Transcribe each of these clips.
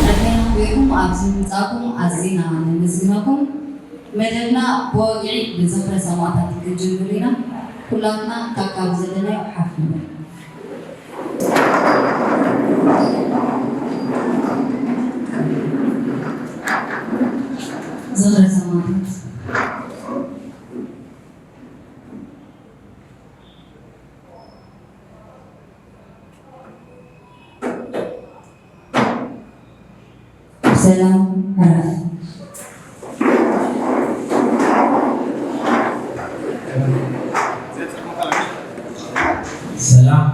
ኣድሕና ጌርኩም ኣብዚ ምምጻእኩም ኣዚና ነመስግነኩም። መደብና ብወግዒ ብዝኽረ ሰማእታት ክንጅምር ኢና። ኩላትና ካካብ ዘለናዮ ሓፍ ንበል። ዝኽረ ሰማእታት። ሰላም ዕረፍ። ሰላም።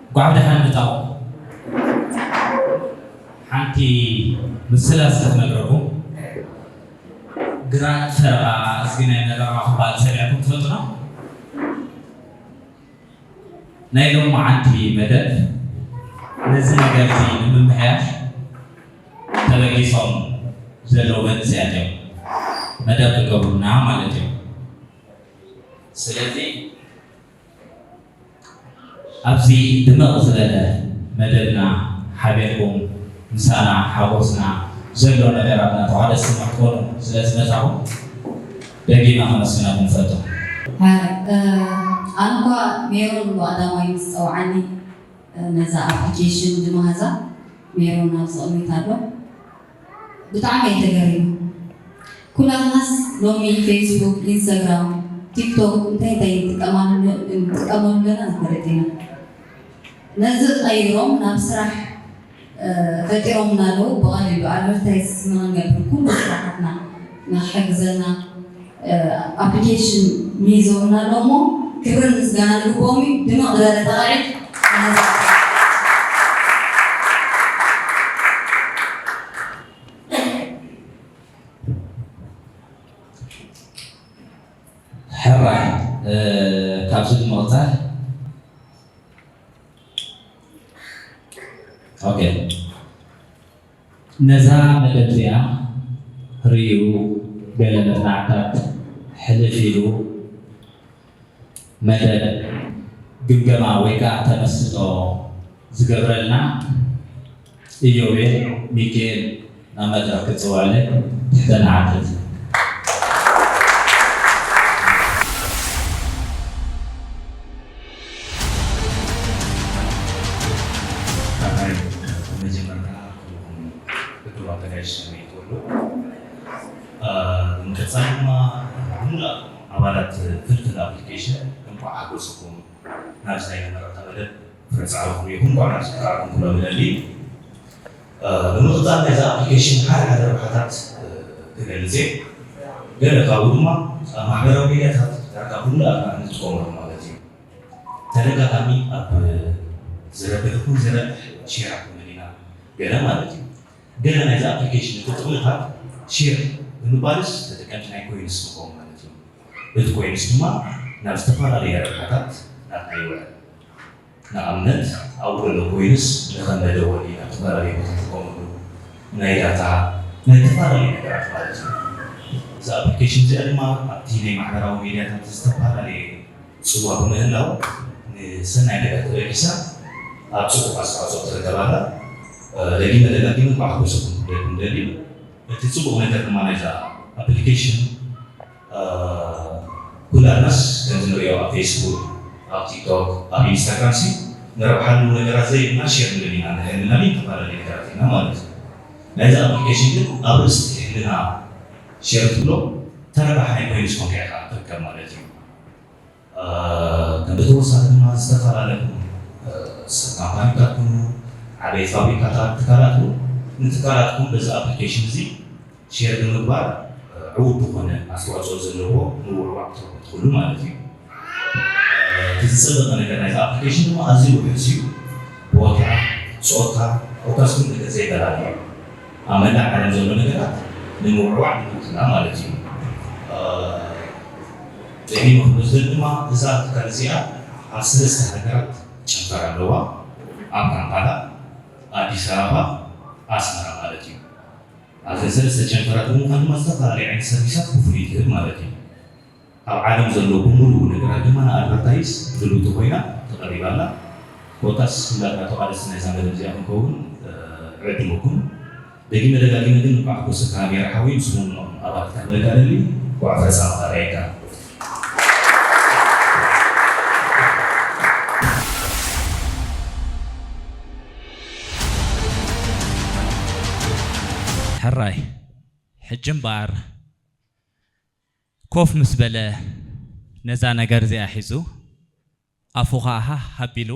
እንኳዕ ብደሓን መጻኹም። ሓንቲ ምስላ እስከ ክነግረኩም። ግራት ፈረቓ፣ እዝጊ ናይ መረቓ ክበሃል ሰሚዕኩም ትፈልጡ ዶ? ናይ ሎማዓንቲ መደብ ነዚ ነገር እዚ ንምምሕያሽ ተበጊሶም ዘለዉ መንእሰያት እዮም። መደብ ክገብሩና ማለት እዮም። ስለዚ ኣብዚ ድምቕ ዝበለ መደብና ሓቢርኩም ምሳና ሓጎስና ዘሎ ነገራትና ተቓደስቲ ንክትኮኑ ስለ ዝመጻኹም ደጊምና ከመስግነኩም ንፈቱ። ኣነ እኳ ሜሮን ብቐዳማይ ምስ ጸውዓኒ ነዛ ኣፕሊኬሽን ዝመሃዛ ሜሮን ኣብዚ ቅድሚት ኣሎ። ብጣዕሚ እየ ተገሪመ። ኩላትናስ ሎሚ ፌስቡክ፣ ኢንስታግራም፣ ቲክቶክ እንታይ እንታይ ንጥቀማሉ ንጥቀመሉ ኣለና ንፈልጥ ኢና። ነዚ ቀይሮም ናብ ስራሕ ፈጢሮምና ኣለዉ። ብቐሊሉ ኣድቨርታይዝ ንኽንገብር ኩሉ ስራሓትና ንክሕግዘና ኣፕሊኬሽን ሚሂዞምና ኣሎ እሞ ክብርን ምስጋናን ይግብኦም እዩ። ድምቕ ዝበለ ተቓዒት። ሕራይ ካብዚ ብምቕፃል ኦኬ ነዛ መደብ እዚኣ ርእዩ ገለ መጽናዕታት ሕልፍ ኢሉ መደብ ግምገማ ወይ ከዓ ተመስጦ ዝገብረልና ኢዮቤል ሚካኤል ናብ መድረኽ ክጽውዕለይ ትሕትና ዓተት። መጀመርታ ኩልኹም እኩባት ተጋይሽ ሰመይ ትወሉ ብምቅጻል ድማ ሙሉእ ኣባላት ፍልፍል ኣፕሊኬሽን እንኳዕ ሓጎስኩም ናብዚ ናይ መመረቕታ መደብ ፍረ ጻዕርኹም ይኹን እንኳዕ ናብዚ በቃዕኩም ክብሎ ምደሊ። ብምቕጻል ናይዛ ኣፕሊኬሽን ሓደ ሓደ ረብሓታት ክገልጽ እየ። ገለ ካብኡ ድማ ኣብ ማሕበራዊ ሚድያታት ዳርጋ ኩሉ ኣትና እንጥቀመሉ ማለት እዩ። ተደጋጋሚ ኣብ ዝረብሕ ይኹን ዝረብሕ ሼር ክንብል ኢና ገለ ማለት እዩ። ገለ ናይዚ ኣፕሊኬሽን እቲ ጥቕምታት ሼር ብምባልስ ተጠቀምቲ ናይ ኮይንስ ንኸውን ማለት እዩ። እቲ ኮይንስ ድማ ናብ ዝተፈላለየ ረብሓታት ናትና ይውዕል። ንኣብነት ኣብኡ ዘሎ ኮይንስ ንኸም መደወሊ ናብ ዝተፈላለየ ቦታ ትጥቀመሉ ናይ ዳታ ናይ ዝተፈላለዩ ነገራት ማለት እዩ። እዛ ኣፕሊኬሽን እዚኣ ድማ ኣብቲ ናይ ማሕበራዊ ሚድያታት ዝተፈላለየ ጽዋ ብምህላው ንሰናይ ነገር ተበጊሳ ኣብ ጽቡቕ ኣስተዋጽኦ ትርከብ ኣላ። ደጊመ ደጋጊመ እንኳዕ ሓጎሰኩም ክብለኩም ደሊ። እቲ ጽቡቕ ነገር ድማ ናይዛ ኣፕሊኬሽን ኩላትናስ ከምዚ ንሪኦ ኣብ ፌስቡክ ኣብ ቲክቶክ ኣብ ኢንስታግራም ሲ ንረብሓሉ ነገራት ዘይብልና ሼር ንብል ኢና ንሕልና ዝተፈላለዩ ነገራት ኢና ማለት እዩ። ናይዚ ኣፕሊኬሽን ግን ኣብ ርእሲ ሕልና ሼር ትብሎ ተረባሕ ናይ ኮይንስ ኮንካ ኢኻ ትርከብ ማለት እዩ። ከም ብተወሳኺ ድማ ዝተፈላለዩ ሰብ ካምፓኒታት ኩኑ ዓበይቲ ፋብሪካታት ትካላት ኩኑ ንትካላትኩም በዚ ኣፕሊኬሽን እዚ ሼር ብምግባር ዕዉት ዝኾነ ኣስተዋፅኦ ዘለዎ ምውዕዋዕ ትረኽቡ ትኽእሉ ማለት እዩ። እቲ ዝፀበቐ ነገር ናይዚ ኣፕሊኬሽን ድማ ኣዝዩ ውሑስ እዩ። ቦታ፣ ፆታ፣ ኮታስ ኩሉ ነገር ዘይፈላለ እዩ። ኣብ መላእ ዓለም ዘሎ ነገራት ንምውዕዋዕ ንምክልኣ ማለት እዩ። ደጊመ ክምልስ ድማ እዛ ትካል እዚኣ ኣብ ሰለስተ ሃገራት ጨንፈር ኣለዋ። ኣብ ካምፓላ፣ ኣዲስ ኣበባ፣ ኣስመራ ማለት እዩ። ኣብዘን ሰለስተ ጨንፈራት ብምዃን ድማ ዝተፈላለዩ ዓይነት ሰርቪሳት ብፍሉይ ትህብ ማለት እዩ። ኣብ ዓለም ዘሎ ብምሉኡ ነገራት ድማ ንኣድቨርታይዝ ድልውቲ ኮይና ተቐሪባ ኣላ። ኮታስ እንዳታ ተቓለስቲ ናይዛ መደብ እዚኣ ክንከውን ዕድመኩም። ደጊመ ደጋጊመ ግን እንኳዕ ኮሰካ ሜራ ሓወይ ምስ መምኖም ኣባልካ መጋደሊ እንኳዕ ፈፃ ኣርኣየካ። ሕራይ ሕጂ እምበኣር ኮፍ ምስ በለ ነዛ ነገር እዚኣ ሒዙ ኣፉ ኸኣ ሃህ ኣቢሉ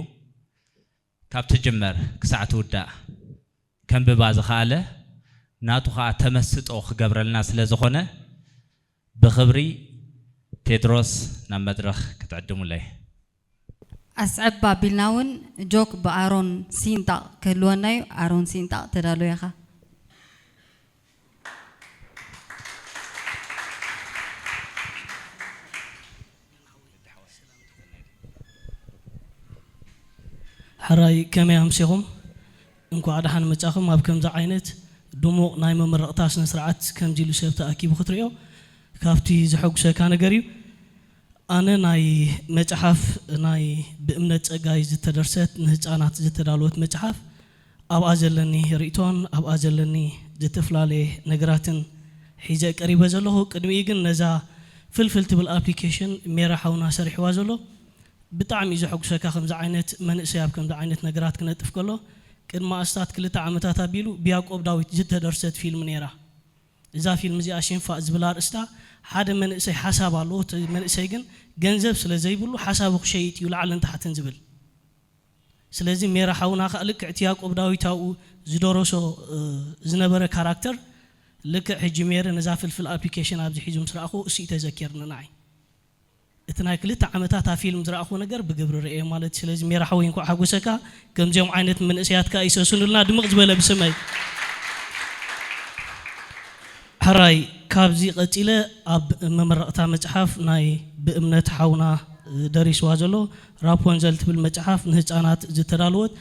ካብ ትጅመር ክሳዕ ትውዳእ ከንብባ ዝኸኣለ ናቱ ኸኣ ተመስጦ ክገብረልና ስለ ዝኾነ ብኽብሪ ቴድሮስ ናብ መድረኽ ክትዕድሙለይ። ኣስዕብ ኣቢልና እውን ጆክ ብኣሮን ሲንጣቕ ክህልወና እዩ። ኣሮን ሲንጣቕ ተዳሎ ኢኻ። ሕራይ ከመይ ኣምሲኹም? እንኳዕ ደሓን መጻኹም። ኣብ ከምዚ ዓይነት ድሙቕ ናይ መመረቕታ ስነ ስርዓት ከምዚ ኢሉ ሰብ ተኣኪቡ ክትሪኦ ካብቲ ዘሐጉሰካ ነገር እዩ። ኣነ ናይ መጽሓፍ ናይ ብእምነት ጸጋይ ዝተደርሰት ንህጻናት ዝተዳለወት መጽሓፍ ኣብኣ ዘለኒ ርእይቶን ኣብኣ ዘለኒ ዝተፈላለየ ነገራትን ሒዘ ቀሪበ ዘለኹ። ቅድሚኡ ግን ነዛ ፍልፍል ትብል ኣፕሊኬሽን ሜራ ሓውና ሰሪሕዋ ዘሎ ብጣዕሚ እዩ ዘሐጉሰካ። ከምዚ ዓይነት መንእሰይ ኣብ ከምዚ ዓይነት ነገራት ክነጥፍ ከሎ ቅድሚ ኣስታት ክልተ ዓመታት ኣቢሉ ብያቆብ ዳዊት ዝተደርሰት ፊልም ነይራ። እዛ ፊልም እዚኣ ሽንፋእ ዝብል ኣርእስታ ሓደ መንእሰይ ሓሳብ ኣለዎ። እቲ መንእሰይ ግን ገንዘብ ስለ ዘይብሉ ሓሳቡ ክሸይጥ እዩ ላዕልን ታሕትን ዝብል። ስለዚ ሜራ ሓውና ከዓ ልክዕ እቲ ያቆብ ዳዊት ኣብኡ ዝደረሶ ዝነበረ ካራክተር ልክዕ ሕጂ ሜረ ነዛ ፍልፍል ኣፕሊኬሽን ኣብዚ ሒዙ ምስ ረኣኹ እሱ እዩ ተዘኪርኒ ንዓይ። እቲ ናይ ክልተ ዓመታት ኣብ ፊልም ዝረኣኹዎ ነገር ብግብሪ ርእየ ማለት እዩ። ስለዚ ሜራ ሓወይ እንኳዕ ሓጎሰካ። ከምዚኦም ዓይነት መንእሰያት ከኣ ይሰስኑልና ድምቕ ዝበለ ብስመይ። ሕራይ ካብዚ ቀጺለ ኣብ መመረቕታ መጽሓፍ ናይ ብእምነት ሓውና ደሪስዋ ዘሎ ራፖንዘል ትብል መጽሓፍ ንህጻናት ዝተዳለወት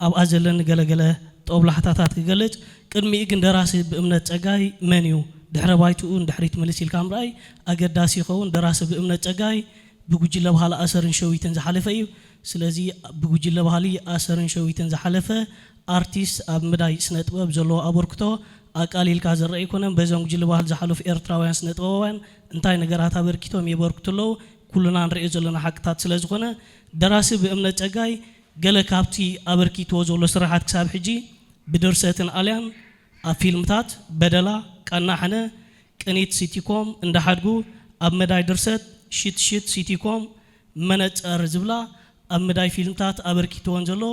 ኣብኣ ዘለኒ ገለገለ ጦብላሕታታት ክገልጽ። ቅድሚኡ ግን ደራሲ ብእምነት ጸጋይ መን እዩ? ድሕረ ባይትኡ ንድሕሪት ምልስ ኢልካ ምርኣይ ኣገዳሲ ይኸውን። ደራሲ ብእምነት ጸጋይ ብጉጅለ ባህሊ ኣሰርን ሸዊትን ዝሓለፈ እዩ። ስለዚ ብጉጅለ ባህሊ ኣሰርን ሸዊትን ዝሓለፈ ኣርቲስት ኣብ ምዳይ ስነ ጥበብ ዘለዎ ኣበርክቶ ኣቃሊልካ ዝረኣ ኣይኮነን። በዞም ጉጅለ ባህሊ ዝሓለፉ ኤርትራውያን ስነ ጥበባውያን እንታይ ነገራት ኣበርኪቶም የበርክቱ ኣለዉ ኩልና ንሪኦ ዘለና ሓቅታት ስለ ዝኾነ ደራሲ ብእምነት ጸጋይ ገለ ካብቲ ኣበርኪትዎ ዘሎ ስራሓት ክሳብ ሕጂ ብድርሰትን ኣልያን ኣብ ፊልምታት በደላ፣ ቃና ሕነ፣ ቅኒት ሲቲኮም፣ እንዳ ሓድጉ፣ ኣብ መዳይ ድርሰት ሽትሽት ሲቲኮም፣ መነጸር ዝብላ ኣብ መዳይ ፊልምታት ኣበርኪትወን ዘሎ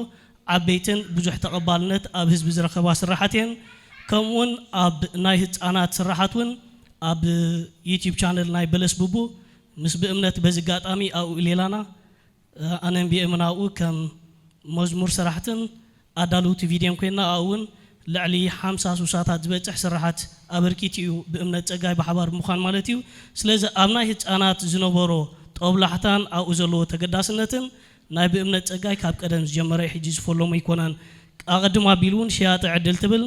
ዓበይትን ብዙሕ ተቐባልነት ኣብ ህዝቢ ዝረኸባ ስራሓት እየን። ከምኡውን ኣብ ናይ ህፃናት ስራሓት እውን ኣብ ዩቲዩብ ቻነል ናይ በለስ ቡቡ ምስ ብእምነት በዚ ኣጋጣሚ ኣብኡ ሌላና ኣነን ቢኤምን ኣብኡ ከም መዝሙር ሰራሕትን ኣዳለውቲ ቪድዮን ኮይና ኣብኡ እውን ልዕሊ ሓምሳ ሱሳታት ዝበፅሕ ስራሓት ኣበርኪቱ እዩ ብእምነት ፀጋይ ብሓባር ብምዃን ማለት እዩ። ስለዚ ኣብ ናይ ህፃናት ዝነበሮ ጦብላሕታን ኣብኡ ዘለዎ ተገዳስነትን ናይ ብእምነት ፀጋይ ካብ ቀደም ዝጀመረ እዩ ሕጂ ዝፈለሞ ኣይኮነን። ኣቐድም ኣቢሉ እውን ሸያጢ ዕድል ትብል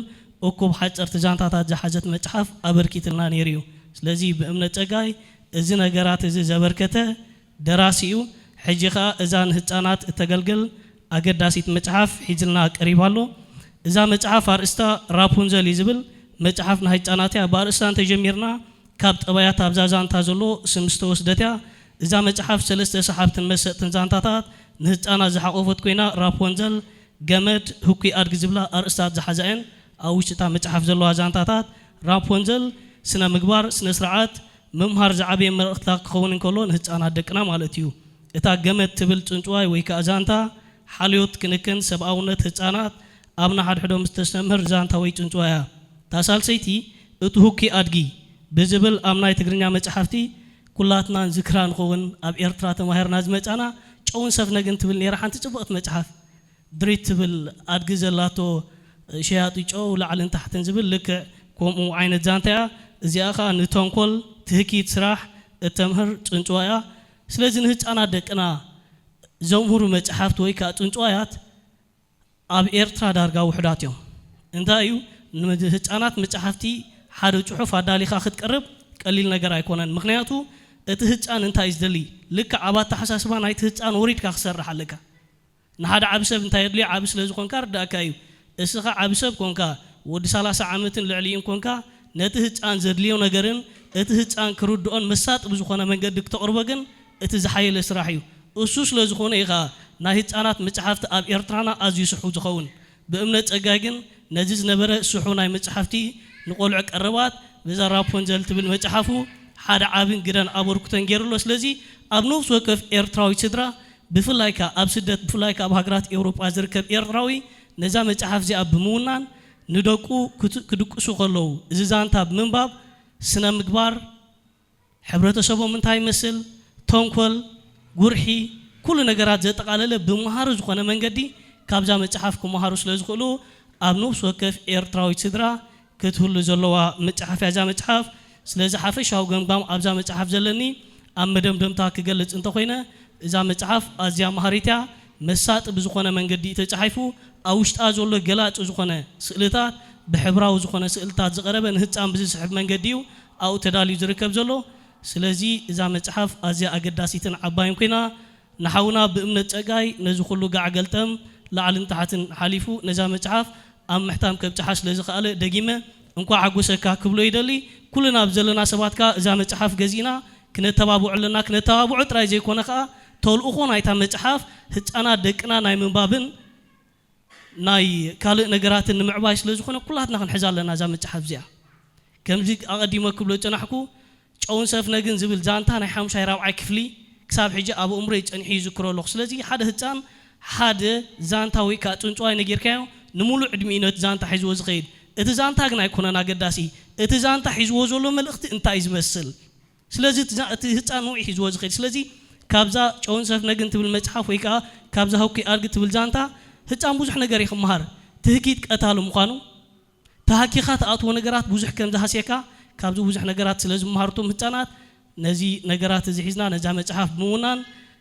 እኩብ ሓፀርቲ ዛንታታት ዝሓዘት መፅሓፍ ኣበርኪትልና ነይሩ እዩ። ስለዚ ብእምነት ፀጋይ እዚ ነገራት እዚ ዘበርከተ ደራሲ እዩ። ሕጂ ኸኣ እዛ ንህጻናት እተገልግል ኣገዳሲት መጽሓፍ ሒዝልና ቀሪቡ ኣሎ። እዛ መጽሓፍ ኣርእስታ ራፑንዘል እዩ ዝብል። መጽሓፍ ናይ ህጻናት እያ። ብኣርእስታ እንተጀሚርና ካብ ጠባያት ኣብዛ ዛንታ ዘሎ ስም ዝተወስደት እያ። እዛ መጽሓፍ ሰለስተ ሰሓብትን መሰጥትን ዛንታታት ንህጻናት ዝሓቖፈት ኮይና ራፑንዘል፣ ገመድ፣ ህኩይ ኣድጊ ዝብላ ኣርእስታት ዝሓዛ እየን። ኣብ ውሽጢ እታ መጽሓፍ ዘለዋ ዛንታታት ራፑንዘል ስነ ምግባር፣ ስነ ስርዓት፣ ምምሃር ዝዓበየ መልእኽትታ ክኸውን እንከሎ ንህጻናት ደቅና ማለት እዩ። እታ ገመድ ትብል ጽንጽዋይ ወይ ከኣ ዛንታ ሓልዮት፣ ክንክን፣ ሰብኣውነት ህጻናት ኣብ ንሓድሕዶም እተስተምህር ዛንታ ወይ ጽንጽዋይ እያ። እታ ሳልሰይቲ እቲ ህኩይ ኣድጊ ብዝብል ኣብ ናይ ትግርኛ መጻሕፍቲ ኩላትና ንዝክራ ንኸውን ኣብ ኤርትራ ተማሂርና ዝመጻና ጨውን ሰፍነግን ትብል ነይራ ሓንቲ ጽብቕቲ መጽሓፍ። ድሪት ትብል ኣድጊ ዘላቶ ሸያጢ ጨው ላዕልን ታሕትን ዝብል ልክዕ ከምኡ ዓይነት ዛንታ እያ። እዚኣ ኸኣ ንተንኮል ትህኪት ስራሕ እተምህር ጽንጽዋ እያ። ስለዚ ንህጻናት ደቅና ዘምህሩ መጽሓፍቲ ወይ ከኣ ጽንጽዋያት ኣብ ኤርትራ ዳርጋ ውሑዳት እዮም። እንታይ እዩ፣ ንህጻናት መጽሓፍቲ ሓደ ጽሑፍ ኣዳሊኻ ክትቀርብ ቀሊል ነገር ኣይኮነን። ምኽንያቱ እቲ ህጻን እንታይ እዩ ዝደሊ፣ ልክዕ ኣብ ኣተሓሳስባ ናይቲ ህጻን ወሪድካ ክሰርሕ ኣለካ። ንሓደ ዓቢ ሰብ እንታይ የድልዮ፣ ዓቢ ስለ ዝኾንካ ርዳእካ እዩ። እስኻ ዓቢ ሰብ ኮንካ፣ ወዲ ሰላሳ ዓመትን ልዕሊኡን ኮንካ፣ ነቲ ህጻን ዘድልዮ ነገርን እቲ ህጻን ክርድኦን መሳጢ ብዝኾነ መንገዲ ክተቕርቦ ግን እቲ ዝሓየለ ስራሕ እዩ። እሱ ስለ ዝኾነ እዩ ኸኣ ናይ ህጻናት መጽሓፍቲ ኣብ ኤርትራና ኣዝዩ ስሑ ዝኸውን። ብእምነት ጸጋይ ግን ነዚ ዝነበረ ስሑ ናይ መጽሓፍቲ ንቖልዑ ቀረባት በዛ ራፖንዘል ትብል መጽሓፉ ሓደ ዓብን ግደን ኣበርክቶን ገይሩ ኣሎ። ስለዚ ኣብ ነፍሲ ወከፍ ኤርትራዊ ስድራ ብፍላይ ከኣ ኣብ ስደት፣ ብፍላይ ከኣ ኣብ ሃገራት ኤውሮጳ ዝርከብ ኤርትራዊ ነዛ መጽሓፍ እዚኣ ብምውናን ንደቁ ክት-፣ ክድቅሱ ከለዉ እዚ ዛንታ ብምንባብ ስነ ምግባር፣ ሕብረተሰቦም እንታይ ይመስል፣ ተንኮል፣ ጉርሒ፣ ኩሉ ነገራት ዘጠቓለለ ብመሃሪ ዝኾነ መንገዲ ካብዛ መጽሓፍ ክመሃሩ ስለ ዝኽእሉ ኣብ ነፍሲ ወከፍ ኤርትራዊት ስድራ ክትህሉ ዘለዋ መጽሓፍ እያ እዛ መጽሓፍ። ስለዚ ሓፈሻዊ ገምጋም ኣብዛ መጽሓፍ ዘለኒ ኣብ መደምደምታ ክገልጽ እንተኾይነ እዛ መጽሓፍ ኣዝያ መሃሪት እያ። መሳጢ ብዝኾነ መንገዲ እዩ ተጻሒፉ። ኣብ ውሽጣ ዘሎ ገላጺ ዝኾነ ስእልታት ብሕብራዊ ዝኾነ ስእልታት ዝቐረበ ንህጻን ብዝስሕብ መንገዲ እዩ ኣብኡ ተዳልዩ ዝርከብ ዘሎ። ስለዚ እዛ መጽሓፍ ኣዝያ ኣገዳሲትን ዓባይን ኮይና ንሓውና ብእምነት ጸጋይ ነዚ ኩሉ ጋዕ ገልጠም ላዕልን ታሕትን ሓሊፉ ነዛ መጽሓፍ ኣብ ምሕታም ከብጽሓ ስለ ዝኸኣለ ደጊመ እንኳዕ ሓጎሰካ ክብሎ ይደሊ። ኩልና ኣብ ዘለና ሰባት ከኣ እዛ መጽሓፍ ገዚእና ክነተባብዖ ኣለና። ክነተባብዖ ጥራይ ዘይኮነ ከኣ ተልእኾ ናይታ መጽሓፍ ህጻናት ደቅና ናይ ምንባብን ናይ ካልእ ነገራትን ንምዕባይ ስለ ዝኾነ ኩላትና ክንሕዛ ኣለና እዛ መጽሓፍ እዚኣ። ከምዚ ኣቐዲመ ክብሎ ዝጸናሕኩ ጨውን ሰፍነግን ዝብል ዛንታ ናይ ሓሙሻይ ራብዓይ ክፍሊ ክሳብ ሕጂ ኣብ ኣእምሮይ ጸኒሑ ይዝክሮ ኣለኹ። ስለዚ ሓደ ህጻን ሓደ ዛንታ ወይ ከኣ ጽንጽዋይ ነጊርካዮ ንምሉእ ዕድሚኡ ነቲ ዛንታ ሒዝዎ ዝኸይድ። እቲ ዛንታ ግን ኣይኮነን ኣገዳሲ። እቲ ዛንታ ሒዝዎ ዘሎ መልእኽቲ እንታይ እዩ ዝመስል? ስለዚ እቲ ዛ-፣ እቲ ህጻን ንውዒ ሒዝዎ ዝኸይድ። ስለዚ ካብዛ ጨውን ሰፍነግን ትብል መጽሓፍ ወይ ከኣ ካብዛ ህኩይ ኣድጊ ትብል ዛንታ ህጻን ብዙሕ ነገር እዩ ክመሃር። ትህኪት ቀታሊ ምዃኑ፣ ተሃኪኻ ትኣትዎ ነገራት ብዙሕ ከም ዝሃስየካ ካብዚ ብዙሕ ነገራት ስለ ዝመሃሩ እቶም ህጻናት ነዚ ነገራት እዚ ሒዝና ነዛ መጽሓፍ ብምውናን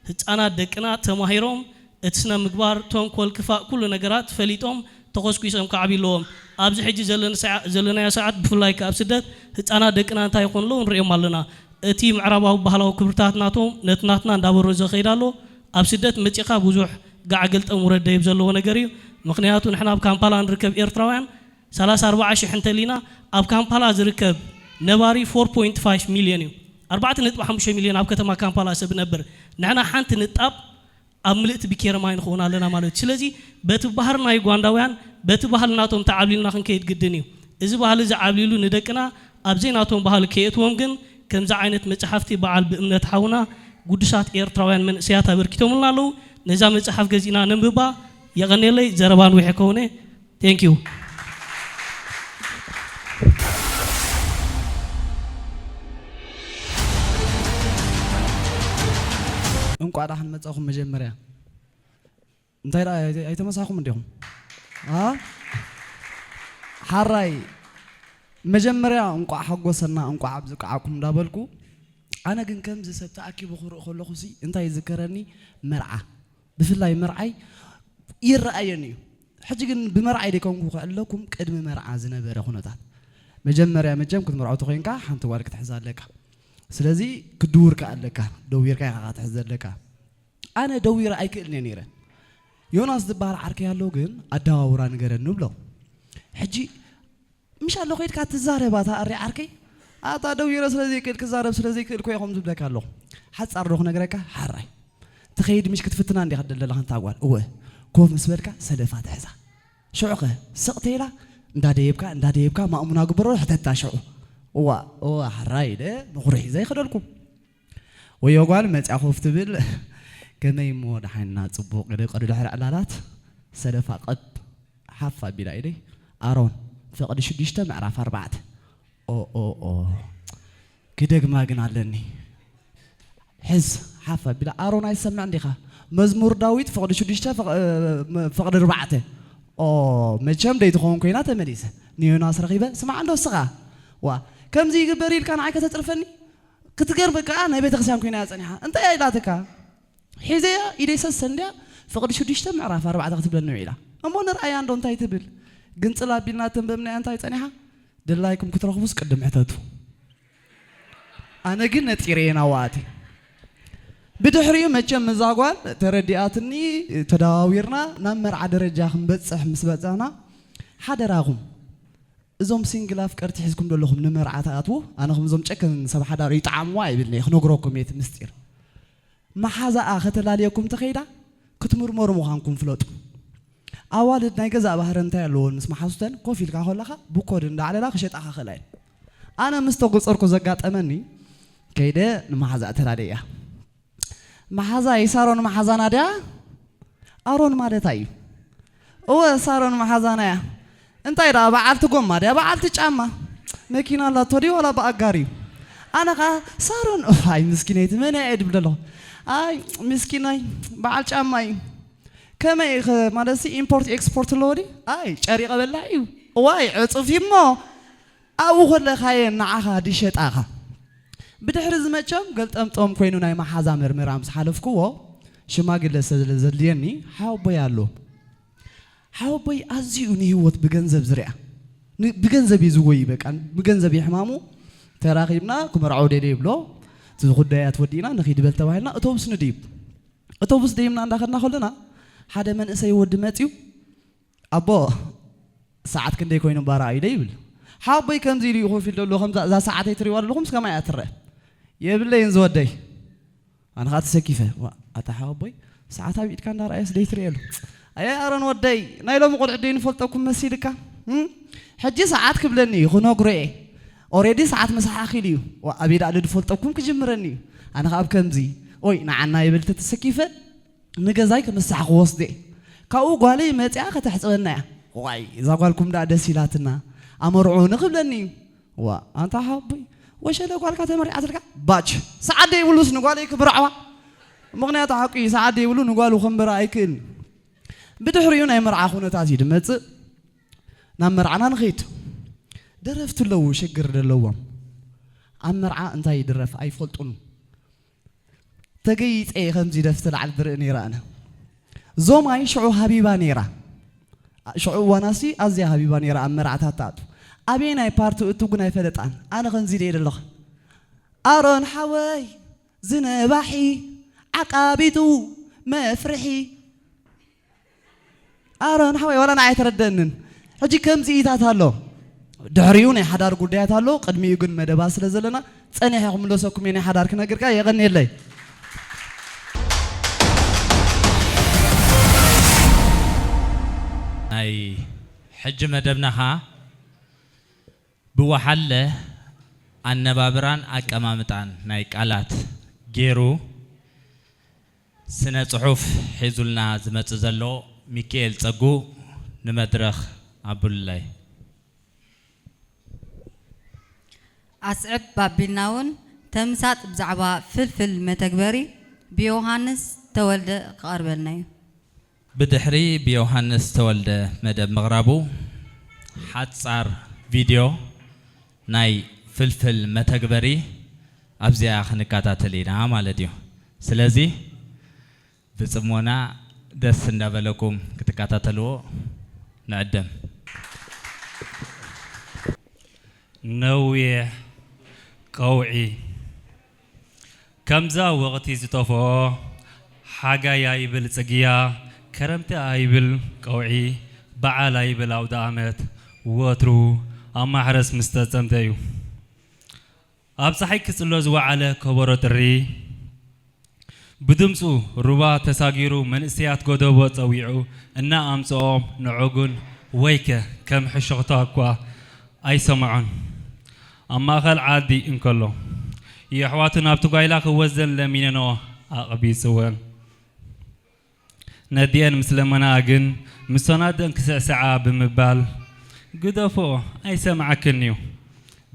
ህጻናት ደቅና ተማሂሮም እቲ ስነ ምግባር፣ ተንኮል፣ ክፋእ ኩሉ ነገራት ፈሊጦም ተኾስኲሶም ክዓብዩ ኣለዎም። ኣብዚ ሕጂ ዘለና ሰዓ-፣ ዘለናዮ ሰዓት ብፍላይ ከኣ ኣብ ስደት ህጻናት ደቅና እንታይ ይኾኑ ኣለዉ ንርእዮም ኣለና። እቲ ምዕራባዊ ባህላዊ ክብርታት ናቶም ነቲ ናትና እንዳበረዞ ይኸይድ ኣሎ። ኣብ ስደት መጺኻ ብዙሕ ጋዕ ገልጠም ውረድ ደይብ ዘለዎ ነገር እዩ። ምኽንያቱ ንሕና ኣብ ካምፓላ ንርከብ ኤርትራውያን ሰላሳ ኣርባዓ ሽሕ እንተሊና ኣብ ካምፓላ ዝርከብ ነባሪ ፎር ፖይንት ፋይቭ ሚልዮን እዩ። ኣርባዕተ ነጥቢ ሓሙሽተ ሚልዮን ኣብ ከተማ ካምፓላ ሰብ ነብር። ንሕና ሓንቲ ንጣብ ኣብ ምልእቲ ቢኬረ ማይ ንኸውን ኣለና ማለት እዩ። ስለዚ በቲ ባህሪ ናይ ዩጋንዳውያን በቲ ባህሊ ናቶም ተዓብሊልና ክንከይድ ግድን እዩ። እዚ ባህሊ እዚ ዓብሊሉ ንደቅና ኣብ ዘይናቶም ባህሊ ከየእትዎም ግን ከምዚ ዓይነት መጽሓፍቲ በዓል ብእምነት ሓውና ግዱሳት ኤርትራውያን መንእሰያት ኣበርኪቶምልና ኣለዉ። ነዛ መጽሓፍ ገዚእና ነንብባ። የቐኔለይ። ዘረባ ንዊሐ ከውነ። Thank you። እንቋዕ ደሓን መጻኹም። መጀመርያ እንታይ ደኣ ኣይ-፣ ኣይተመሳኹም እንዲኹም? ኣ? ሓራይ መጀመርያ እንቋዕ ሓጎሰና፣ እንቋዕ ኣብዚ ቀዓኩም እንዳበልኩ፣ ኣነ ግን ከምዚ ሰብ ተኣኪቡ ክርኢ ከለኹ ሲ እንታይ ይዝከረኒ? መርዓ። ብፍላይ መርዓይ ይረኣየኒ እዩ። ሕጂ ግን ብመርዓይ ደይኮንኩ ክዕለኩም፣ ቅድሚ መርዓ ዝነበረ ኩነታት። መጀመርያ መቸም ክትምርዖ ተኾይንካ ሓንቲ ጓል ክትሕዝ ኣለካ። ስለዚ ክድውር ከኣ ኣለካ፣ ደዊርካ ኢኻ ክትሕዝ ዘለካ። ኣነ ደዊረ ኣይክእልን እየ ነይረ። ዮናስ ዝበሃል ዓርከይ ኣሎ፣ ግን ኣደዋውራ ንገረኒ እብሎ። ሕጂ ምሽ ኣሎ ከይድካ ትዛረብ ኣታ ኣሪ ዓርከይ። ኣታ ደዊረ ስለ ዘይክእል ክዛረብ ስለ ዘይክእል ኮ ኢኹም ዝብለካ ኣለኹ። ሓጻር ዶ ክነግረካ? ሓራይ። ትኸይድ ምሽ ክትፍትና እንዲኻ ትደሊ ዘለኻ እንታ ጓል። እወ። ኮፍ ምስ በልካ ሰለፋ ትሕዛ። ሽዑኸ ስቕ ተይላ እንዳደየብካ እንዳደየብካ ማእሙና ግበሮ ሕተታ ሽዑ። እዋ እዋ ሓራይ ኢለ መኹርሒ ዘይኸደልኩም። ወዮ ጓል መጽያ ኮፍ ትብል። ከመይ እሞ ደሓንና ጽቡቕ ኢለ ቀዱ ድሕሪ ዕላላት ሰለፋ ቀብ ሓፍ ኣቢላ ኢለይ። ኣሮን ፍቕዲ ሽዱሽተ ምዕራፍ ኣርባዕተ። ኦ ኦ ኦ ክደግማ ግን ኣለኒ። ሕዝ ሓፍ ኣቢላ ኣሮን ኣይሰምዕ እንዲኻ? መዝሙር ዳዊት ፍቕዲ ሽዱሽተ ፍቕ-፣ እ፣ ም-፣ ፍቕዲ ኣርባዕተ። ኦ መቸም ደይ ትኸውን ኮይና ተመሊሰ ንዮናስ ረኺበ ስማዕ እንዶ እስኻ። ዋ ከምዚ ይግበር ኢልካ ንዓይ ከተጽርፈኒ? ክትገርም ከኣ ናይ ቤተክርስትያን ኮይና እያ ጸኒሓ። እንታይ እያ ኢላትካ? ሒዘያ ኢደይ ሰሰን ድያ ፍቕዲ ሽዱሽተ ምዕራፍ ኣርባዕተ ክትብለኒ ውዒላ። እሞ ንርኣያ እንዶ እንታይ ትብል? ግንጽል ኣቢልና ተንበብናያ እንታይ ጸኒሓ? ድላይኩም ክትረኽቡስ ቅድም ሕተቱ። ኣነ ግን ነጺረ እየ ናብኣ ኣትየ። ብድሕሪኡ መቸም እዛ ጓል ተረዲኣትኒ፣ ተደዋዊርና ናብ መርዓ ደረጃ ክንበጽሕ ምስ በጻና፣ ሓደራኹም እዞም ሲንግል ኣፍቀርቲ ሒዝኩም ዘለኹም ንመርዓ ትኣትዉ፣ ኣነ ከም እዞም ጨከን ሰብ ሓዳር ይጥዓምዋ ኣይብልን እየ፣ ክነግረኩም እየ እቲ ምስጢር። መሓዛኣ ከተላልየኩም ተኸይዳ ክትምርመሩ ምዃንኩም ፍለጡ። ኣዋልድ ናይ ገዛእ ባህሪ እንታይ ኣለዎን ምስ መሓዙተን ኮፍ ኢልካ ከለኻ ብኮድ እንዳዕለላ ክሸጣኻ ክእላ እየን። ኣነ ምስ ተጎጸርኩ ዘጋጠመኒ ከይደ ንመሓዛኣ ተላልየያ። መሓዛይ ሳሮን መሓዛና ድያ? ኣሮን ማለታ እዩ። እወ ሳሮን መሓዛና እያ። እንታይ ደኣ በዓልቲ ጎማ ድያ በዓልቲ ጫማ? መኪና ኣላቶ ድዩ ዋላ ብኣጋር እዩ? ኣነ ኸዓ ሳሮን እፍ፣ ኣይ ምስኪነይቲ መን እያ እየ ድብል ኣለኹ። ኣይ ምስኪናይ በዓል ጫማ እዩ። ከመይ ኢኸ ማለትሲ ኢምፖርት ኤክስፖርት ኣለዎ ድዩ? ኣይ ጨሪቐ በላዕ እዩ። እዋይ ዕጹፍ እዩ እሞ ኣብኡ ከለኻየ ንዓኻ ድሸጣኻ። ብድሕሪ እዚ መቸም ገልጠምጠም ኮይኑ ናይ መሓዛ ምርመራ ምስ ሓለፍክዎ ሽማግለ ስለ ዘድልየኒ ሓወቦይ ኣሎ። ሓወቦይ ኣዝዩ ንህይወት ብገንዘብ ዝርኣ ን- ብገንዘብ እዩ ዝወይ በቃ ብገንዘብ እዩ ሕማሙ። ተራኺብና ክመርዓው ደልየ ይብሎ። እቲ ጉዳያት ወዲእና ንኺድ በል ተባሂልና እቶብስ ንድይብ። እቶብስ ደይብና እንዳኸድና ከለና ሓደ መንእሰይ ወዲ መፅዩ ኣቦ ሰዓት ክንደይ ኮይኑ እባ ረኣዩለ ይብል። ሓወቦይ ከምዚ ኢሉ እዩ ኮፍ ኢሉ ዘሎ ከምዛ እዛ ሰዓተይ ትሪእዋ ኣለኹም እስከ ማይ ኣትረአ የብለይን ዝወደይ። ኣነ ከዓ ተሰኪፈ "ዋ፣ ኣታ ሓወቦይ ሰዓት ኣብ ኢድካ እንዳረኣየስ ደይትርእየሉ ኣየ ኣሮን ወደይ ናይ ሎሚ ቆልዑ ደይ ንፈልጠኩም መሲልካ እም? ሕጂ ሰዓት ክብለኒ እዩ ክነግሮ እየ ኦሬዲ ሰዓት ምሳሕ ኣኺሉ እዩ ዋ፣ ኣበይ ደኣ ልድፈልጠኩም ክጅምረኒ እዩ ኣነ ከዓ ኣብ ከምዚ ኦይ ንዓና ይብል ተተሰኪፈ ንገዛይ ክምሳሕ ክወስዶ እየ ካብኡ ጓለይ መፂኣ ከተሕፅበና እያ ዋይ እዛ ጓልኩም ደኣ ደስ ኢላትና ኣመርዑ ንክብለኒ እዩ ዋ ኣንታ ሓቦይ ወሸለ ጓልካ ተመሪዓትልካ ባች ሰዓት ደይብሉስ ንጓለይ ክምርዓዋ ምኽንያቱ ሓቁ እዩ ሰዓት ደይብሉ ንጓሉ ከንብራ ኣይክእልን ብድሕሪኡ ናይ መርዓ ኩነታት እዩ ድመፅእ ናብ መርዓና ንኸይድ ደረፍቲ ኣለዉ ሽግር ዘለዎም ኣብ መርዓ እንታይ ይድረፍ ኣይፈልጡን ተገይፀ እየ ከምዚ ደፍቲ ላዕሊ ድርኢ ነይረ ኣነ ዞማይ ሽዑ ሃቢባ ነይራ ሽዑ እዋናሲ ኣዝያ ሃቢባ ነይራ ኣብ መርዓታት ትኣቱ ኣበየናይ ፓርቲ እቱ ግን ኣይፈለጣን ኣነ ከምዚ ኢለ ኣለኹ ኣሮን ሓወይ ዝነባሒ ዓቃቢቱ መፍርሒ ኣሮን ሓወይ ዋላ ንዓይ ኣይተረደእንን ሕጂ ከምዚ ኢታት ኣሎ ድሕሪኡ ናይ ሓዳር ጉዳያት ኣሎ ቅድሚኡ ግን መደባት ስለ ዘለና ጸኒሐ ክምለሰኩም እየ ናይ ሓዳር ክነግርካ የቐንየለይ ናይ ሕጂ መደብና ኸዓ ብወሓለ ኣነባብራን ኣቀማምጣን ናይ ቃላት ገይሩ ስነ ጽሑፍ ሒዙልና ዝመጽእ ዘሎ ሚኪኤል ጸጉ ንመድረኽ ኣብሉለይ። ኣስዕብ ኣቢልና እውን ተምሳጥ ብዛዕባ ፍልፍል መተግበሪ ብዮሃንስ ተወልደ ክቐርበልና እዩ። ብድሕሪ ብዮሃንስ ተወልደ መደብ ምቕራቡ ሓጻር ቪድዮ ናይ ፍልፍል መተግበሪ ኣብዚኣ ክንከታተል ኢና ማለት እዩ። ስለዚ ብጽሞና ደስ እንዳበለኩም ክትከታተልዎ ንዕድም። ነዊሕ ቀውዒ። ከምዛ ወቕቲ ዝጠፍኦ፣ ሓጋይ ኣይብል ጽግያ፣ ከረምቲ ኣይብል ቀውዒ፣ በዓል ኣይብል ኣውደኣመት፣ ወትሩ ኣብ ማሕረስ ምስ ተጸምደ እዩ። ኣብ ጸሓይ ክጽሎ ዝወዓለ ከበሮ ጥሪ፣ ብድምጹ ሩባ ተሳጊሩ መንእሰያት ጎደቦ ጸዊዑ እና ኣምጽኦም ንዑ ግን ወይከ ከም ሕሹኽታ እኳ ኣይሰምዖን። ኣብ ማእኸል ዓዲ እንከሎ የሕዋቱ ናብቲ ጓይላ ክወስደን ለሚነንኦ ኣቕቢጽወን። ነዲኤን ምስ ለመናኣ ግን ምሶናደን ክስዕስዓ ብምባል ግደፍኦ ኣይሰምዓክን'ዩ።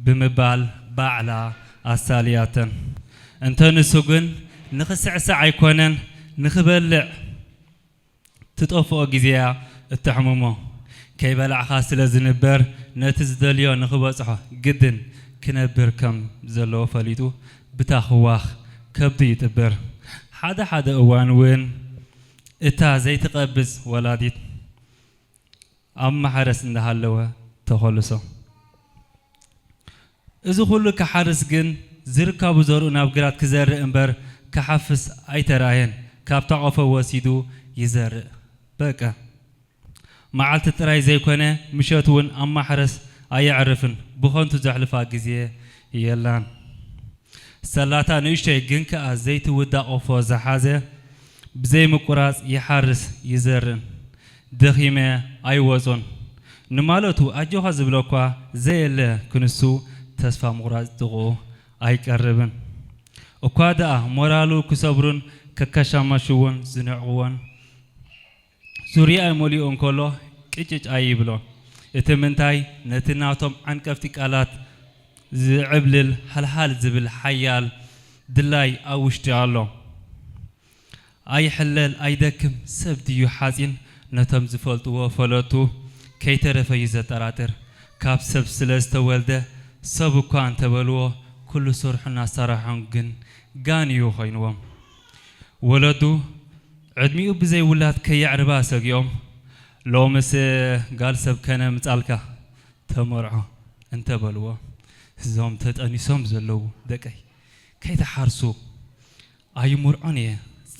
ብምባል ባዕላ ኣሳልያተን። እንተ ንሱ ግን ንኽስዕስዕ ኣይኮነን ንኽበልዕ ትጠፍኦ ግዜ'ያ እተሕምሞ። ከይበላዕኻ ስለ ዝንበር ነቲ ዝደልዮ ንኽበጽሖ ግድን ክነብር ከም ዘለዎ ፈሊጡ ብታኽዋኽ ከብዱ ይጥብር። ሓደ ሓደ እዋን እውን እታ ዘይትቐብጽ ወላዲት ኣብ ማሕረስ እንዳሃለወ ተኾልሶ። እዚ ኩሉ ክሓርስ ግን ዝርካቡ ዘርኡ ናብ ግራት ክዘርእ እምበር ክሓፍስ ኣይተራእየን። ካብታ ቆፎ ወሲዱ ይዘርእ። በቃ። መዓልቲ ጥራይ ዘይኮነ ምሸት እውን ኣብ ማሕረስ ኣየዕርፍን። ብኸንቱ ዘሕልፋ ግዜ የላን። ሰላታ ንእሽተይ ግን ከኣ ዘይትውዳእ ቆፎ ዝሓዘ ብዘይምቁራጽ ይሓርስ ይዘርን። ደኺመ ኣይወጾን ንማለቱ ኣጆኻ ዝብለኳ ዘየለ ክንሱ ተስፋ ምቑራጽ ጥቕኡ ኣይቀርብን። እኳ ደኣ ሞራሉ ክሰብሩን ከከሻመሽዎን ዝንዕቕዎን ዙርያኣ መሊኡ እንከሎ ቅጭጭ ኣይብሎ። እቲ ምንታይ ነቲ ናቶም ዓንቀፍቲ ቃላት ዝዕብልል ሃልሃል ዝብል ሓያል ድላይ ኣብ ውሽጢ ኣሎ። ኣይሕለል ኣይደክም ሰብ ድዩ ሓጺን ነቶም ዝፈልጥዎ ፈለጡ ከይተረፈ እዩ ዘጠራጥር። ካብ ሰብ ስለ ዝተወልደ ሰብ እኳ እንተበልዎ ኩሉ ስርሑን ኣሰራርሓኡን ግን ጋን እዩ ኮይንዎም። ወለዱ ዕድሚኡ ብዘይ ውላድ ከየዕርባ ሰጊኦም ሎምስ ጋል ሰብ ከነ ምጻልካ ተመርዖ እንተበልዎ እዞም ተጠኒሶም ዘለዉ ደቀይ ከይተሓርሱ ኣይምርዖን እየ።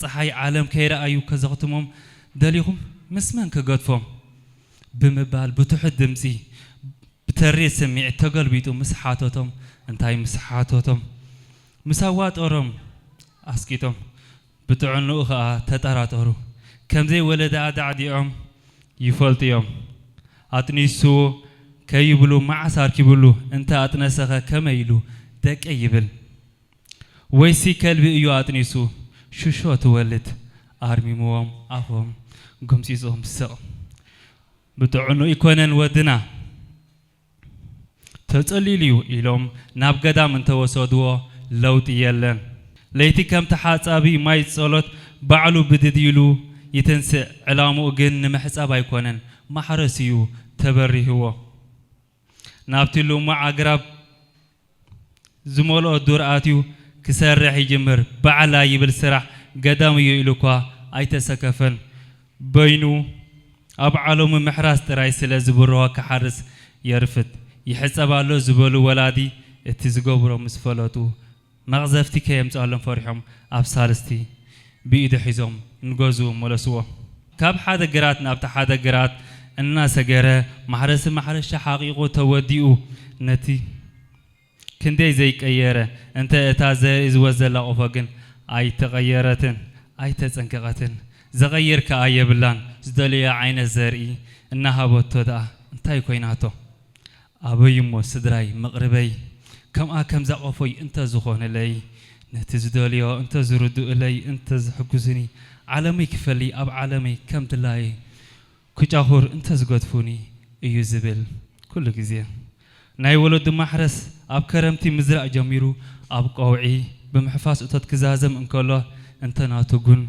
ጸሓይ ዓለም ከይረኣዩ ከዘኽትሞም ደሊኹም ምስ መን ክገድፎም ብምባል ብትሑት ድምጺ ብተሪር ስምዒት ተገልቢጡ ምስ ሓተቶም እንታይ ምስ ሓተቶም ምስ ኣዋጠሮም ኣስቂጦም ብጥዕንኡ ኸኣ ተጠራጠሩ። ከምዘይ ወለደ ኣዳዕዲዖም ይፈልጡ እዮም። ኣጥኒሱ ከይብሉ መዓስ ኣርኪብሉ እንተ ኣጥነሰኸ ከመይ ኢሉ ደቀይ ይብል። ወይሲ ከልቢ እዩ ኣጥኒሱ ሽሾ ትወልድ ኣርሚምዎም ኣፎም ጎምጺጾም ስቕ ብጥዕኑ ይኮነን ወድና ተጸሊሉ እዩ ኢሎም ናብ ገዳም እንተወሰድዎ ለውጢ የለን። ለይቲ ከም ተሓጻቢ ማይ ጸሎት ባዕሉ ብድድ ኢሉ ይትንስእ ዕላምኡ ግን ንምሕጻብ ኣይኮነን ማሕረስ እዩ ተበሪህዎ። ናብቲ ልሙዕ ኣግራብ ዝመልኦ ዱር ኣትዩ ክሰርሕ ይጅምር። ባዕላ ይብል ስራሕ ገዳም እዩ ኢሉ እኳ ኣይተሰከፈን። በይኑ ኣብ ዓለሙ ምሕራስ ጥራይ ስለ ዝብርሆ ክሓርስ የርፍድ። ይሕጸብ ኣሎ ዝበሉ ወላዲ እቲ ዝገብሮ ምስ ፈለጡ መቕዘፍቲ ከየምጽኣሎም ፈሪሖም ኣብ ሳልስቲ ብኢዱ ሒዞም ንገዝኡ መለስዎ። ካብ ሓደ ግራት ናብቲ ሓደ ግራት እናሰገረ ማሕረሲ ማሕረሻ ሓቒቑ ተወዲኡ ነቲ ክንደይ ዘይቀየረ እንተ እታ ዘርኢ ዝወዘላ ቆፎ ግን ኣይተቐየረትን ኣይተጸንቀቐትን። ዘቐይር ከኣ የብላን። ዝደለዮ ዓይነት ዘርኢ እናሃበቶ ደኣ እንታይ ኮይናቶ? ኣበይ እሞ ስድራይ መቕርበይ ከምኣ ከምዛ ቆፎይ እንተ ዝኾነለይ ነቲ ዝደልዮ እንተ ዝርድኡለይ እንተ ዝሕጉስኒ ዓለመይ ክፈሊ ኣብ ዓለመይ ከም ድላየ ክጫኹር እንተዝገድፉኒ እዩ ዝብል ኩሉ ግዜ። ናይ ወለዱ ማሕረስ ኣብ ከረምቲ ምዝራእ ጀሚሩ ኣብ ቀውዒ ብምሕፋስ እቶት ክዛዘም እንከሎ እንተ ናቱ ጉን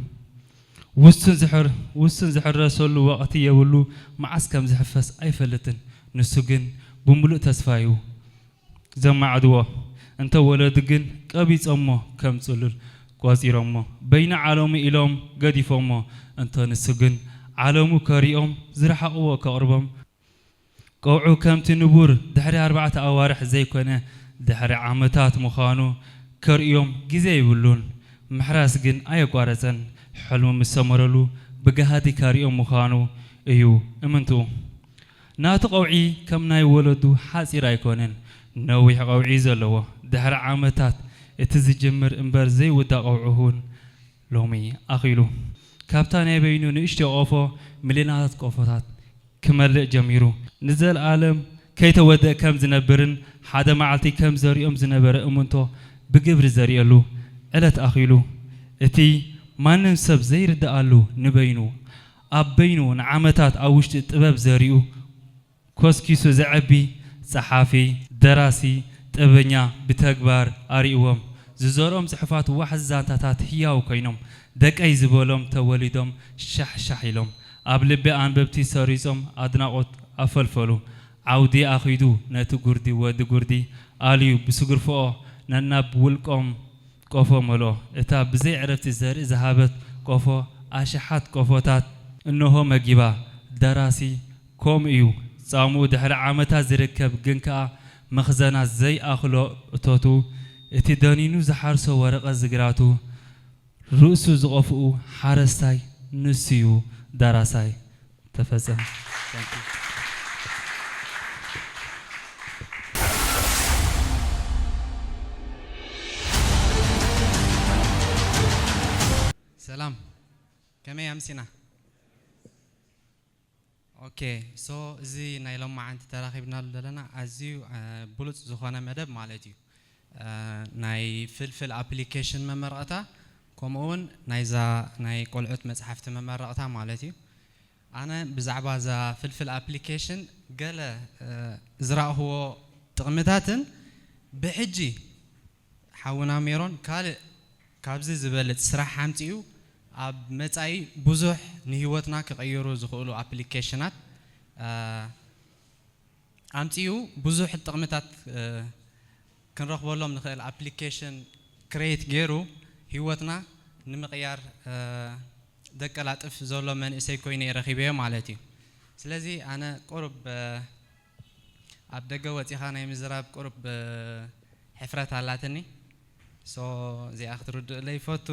ውሱን ዝሕር ውሱን ዝሕረሰሉ ወቕቲ የብሉ መዓስ ከም ዝሕፈስ ኣይፈልጥን። ንሱ ግን ብምሉእ ተስፋ እዩ ዘማዕድዎ እንተ ወለዱ ግን ቀቢጾሞ ከም ጽሉል ቆጺሮሞ በይኑ ዓለሙ ኢሎም ገዲፎሞ እንተ ንሱ ግን ዓለሙ ከሪኦም ዝረሓቕዎ ከቕርቦም ቀውዑ ከምቲ ንቡር ድሕሪ ኣርባዕተ ኣዋርሕ ዘይኮነ ድሕሪ ዓመታት ምዃኑ ከርእዮም ግዜ የብሉን። ምሕራስ ግን ኣየቋረጸን። ሕልሙ ምስ ሰመረሉ ብጋህዲ ከርእዮም ምዃኑ እዩ እምንትኡ። ናቱ ቀውዒ ከም ናይ ወለዱ ሓጺር ኣይኮነን፣ ነዊሕ ቀውዒ እዩ ዘለዎ። ድሕሪ ዓመታት እቲ ዝጅምር እምበር ዘይውዳእ ቀውዒ እውን ሎሚ ኣኺሉ። ካብታ ናይ በይኑ ንእሽቶ ቆፎ ሚልዮናት ቆፎታት ክመልእ ጀሚሩ። ንዘለኣለም ከይተወደእ ከም ዝነብርን ሓደ መዓልቲ ከም ዘርእዮም ዝነበረ እምንቶ ብግብሪ ዘርእየሉ ዕለት ኣኺሉ። እቲ ማንም ሰብ ዘይርድኣሉ ንበይኑ ኣብ በይኑ ንዓመታት ኣብ ውሽጢ ጥበብ ዘሪኡ ኮስኪሱ ዘዕቢ ጸሓፊ፣ ደራሲ፣ ጥበበኛ ብተግባር ኣርእይዎም። ዝዘርኦም ጽሑፋት ዋሕዚ ዛንታታት ህያው ኮይኖም ደቀይ ዝበሎም ተወሊዶም ሻሕ ሻሕ ኢሎም ኣብ ልቢ ኣንበብቲ ሰሪጾም ኣድናቖት ኣፈልፈሉ። ዓውዲ ኣኺዱ ነቲ ጉርዲ ወዲ ጉርዲ ኣልዩ ብስጉርፍኦ ነናብ ውልቆም ቆፎ መልኦ። እታ ብዘይ ዕረፍቲ ዘርኢ ዝሃበት ቆፎ ኣሽሓት ቆፎታት እንሆ መጊባ። ደራሲ ከምኡ እዩ ጻምኡ ድሕሪ ዓመታት ዝርከብ ግን ከኣ መኽዘናት ዘይኣኽሎ እቶቱ፣ እቲ ደኒኑ ዝሓርሶ ወረቐት ዝግራቱ፣ ርእሱ ዝቐፍኡ ሓረስታይ ንሱ'ዩ ደራሳይ። ተፈጸመ። Thank you። ሰላም፣ ከመይ ኣምሲና? ኦኬ፣ ሶ እዚ ናይ ሎማዓንቲ ተራኺብናሉ ዘለና ኣዝዩ፣ እ፣ ብሉጽ ዝኾነ መደብ ማለት እዩ። እ፣ ናይ ፍልፍል ኣፕሊኬሽን መመረቕታ፣ ከምኡ እውን ናይዛ ናይ ቆልዑት መጽሓፍቲ መመረቕታ ማለት እዩ። ኣነ ብዛዕባ እዛ ፍልፍል ኣፕሊኬሽን ገለ፣ እ፣ ዝረኣኽዎ ጥቕምታትን ብሕጂ ሓውና ሜሮን ካልእ ካብዚ ዝበልጽ ስራሕ ኣምጺኡ ኣብ መጻኢ ብዙሕ ንህይወትና ክቕይሩ ዝኽእሉ ኣፕሊኬሽናት፣ እ፣ ኣምጺኡ ብዙሕ ጥቕምታት፣ እ፣ ክንረኽበሎም ንኽእል ኣፕሊኬሽን ክሬት ገይሩ ህይወትና ንምቕያር፣ እ፣ ዘቀላጥፍ ዘሎ መንእሰይ ኮይኑ እየ ረኺበዮ ማለት እዩ። ስለዚ ኣነ ቁሩብ፣ እ፣ ኣብ ደገ ወጺኻ ናይ ምዝራብ ቁሩብ፣ እ፣ ሕፍረት ኣላትኒ። ሶ እዚኣ ክትርድእለይ ይፈቱ።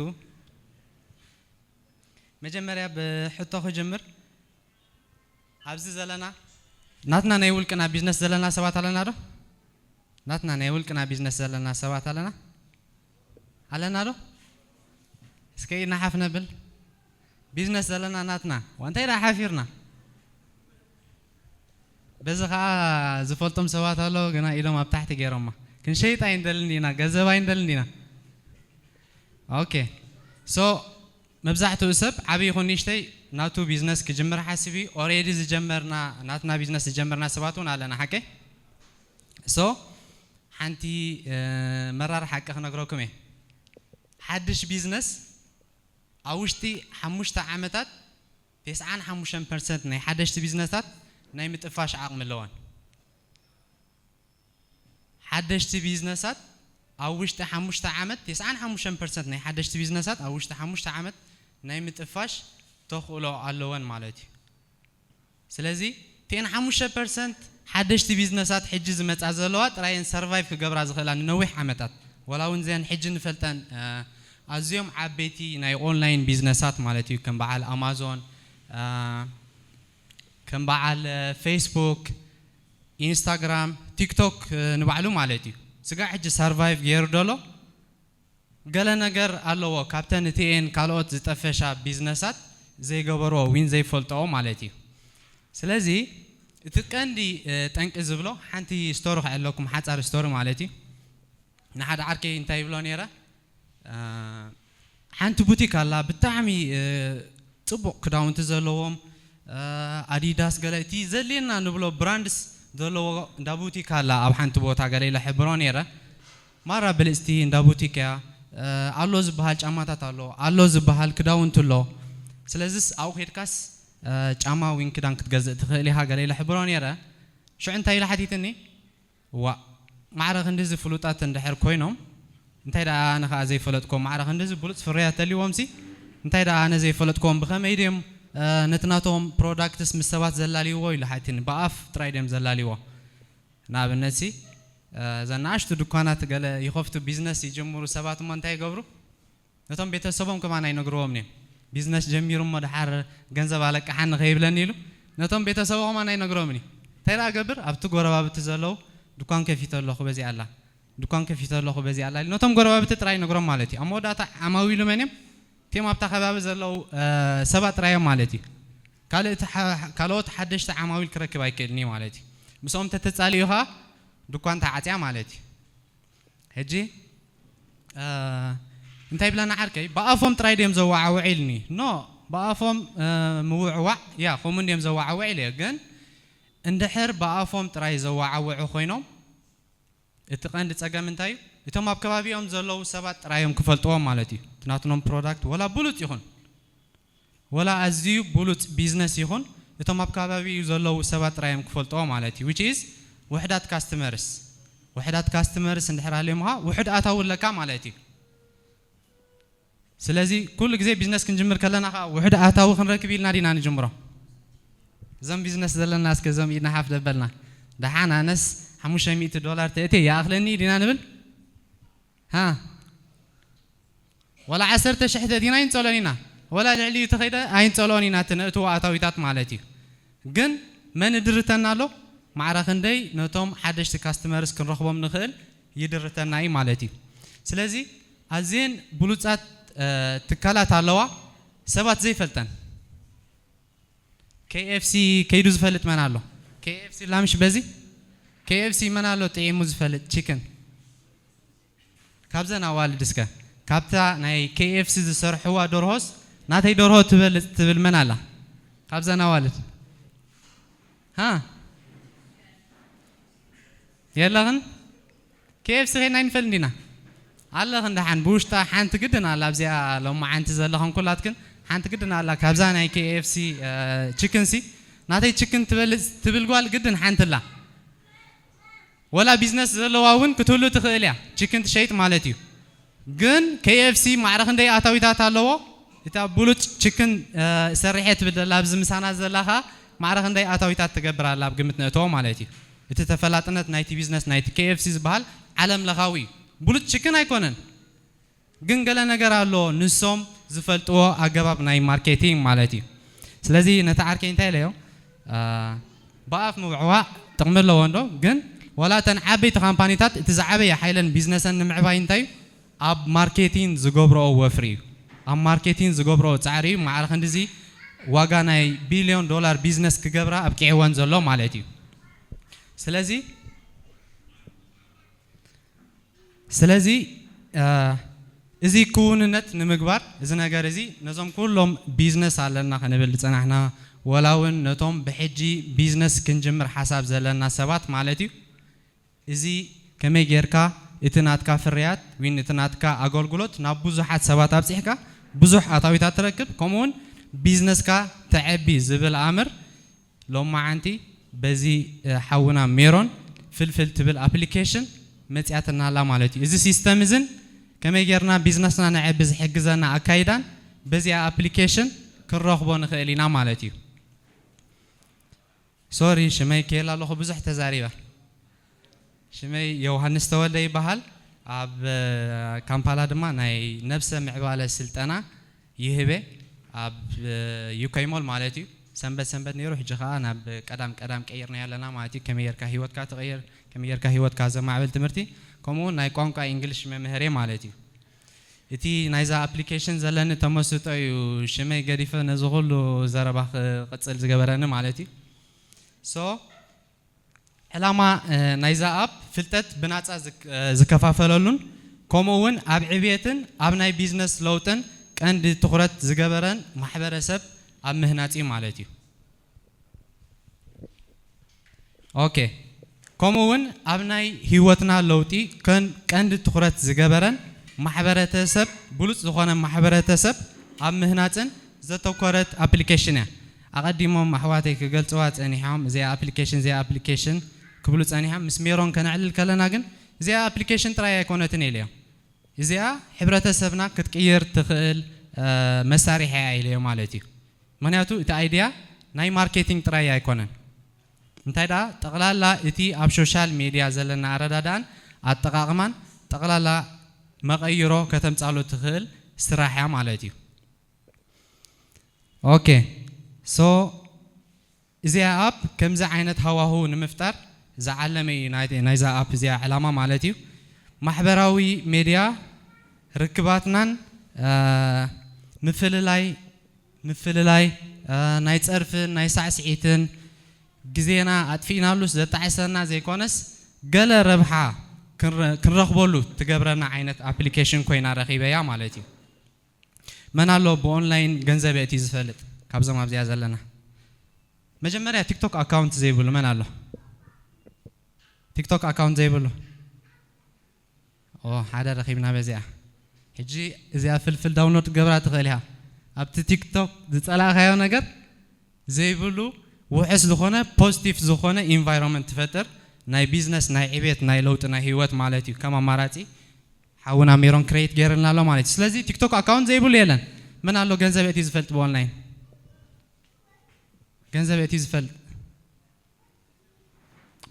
መጀመርያ ብሕቶ ክጅምር። ኣብዚ ዘለና ናትና ናይ ውልቅና ቢዝነስ ዘለና ሰባት ኣለና ዶ? ናትና ናይ ውልቅና ቢዝነስ ዘለና ሰባት ኣለና? ኣለና ዶ? እስከ ኢድና ሓፍ ነብል። ቢዝነስ ዘለና ናትና። ዋንታይ ደኣ ሓፊርና? በዚ ኸኣ ዝፈልጦም ሰባት ኣለዉ፣ ግና ኢዶም ኣብ ታሕቲ ገይሮማ። ክንሸይጥ ኣይንደልን ዲና፣ ገንዘብ ኣይንደልን ዲና። ኦኬ። ሶ፣ መብዛሕትኡ ሰብ ዓቢ ይኹን ንእሽተይ ናቱ ቢዝነስ ክጅምር ሓስብ እዩ። ኦሬዲ ዝጀመርና፣ ናትና ቢዝነስ ዝጀመርና ሰባት እውን ኣለና፣ ሓቀይ? ሶ፣ ሓንቲ፣ እ፣ መራር ሓቂ ክነግረኩም እየ። ሓድሽ ቢዝነስ ኣብ ውሽጢ ሓሙሽተ ዓመታት፣ ተስዓን ሓሙሽተን ፐርሰንት ናይ ሓደሽቲ ቢዝነሳት ናይ ምጥፋሽ ዓቕሚ ኣለወን። ሓደሽቲ ቢዝነሳት ኣብ ውሽጢ ሓሙሽተ ዓመት፣ ተስዓን ሓሙሽተን ፐርሰንት ናይ ሓደሽቲ ቢዝነሳት ኣብ ውሽጢ ሓሙሽተ ዓመት ናይ ምጥፋሽ ተኽእሎ ኣለወን ማለት እዩ። ስለዚ፣ እተን ሓሙሽተ ፐርሰንት ሓደሽቲ ቢዝነሳት ሕጂ ዝመጻ ዘለዋ ጥራየን ሰርቫይቭ ክገብራ ዝኽእላ ንነዊሕ ዓመታት፣ ዋላ እውን እዘን ሕጂ ንፈልጠን፣ እ፣ ኣዝዮም ዓበይቲ ናይ ኦንላይን ቢዝነሳት ማለት እዩ፣ ከም በዓል ኣማዞን፣ እ፣ ከም በዓል፣ እ፣ ፌስቡክ፣ ኢንስታግራም፣ ቲክቶክ፣ እ፣ ንባዕሉ ማለት እዩ። ስጋዕ ሕጂ ሰርቫይቭ ገይሩ ደሎ፣ ገለ ነገር ኣለዎ፣ ካብተን እቲኤን ካልኦት ዝጠፈሻ ቢዝነሳት ዘይገበርዎ፣ ዊን ዘይፈልጥኦ ማለት እዩ። ስለዚ፣ እቲ ቀንዲ፣ እ፣ ጠንቂ ዝብሎ፣ ሓንቲ ስቶሪ ከዕለኩም፣ ሓጻር ስቶሪ ማለት እዩ። ንሓደ ዓርከይ እንታይ ይብሎ ነይረ? እ፣ ሓንቲ ቡቲክ ኣላ፣ ብጣዕሚ፣ እ፣ ጽቡቕ ክዳውንቲ ዘለዎም፣ እ፣ ኣዲዳስ፣ ገለ እቲ ዘድልየና ንብሎ ብራንድስ ዘለዎ እንዳ ቡቲክ ኣላ ኣብ ሓንቲ ቦታ፣ ገለ ኢለ ሕብሮ ነይረ። ማራ ብልጽቲ እንዳ ቡቲክ እያ። እ፣ ኣሎ ዝበሃል ጫማታት ኣሎ፣ ኣሎ ዝበሃል ክዳውንቲ ኣሎ። ስለዚስ ኣብኡ ኬድካስ፣ እ፣ ጫማ ዊን ክዳን ክትገዝእ ትኽእል ኢኻ፣ ገለ ኢለ ሕብሮ ነይረ። ሽዑ እንታይ ኢላ ሓቲትኒ? ዋእ፣ ማዕረ ክንድዚ ፍሉጣት እንድሕር ኮይኖም፣ እንታይ ደኣ ኣነ ኸኣ ዘይፈለጥኮ? ማዕረ ክንድዚ ብሉጽ ፍርያት ተልይዎምሲ፣ እንታይ ደኣ ኣነ ዘይፈለጥኮም? ብኸመይ ድዮም፣ እ፣ ነቲ ናቶም ፕሮዳክትስ ምስ ሰባት ዘላልይዎ? ኢሉ ሓቲኒ። ብኣፍ ጥራይ ድዮም ዘላልይዎ? ንኣብነትሲ፣ እ፣ እዘን ንኣሽቱ ድኳናት ገለ ይኸፍቱ፣ ቢዝነስ ይጅምሩ ሰባት እሞ እንታይ ይገብሩ? ነቶም ቤተሰቦም ከማን ኣይነግርዎም እዮም። ቢዝነስ ጀሚሩ እሞ ደሓር ገንዘብ ኣለቅሓኒ ከይብለኒ ኢሉ ነቶም ቤተሰቦም ከማን ኣይነግሮምን እዩ። እንታይ ደኣ ገብር? ኣብቲ ጎረባብቲ ዘለዉ ድኳን ከፊተ ኣለኹ በዚኣ ኣላ፣ ድኳን ከፊተ ኣለኹ በዚኣ ኣላ ኢሉ ነቶም ጎረባብቲ ጥራይ ይነግሮም ማለት እዩ። ኣብ መወዳእታ ዓማዊሉ መን እዮም? እቲኦም ኣብታ ከባቢ ዘለዉ፣ እ፣ ሰባት ጥራይ እዮም ማለት እዩ። ካልእ እቲ ሓ-፣ ካልኦት ሓደሽቲ ዓማዊል ክረክብ ኣይክእልን እዩ ማለት እዩ። ምስኦም ተተጻሊኡ ኸኣ ድኳን ተዓጽያ ማለት እዩ። ሕጂ፣ እ፣ እንታይ ይብለና ዓርከይ? ብኣፎም ጥራይ ድዮም ዘወዓውዕ ኢልኒ። ኖ፣ ብኣፎም፣ እ፣ ምውዕዋዕ፣ ያ፣ ከምኡ ድዮም ዘወዓውዕ ኢለ። ግን እንድሕር ብኣፎም ጥራይ ዘወዓውዑ ኮይኖም፣ እቲ ቀንዲ ጸገም እንታይ እዩ? እቶም ኣብ ከባቢኦም ዘለዉ ሰባት ጥራይ እዮም ክፈልጥዎም ማለት እዩ። እቲ ናትኖም ፕሮዳክት ወላ ብሉጽ ይኹን፣ ወላ ኣዝዩ ብሉጽ ቢዝነስ ይኹን፣ እቶም ኣብ ከባቢኡ ዘለዉ ሰባት ጥራይ እዮም ክፈልጥዎ ማለት እዩ። Which is ውሕዳት ካስተመርስ። ውሕዳት ካስተመርስ እንድሕር ሃልዮም ኸዓ ውሕድ ኣታዊ ኣለካ ማለት እዩ። ስለዚ ኩሉ ግዜ ቢዝነስ ክንጅምር ከለና ኸዓ ውሕድ ኣታዊ ክንረክብ ኢልና ዲና ንጅምሮ? እዞም ቢዝነስ ዘለና እስከ እዞም ኢድና ሓፍ ደበልና። ደሓን ኣነስ ሓሙሽተ ሚእቲ ዶላር ተእትየ ይኣኽለኒ ዲና ንብል? ሃ? ወላ ዓሰርተ ሽሕ ተእቲና ኣይንጸሎን ኢና። ወላ ልዕሊኡ ተኸይደ ኣይንጸሎን ኢና፣ እቲ ነእትዎ ኣታዊታት ማለት እዩ። ግን መን ይድርተና ኣሎ? ማዕረ ክንደይ ነቶም ሓደሽቲ ካስተመርስ ክንረኽቦም ንኽእል ይድርተና እዩ ማለት እዩ። ስለዚ ኣዝየን ብሉጻት፣ እ፣ ትካላት ኣለዋ፣ ሰባት ዘይፈልጠን። ኬ ኤፍ ሲ ከይዱ ዝፈልጥ መን ኣሎ? ኬ ኤፍ ሲ ላምሽ በዚ? ኬ ኤፍ ሲ መን ኣሎ ጥዒሙ ዝፈልጥ ቺክን? ካብዘን ኣዋልድ እስከ፣ ካብታ ናይ ኬ ኤፍ ሲ ዝሰርሕዋ ደርሆስ ናተይ ደርሆ ትበልጽ ትብል መን ኣላ? ካብዘን ኣዋልድ? ሃ? የለኽን? ኬ ኤፍ ሲ ኸይድና ኣይንፈልጥን ዲና? ኣለኽን ደሓን፣ ብውሽጣ ሓንቲ ግድን ኣላ፣ ኣብዚኣ ሎማዓንቲ ዘለኽን ኩላትክን፣ ሓንቲ ግድን ኣላ፣ ካብዛ ናይ ኬ ኤፍ ሲ፣ እ፣ ቺክን ሲ፣ ናተይ ቺክን ትበልጽ ትብል ጓል ግድን ሓንቲ ኣላ። ወላ ቢዝነስ ዘለዋ እውን ክትህሉ ትኽእል እያ፣ ቺክን ትሸይጥ ማለት እዩ። ግን ኬ ኤፍ ሲ ማዕረ ክንደይ ኣታዊታት ኣለዎ? እታ ብሉጽ ቺክን፣ እ፣ ሰሪሐ ትብል ዘላ ኣብዚ ምሳና ዘላ ኸኣ ማዕረ ክንደይ ኣታዊታት ትገብር ኣላ ኣብ ግምት ነእትዎ ማለት እዩ። እቲ ተፈላጥነት ናይቲ ቢዝነስ ናይቲ ኬ ኤፍ ሲ ዝበሃል ዓለም ለኻዊ እዩ። ብሉጽ ቺክን ኣይኮነን። ግን ገለ ነገር ኣሎ ንሶም ዝፈልጥዎ ኣገባብ ናይ ማርኬቲንግ ማለት እዩ። ስለዚ ነቲ ዓርከይ እንታይ ኢለዮ? አ፣ ብኣፍ ምውዕዋዕ ጥቕሚ ኣለዎ እንዶ፣ ግን ዋላ እተን ዓበይቲ ካምፓኒታት እቲ ዝዓበየ ሓይለን ቢዝነሰን ንምዕባይ እንታይ እዩ? ኣብ ማርኬቲንግ ዝገብርኦ ወፍሪ እዩ። ኣብ ማርኬቲንግ ዝገብርኦ ጻዕሪ እዩ። ማዕረ ክንድዚ ዋጋ ናይ ቢልዮን ዶላር ቢዝነስ ክገብራ ኣብቂዕወን ዘሎ ማለት እዩ። ስለዚ ስለዚ፣ እ፣ እዚ ክውንነት ንምግባር፣ እዚ ነገር እዚ ነዞም ኩሎም ቢዝነስ ኣለና ክንብል ዝጸናሕና፣ ወላ እውን ነቶም ብሕጂ ቢዝነስ ክንጅምር ሓሳብ ዘለና ሰባት ማለት እዩ። እዚ ከመይ ጌርካ እቲ ናትካ ፍርያት ወይ እቲ ናትካ ኣገልግሎት ናብ ብዙሓት ሰባት ኣብጺሕካ ብዙሕ ኣታዊታት ትረክብ፣ ከምኡ እውን ቢዝነስካ ተዐቢ ዝብል ኣምር ሎማዓንቲ በዚ፣ እ፣ ሓውና ሜሮን ፍልፍል ትብል ኣፕሊኬሽን መጺኣትና ኣላ ማለት እዩ። እዚ ሲስተም እዝን ከመይ ጌርና ቢዝነስና ነዐቢ ዝሕግዘና ኣካይዳን በዚኣ ኣፕሊኬሽን ክንረኽቦ ንኽእል ኢና ማለት እዩ። ሶሪ፣ ሽመይ ክየላ ኣለኹ፣ ብዙሕ ተዛሪበ። ሽመይ ዮሃንስ ተወልደ ይበሃል። ኣብ፣ እ፣ ካምፓላ ድማ ናይ ነብሰ ምዕባለ ስልጠና ይህበ ኣብ፣ እ፣ ዩኬ ሞል ማለት እዩ። ሰንበት ሰንበት ነይሩ፣ ሕጂ ኸኣ ናብ ቀዳም ቀዳም ቀይርና ያለና ማለት እዩ። ከመይ ጌርካ ህይወትካ ትቐይር፣ ከመይ ጌርካ ህይወትካ ዘማዕብል ትምህርቲ፣ ከምኡ እውን ናይ ቋንቋ እንግሊሽ መምህር እየ ማለት እዩ። እቲ ናይዛ ኣፕሊኬሽን ዘለኒ ተመስጦ እዩ ሽመይ ገዲፈ ነዚ ኩሉ ዘረባ ክቕጽል ዝገበረኒ ማለት እዩ። ሶ ዕላማ፣ እ፣ ናይዛ ኣፕ ፍልጠት ብናጻ ዝክ-፣ እ፣ ዝከፋፈለሉን ከምኡ እውን ኣብ ዕብየትን ኣብ ናይ ቢዝነስ ለውጥን ቀንዲ ትኹረት ዝገበረን ማሕበረሰብ ኣብ ምህናጽ እዩ ማለት እዩ። ኦኬ። ከምኡ እውን ኣብ ናይ ህይወትና ለውጢ ከን-፣ ቀንዲ ትኹረት ዝገበረን ማሕበረተሰብ፣ ብሉጽ ዝኾነ ማሕበረተሰብ ኣብ ምህናጽን ዘተኮረት ኣፕሊኬሽን እያ። ኣቐዲሞም ኣሕዋተይ ክገልጽዋ ጸኒሖም፣ እዚኣ ኣፕሊኬሽን፣ እዚኣ ኣፕሊኬሽን ክብሉ ጸኒሖም። ምስ ሜሮን ከነዕልል ከለና ግን እዚኣ ኣፕሊኬሽን ጥራይ ኣይኮነትን ኢለዮም። እዚኣ ሕብረተሰብና ክትቅይር ትኽእል፣ እ፣ መሳርሒ እያ ኢለዮ ማለት እዩ። ምኽንያቱ እቲ ኣይድያ ናይ ማርኬቲንግ ጥራይ ኣይኮነን። እንታይ ደኣ ጠቕላላ እቲ ኣብ ሶሻል ሜድያ ዘለና ኣረዳድኣን ኣጠቓቕማን ጠቕላላ መቐይሮ ከተምጻሉ ትኽእል ስራሕ እያ ማለት እዩ። ኦኬ። ሶ እዚኣ ኣፕ ከምዚ ዓይነት ሃዋህው ንምፍጣር ዝዓለመ እዩ ናይ-፣ ናይዛ ኣፕ እዚኣ ዕላማ ማለት እዩ። ማሕበራዊ ሜድያ ርክባትናን፣ እ፣ ምፍልላይ፣ ምፍልላይ፣ እ፣ ናይ ጸርፍን ናይ ሳዕስዒትን ግዜና ኣጥፊእናሉስ ዘጣዕሰና ዘይኮነስ ገለ ረብሓ ክንረ-፣ ክንረኽበሉ ትገብረና ዓይነት ኣፕሊኬሽን ኮይና ረኺበያ ማለት እዩ። መን ኣሎ ብኦንላይን ገንዘብ የእትዩ ዝፈልጥ ካብዞም ኣብዚኣ ዘለና? መጀመርያ ቲክቶክ ኣካውንት ዘይብሉ መን ኣሎ? ቲክቶክ ኣካውንት ዘይብሉ? ኦ፣ ሓደ ረኺብና በዚኣ። ሕጂ እዚኣ ፍልፍል ዳውንሎድ ክገብራ ትኽእል ኢኻ። ኣብቲ ቲክቶክ ዝጸላእካዮ ነገር ዘይብሉ ውሑስ ዝኾነ ፖዚቲቭ ዝኾነ ኢንቫይሮንመንት ትፈጥር። ናይ ቢዝነስ፣ ናይ ዕቤት፣ ናይ ለውጢ፣ ናይ ህይወት ማለት እዩ። ከም ኣማራጺ ሓውና ሜሮን ክሬት ገይርልና ኣሎ ማለት እዩ። ስለዚ ቲክቶክ ኣካውንት ዘይብሉ የለን። ምን ኣሎ ገንዘብ እቲ ዝፈልጥ ብኦንላይን ገንዘብ እቲ ዝፈልጥ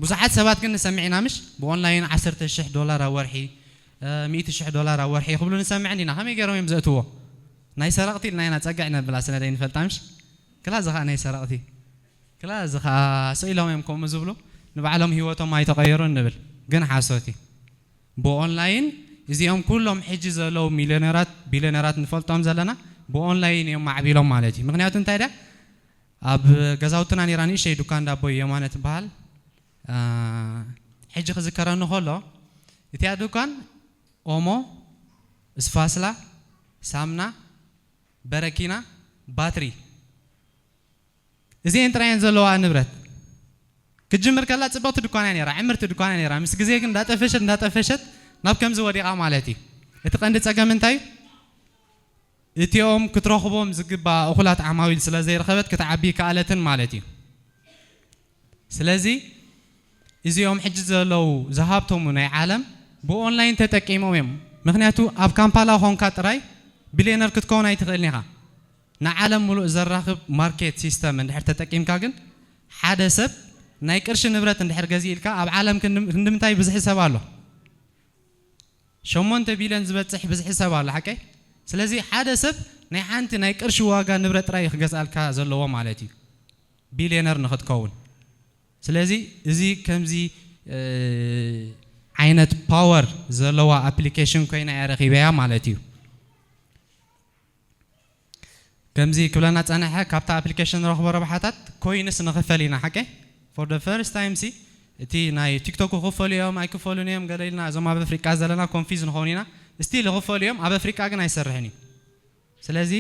ብዙሓት ሰባት ግን ንሰምዕ ኢና ምሽ ብኦንላይን ዓሰርተ ሽሕ ዶላር ኣብ ወርሒ፣ ሚእቲ ሽሕ ዶላር ኣብ ወርሒ ክብሉ ንሰምዕ እንዲና። ከመይ ገይሮም እዮም ዘእትዎ? ናይ ሰረቕቲ ኢልና ኢና ጸግዕ ነብላ ስለ ዘይንፈልጣ ምሽ። ክላ እዚ ኸኣ ናይ ሰረቕቲ፣ ክላ እዚ ኸኣ ስኢሎም እዮም ከምኡ ዝብሉ። ንባዕሎም ህይወቶም ኣይተቐየሩን ንብል፣ ግን ሓሶት እዩ። ብኦንላይን እዚኦም ኩሎም ሕጂ ዘለዉ ሚልዮነራት ቢልዮነራት ንፈልጦም ዘለና ብኦንላይን እዮም ማዕቢሎም ማለት እዩ። ምክንያቱ እንታይ ዳ ኣብ ገዛውትና ነራ ንእሽተይ ዱካን ዳቦ የማነ ትበሃል። ሕጂ ክዝከረኒ ከሎ እቲኣ ዱካን ኦሞ፣ እስፋስላ፣ ሳምና፣ በረኪና፣ ባትሪ፣ እዚአን ጥራየን ዘለዋ ንብረት። ክጅምር ከላ ጽብቕቲ ድኳን እያ ነይራ፣ ዕምርቲ ድኳን እያ ነይራ። ምስ ግዜ ግን እንዳጠፈሸት እንዳጠፈሸት ናብ ከምዚ ወዲቓ ማለት እዩ። እቲ ቀንዲ ጸገም እንታይ እዩ? እቲኦም ክትረኽቦም ዝግባእ እኹላት ዓማዊል ስለ ዘይረኸበት ክትዓቢ ይከኣለትን ማለት እዩ። ስለዚ እዚኦም ሕጂ ዘለዉ ዝሃብተሙ ናይ ዓለም ብኦንላይን ተጠቂሞም እዮም። ምክንያቱ ኣብ ካምፓላ ኾንካ ጥራይ ቢልዮነር ክትከውን ኣይትኽእልን ኢኻ። ንዓለም ሙሉእ ዘራኽብ ማርኬት ሲስተም እንድሕር ተጠቂምካ ግን ሓደ ሰብ ናይ ቅርሺ ንብረት እንድሕር ገዚእልካ ኣብ ዓለም ክንዲ ምንታይ ብዝሒ ሰብ ኣሎ? ሸሞንተ ቢልዮን ዝበጽሕ ብዝሒ ሰብ ኣሎ ሓቀይ? ስለዚ ሓደ ሰብ ናይ ሓንቲ ናይ ቅርሺ ዋጋ ንብረት ጥራይ እዩ ክገዝኣልካ ዘለዎ ማለት እዩ ቢልዮነር ንኽትከውን። ስለዚ እዚ ከምዚ ዓይነት ፓወር ዘለዋ ኣፕሊኬሽን ኮይና እያ ረኺበያ ማለት እዩ። ከምዚ ክብለና ጸንሐ፣ ካብታ ኣፕሊኬሽን ንረኽቦ ረብሓታት ኮይንስ ንኽፈል ኢና ሓቀ? For the first time ሲ እቲ ናይ ቲክቶክ ክፈሉ እዮም ኣይክፈሉን እዮም ገለ ኢልና እዞም ኣብ ኣፍሪቃ ዘለና ኮንፊዝ ንኸውን ኢና። ስቲል ክፈሉ እዮም፣ ኣብ ኣፍሪቃ ግን ኣይሰርሕን እዩ። ስለዚ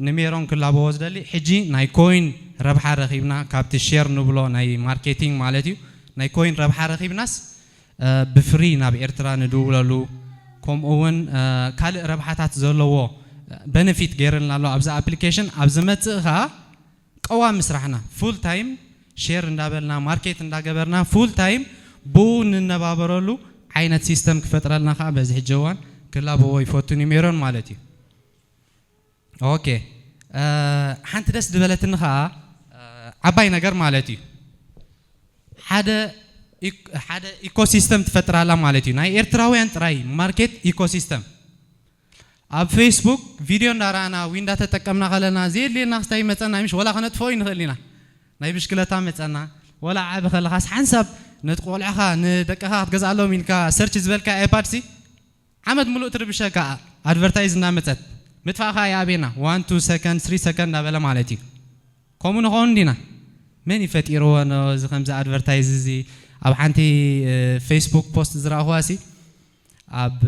ንሜሮን ክላበዎ ዝደሊ ሕጂ ናይ ኮይን ረብሓ ረኺብና ካብቲ ሼር ንብሎ ናይ ማርኬቲንግ ማለት እዩ። ናይ ኮይን ረብሓ ረኺብናስ ብፍሪ ናብ ኤርትራ ንድውለሉ ከምኡ እውን ካልእ ረብሓታት ዘለዎ በነፊት ገይርልና ኣሎ ኣብዚ ኣፕሊኬሽን። ኣብ ዝመጽእ ኸኣ ቀዋሚ ስራሕና ፉል ታይም ሼር እንዳበልና ማርኬት እንዳገበርና ፉል ታይም ብኡ ንነባበረሉ ዓይነት ሲስተም ክፈጥረልና ኸዓ በዚ ሕጂ እዋን ክላበዎ ይፈቱ ኒሜሮን ማለት እዩ። ኦኬ፣ ሓንቲ ደስ ዝበለትኒ ኸዓ ዓባይ ነገር ማለት እዩ። ሓደ ኢኮሲስተም ትፈጥራላ ማለት እዩ። ናይ ኤርትራውያን ጥራይ ማርኬት ኢኮሲስተም ኣብ ፌስቡክ ቪድዮ እንዳረኣና ወይ እንዳተጠቀምና ከለና ዘየድልየና ክስታይ መፀና ምሽ ወላ ከነጥፍኦ ይንኽእል ኢና። ናይ ብሽክለታ መፀና ወላ ዓቢ ከለኻስ ሓንሳብ ነቲ ቆልዕኻ ንደቅኻ ክትገዝኣሎም ኢልካ ሰርች ዝበልካ ኣይፓድ ሲ ዓመት ሙሉእ ትርብሸካ ኣድቨርታይዝ እናመፀት ምጥፋእኻ ይኣብየና ዋን ቱ ሰከንድ ስሪ ሰከንድ እንዳበለ ማለት እዩ። ከምኡ ንኸውን እንዲና? መን እዩ ፈጢርዎ እዚ ከምዚ ኣድቨርታይዝ እዚ? ኣብ ሓንቲ ፌስቡክ ፖስት ዝረኣኹዋ ሲ ኣብ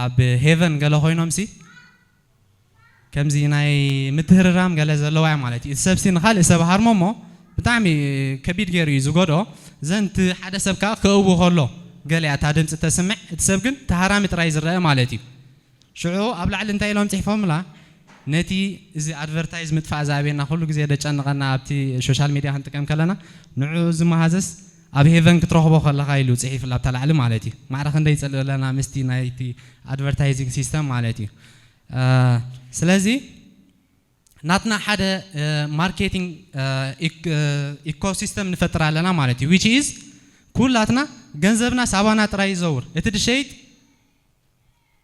ኣብ ሄቨን ገለ ኮይኖም ሲ ከምዚ ናይ ምትህርራም ገለ ዘለዋ እያ ማለት እዩ። እቲ ሰብሲ ንኻልእ ሰብ ሃርሞ እሞ ብጣዕሚ ከቢድ ገይሩ እዩ ዝጎድኦ። ዘን እቲ ሓደ ሰብ ከዓ ክእቡ ከሎ ገለ እያ እታ ድምፂ ተስምዕ፣ እቲ ሰብ ግን ተሃራሚ ጥራይ ዝረአ ማለት እዩ። ሽዑ ኣብ ላዕሊ እንታይ ኢሎም ፅሒፎምላ? ነቲ እዚ ኣድቨርታይዝ ምጥፋእ ዝኣብየና ኩሉ ግዜ ደጨንቐና ኣብቲ ሶሻል ሚድያ ክንጥቀም ከለና ንዑ እዚ መሃዘስ ኣብ ሄቨን ክትረኽቦ ከለኻ ኢሉ ፅሒፍላ ኣብታ ላዕሊ ማለት እዩ። ማዕረ ክንደይ ይፀልእ ኣለና ምስቲ ናይቲ ኣድቨርታይዚንግ ሲስተም ማለት እዩ። ስለዚ ናትና ሓደ ማርኬቲንግ ኢኮሲስተም ንፈጥር ኣለና ማለት እዩ። ዊች ኢዝ ኩላትና ገንዘብና ሳባና ጥራይ ይዘውር። እቲ ድሸይጥ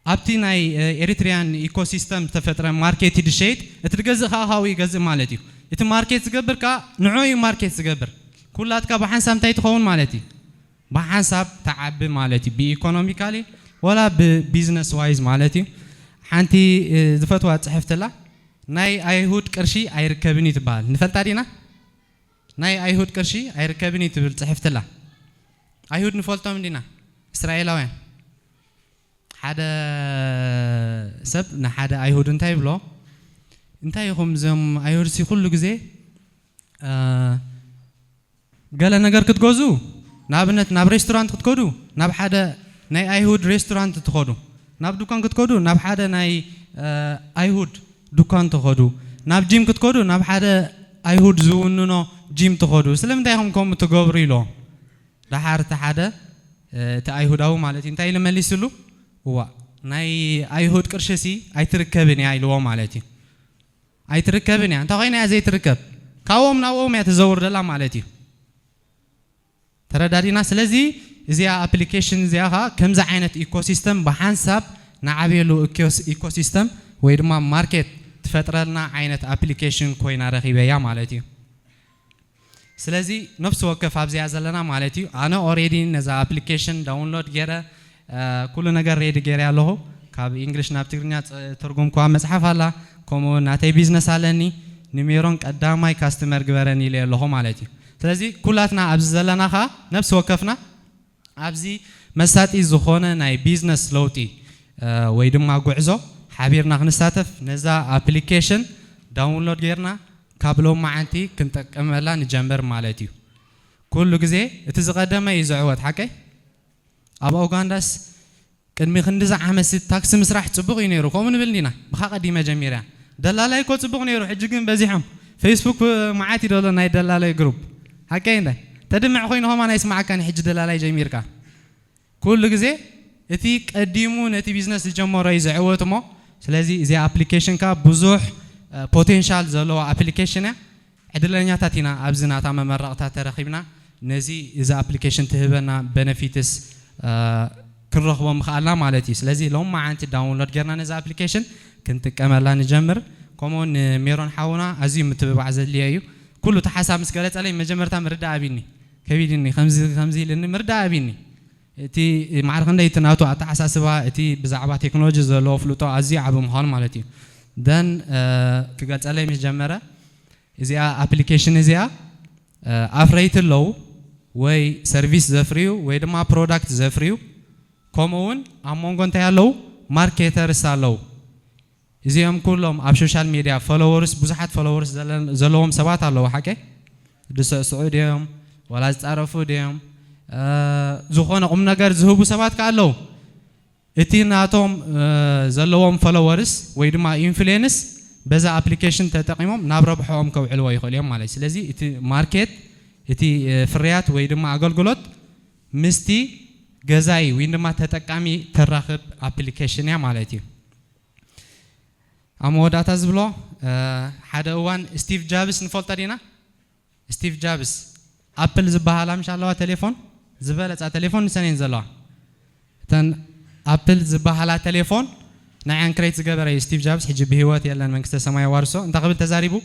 ኣብቲ ናይ ኤሪትሪያን ኢኮሲስተም ዝተፈጥረ ማርኬት እዩ ድሸይጥ። እቲ ድገዝእ ከዓ ካብኡ ይገዝእ ማለት እዩ። እቲ ማርኬት ዝገብር ከዓ ንዑ እዩ ማርኬት ዝገብር። ኩላትካ ብሓንሳብ እንታይ ትኸውን ማለት እዩ? ብሓንሳብ ተዓቢ ማለት እዩ። ብኢኮኖሚካሊ ወላ ብቢዝነስ ዋይዝ ማለት እዩ። ሓንቲ ዝፈትዋ ፅሕፍትላ ናይ ኣይሁድ ቅርሺ ኣይርከብን እዩ ትበሃል። ንፈልጣ ዲና? ናይ ኣይሁድ ቅርሺ ኣይርከብን እዩ ትብል ፅሕፍትላ። ኣይሁድ ንፈልጦም እንዲና? እስራኤላውያን። ሓደ ሰብ ንሓደ ኣይሁድ እንታይ ይብሎ? እንታይ ኢኹም እዞም ኣይሁድ ሲ ኩሉ ግዜ ገለ ነገር ክትገዙ ንኣብነት ናብ ሬስቶራንት ክትከዱ ናብ ሓደ ናይ ኣይሁድ ሬስቶራንት ትኸዱ፣ ናብ ዱኳን ክትከዱ ናብ ሓደ ናይ ኣይሁድ ዱኳን ትኸዱ፣ ናብ ጂም ክትከዱ ናብ ሓደ ኣይሁድ ዝውንኖ ጂም ትኸዱ። ስለምንታይ ኢኹም ከምኡ ትገብሩ ኢሎም። ደሓር እቲ ሓደ እቲ ኣይሁዳዊ ማለት እዩ እንታይ ኢሉ መሊስሉ? እዋ ናይ ኣይሁድ ቅርሺ ሲ ኣይትርከብን እያ ኢልዎ ማለት እዩ። ኣይትርከብን እያ። እንታይ ኮይና እያ ዘይትርከብ? ካብኦም ናብኦም እያ ትዘውር ደላ ማለት እዩ። ተረዳዲና። ስለዚ እዚኣ ኣፕሊኬሽን እዚኣ ኸዓ ከምዚ ዓይነት ኢኮሲስተም ብሓንሳብ ንዓብየሉ ኢኮሲስተም ወይ ድማ ማርኬት ትፈጥረልና ዓይነት ኣፕሊኬሽን ኮይና ረኺበያ ማለት እዩ። ስለዚ ነፍሲ ወከፍ ኣብዚኣ ዘለና ማለት እዩ። ኣነ ኦሬዲ ነዛ ኣፕሊኬሽን ዳውንሎድ ገይረ ኩሉ ነገር ሬዲ ገይረ ኣለኹ። ካብ ኢንግሊሽ ናብ ትግርኛ ትርጉም ከዋ መፅሓፍ ኣላ። ከምኡ ናተይ ቢዝነስ ኣለኒ። ንሜሮን ቀዳማይ ካስትመር ግበረኒ ኢለ ኣለኹ ማለት እዩ። ስለዚ ኩላትና ኣብዚ ዘለና ከዓ ነፍሲ ወከፍና ኣብዚ መሳጢ ዝኾነ ናይ ቢዝነስ ለውጢ ወይ ድማ ጉዕዞ ሓቢርና ክንሳተፍ ነዛ ኣፕሊኬሽን ዳውንሎድ ጌርና ካብ ሎማዓንቲ ክንጠቀመላ ንጀምር ማለት እዩ። ኩሉ ግዜ እቲ ዝቐደመ እዩ ዝዕወት ሓቀይ። ኣብ ኡጋንዳስ ቅድሚ ክንድዚ ዓመት ታክሲ ምስራሕ ፅቡቕ እዩ ነይሩ ከምኡ ንብል እንዲና። ብኻ ቀዲመ ጀሚረ እያ። ደላላይ እኮ ፅቡቕ ነይሩ ሕጂ ግን በዚሖም። ፌስቡክ መዓት እዩ ደሎ ናይ ደላላይ ግሩፕ። ሓቀይ እንታይ ተድምዕ ኮይኑ ኸማን ኣይስማዓካን ሕጂ ደላላይ ጀሚርካ። ኩሉ ግዜ እቲ ቀዲሙ ነቲ ቢዝነስ ዝጀመሮ እዩ ዝዕወት እሞ ስለዚ እዚኣ ኣፕሊኬሽን ከኣ ብዙሕ ፖቴንሻል ዘለዋ ኣፕሊኬሽን እያ። ዕድለኛታት ኢና ኣብዚ ናታ መመረቕታ ተረኺብና ነዚ እዚ ኣፕሊኬሽን ትህበና በነፊትስ ክንረኽቦ ምኽኣልና ማለት እዩ። ስለዚ ሎም መዓንቲ ዳውንሎድ ጌርና ነዚ ኣፕሊኬሽን ክንጥቀመላ ንጀምር። ከምኡ ንሜሮን ሓውና ኣዝዩ ምትብባዕ ዘድልዮ እዩ። ኩሉ እቲ ሓሳብ ምስ ገለጸለይ መጀመርታ ምርዳእ ኣቢኒ ከቢድኒ ከምዚ ከምዚ ኢልኒ ምርዳእ ኣቢኒ። እቲ ማዕረ ክንደይ እቲ ናቱ ኣተሓሳስባ እቲ ብዛዕባ ቴክኖሎጂ ዘለዎ ፍልጦ ኣዝዩ ዓቢ ምዃኑ ማለት እዩ። ደን ክገልጸለይ ምስ ጀመረ እዚኣ ኣፕሊኬሽን እዚኣ ኣፍረይቲ ኣለዉ ወይ ሰርቪስ ዘፍርዩ ወይ ድማ ፕሮዳክት ዘፍርዩ ከምኡ እውን ኣብ መንጎ እንታይ ኣለዉ ማርኬተርስ ኣለዉ። እዚኦም ኩሎም ኣብ ሶሻል ሚድያ ፎሎወርስ ብዙሓት ፎሎወርስ ዘለዎም ሰባት ኣለዉ ሓቀ ዝስዕስዑ ድዮም ዋላ ዝፃረፉ ድዮም ዝኾነ ቁም ነገር ዝህቡ ሰባት ከ ኣለዉ። እቲ ናቶም ዘለዎም ፎሎወርስ ወይ ድማ ኢንፍሉዌንስ በዛ ኣፕሊኬሽን ተጠቂሞም ናብ ረብሐኦም ከውዕልዎ ይኽእሉ እዮም ማለት እዩ። ስለዚ እቲ ማርኬት እቲ ፍርያት ወይ ድማ ኣገልግሎት ምስቲ ገዛኢ ወይ ድማ ተጠቃሚ ተራኽብ ኣፕሊኬሽን እያ ማለት እዩ። ኣብ መወዳእታ ዝብሎ ሓደ እዋን ስቲቭ ጃብስ ንፈልጦ ዲና? ስቲቭ ጃብስ ኣፕል ዝበሃላ ምሽ ኣለዋ ቴሌፎን ዝበለፃ ቴሌፎን ንሰን እየን ዘለዋ። እተን ኣፕል ዝበሃላ ቴሌፎን ንዓን ክሬት ዝገበረ እዩ ስቲቭ ጃብስ። ሕጂ ብህይወት የለን መንግስተ ሰማይ ዋርሶ እንታ ክብል ተዛሪቡ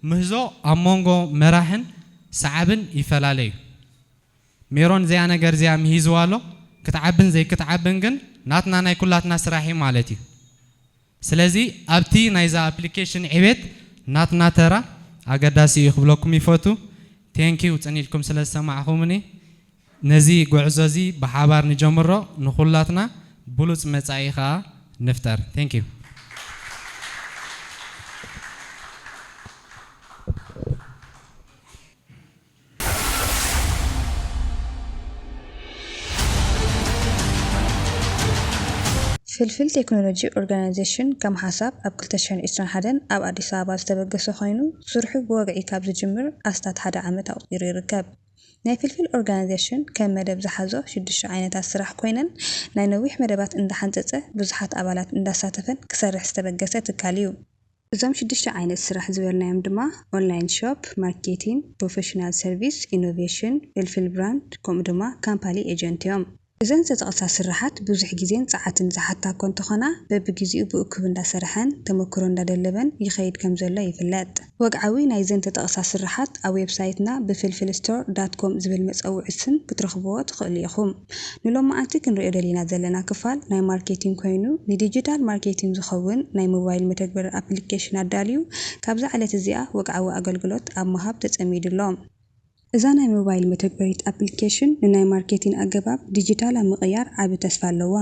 ምህዞ ኣብ መንጎ መራሕን ሰዓብን ይፈላለ እዩ። ሜሮን እዚኣ ነገር እዚኣ ምሂዝዋ ኣሎ ክትዓብን ዘይክትዓብን ግን ናትና ናይ ኩላትና ስራሕ እዩ ማለት እዩ። ስለዚ ኣብቲ ናይዛ ኣፕሊኬሽን ዕቤት ናትና ተራ ኣገዳሲ እዩ ክብለኩም ይፈቱ። ቴንኪው ፅን ኢልኩም ስለ ዝሰማዕኹምኒ። ነዚ ጉዕዞ እዚ ብሓባር ንጀምሮ ንኹላትና ብሉፅ መፃኢ ከዓ ንፍጠር። ቴንኪው። ፍልፍል ቴክኖሎጂ ኦርጋናይዜሽን ከም ሓሳብ ኣብ ክልተ ሽሕን ዕስራን ሓደን ኣብ ኣዲስ ኣበባ ዝተበገሰ ኮይኑ ስርሑ ብወግዒ ካብ ዝጅምር ኣስታት ሓደ ዓመት ኣቑፂሩ ይርከብ። ናይ ፍልፍል ኦርጋናይዜሽን ከም መደብ ዝሓዞ ሽዱሽተ ዓይነታት ስራሕ ኮይነን ናይ ነዊሕ መደባት እንዳሓንፀፀ ብዙሓት ኣባላት እንዳሳተፈን ክሰርሕ ዝተበገሰ ትካል እዩ። እዞም ሽዱሽተ ዓይነት ስራሕ ዝበልናዮም ድማ ኦንላይን ሾፕ፣ ማርኬቲን፣ ፕሮፌሽናል ሰርቪስ፣ ኢኖቬሽን፣ ፍልፍል ብራንድ ከምኡ ድማ ካምፓሊ ኤጀንት እዮም። እዘን ዝተጠቕሳ ስርሓት ብዙሕ ግዜን ጸዓትን ዝሓታ እኳ እንተኾና በብግዜኡ ብእኩብ እንዳሰርሐን ተመክሮ እንዳደለበን ይኸይድ ከምዘሎ ይፍለጥ። ወግዓዊ ናይዘን ተጠቕሳ ስርሓት ኣብ ዌብሳይትና ብፍልፍል ስቶር ዳት ኮም ዝብል መጸውዒ ስም ክትረኽብዎ ትኽእሉ ኢኹም። ንሎማዓንቲ ክንሪኦ ደሊና ዘለና ክፋል ናይ ማርኬቲንግ ኮይኑ ንዲጂታል ማርኬቲንግ ዝኸውን ናይ ሞባይል መተግበሪ ኣፕሊኬሽን ኣዳልዩ ካብዛ ዕለት እዚኣ ወግዓዊ ኣገልግሎት ኣብ ምሃብ ተጸሚዱ ኣሎ። እዛ ናይ ሞባይል መተግበሪት ኣፕሊኬሽን ንናይ ማርኬቲንግ ኣገባብ ዲጂታል ኣብ ምቕያር ዓቢ ተስፋ ኣለዋ።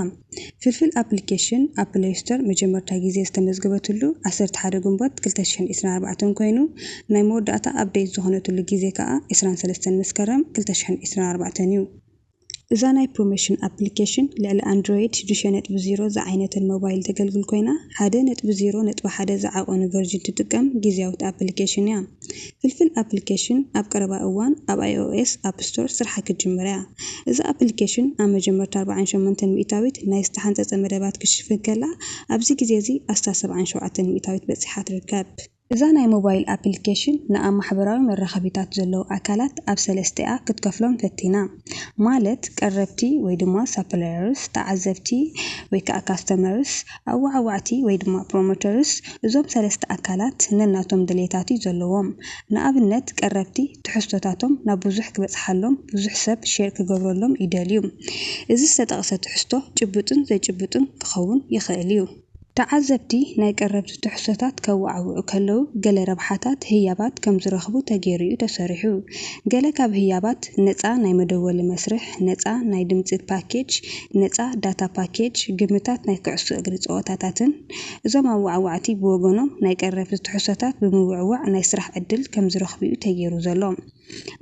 ፍልፍል ኣፕሊኬሽን ኣብ ፕለይ ስቶር መጀመርታ ግዜ ዝተመዝገበትሉ ዓሰርተ ሓደ ግንቦት ክልተ ሽሕን ዕስራን ኣርባዕተን ኮይኑ ናይ መወዳእታ ኣፕዴት ዝኾነትሉ ግዜ ከኣ ዕስራን ሰለስተን መስከረም ክልተ ሽሕን ዕስራን ኣርባዕተን እዩ። እዛ ናይ ፕሮሞሽን ኣፕሊኬሽን ልዕሊ ኣንድሮይድ ሽዱሽተ ነጥቢ ዜሮ ዝዓይነተን ሞባይል ተገልግል ኮይና፣ ሓደ ነጥቢ ዜሮ ነጥቢ ሓደ ዝዓቐኑ ቨርዥን ትጥቀም ግዝያዊት ኣፕሊኬሽን እያ። ፍልፍል ኣፕሊኬሽን ኣብ ቀረባ እዋን ኣብ iOS ኣፕ ስቶር ስርሓ ክትጅምር እያ። እዛ ኣፕሊኬሽን ኣብ መጀመርታ ኣርብዓን ሸሞንተን ሚእታዊት ናይ ዝተሓንጸጸ መደባት ክሽፍን ከላ፣ ኣብዚ ግዜ እዚ ኣስታት ሰብዓን ሸውዓተን ሚእታዊት በጺሓ ትርከብ። እዛ ናይ ሞባይል ኣፕሊኬሽን ንኣብ ማሕበራዊ መራኸቢታት ዘለዉ ኣካላት ኣብ ሰለስቲኣ ክትከፍሎም ፈቲና። ማለት ቀረብቲ ወይ ድማ ሳፕላየርስ፣ ተዓዘብቲ ወይ ከዓ ካስተመርስ፣ ኣዋዓዋዕቲ ወይ ድማ ፕሮሞተርስ፣ እዞም ሰለስተ ኣካላት ነናቶም ድሌታት እዩ ዘለዎም። ንኣብነት ቀረብቲ ትሕዝቶታቶም ናብ ብዙሕ ክበፅሓሎም፣ ብዙሕ ሰብ ሼር ክገብረሎም ይደልዩ። እዚ ዝተጠቕሰ ትሕዝቶ ጭቡጥን ዘይጭቡጥን ክኸውን ይኽእል እዩ። ተዓዘብቲ ናይ ቀረብቲ ትሕዝቶታት ከወዓውዑ ከለዉ፣ ገለ ረብሓታት፣ ህያባት ከም ዝረኽቡ ተገይሩ እዩ ተሰሪሑ። ገለ ካብ ህያባት፣ ነጻ ናይ መደወሊ መስርሕ፣ ነጻ ናይ ድምጺ ፓኬጅ፣ ነጻ ዳታ ፓኬጅ፣ ግምታት ናይ ኩዕሶ እግሪ ጸወታታትን። እዞም ኣወዓዋዕቲ ብወገኖም፣ ናይ ቀረብቲ ትሕዝቶታት ብምውዕዋዕ ናይ ስራሕ ዕድል ከም ዝረኽቡ እዩ ተገይሩ ዘሎ።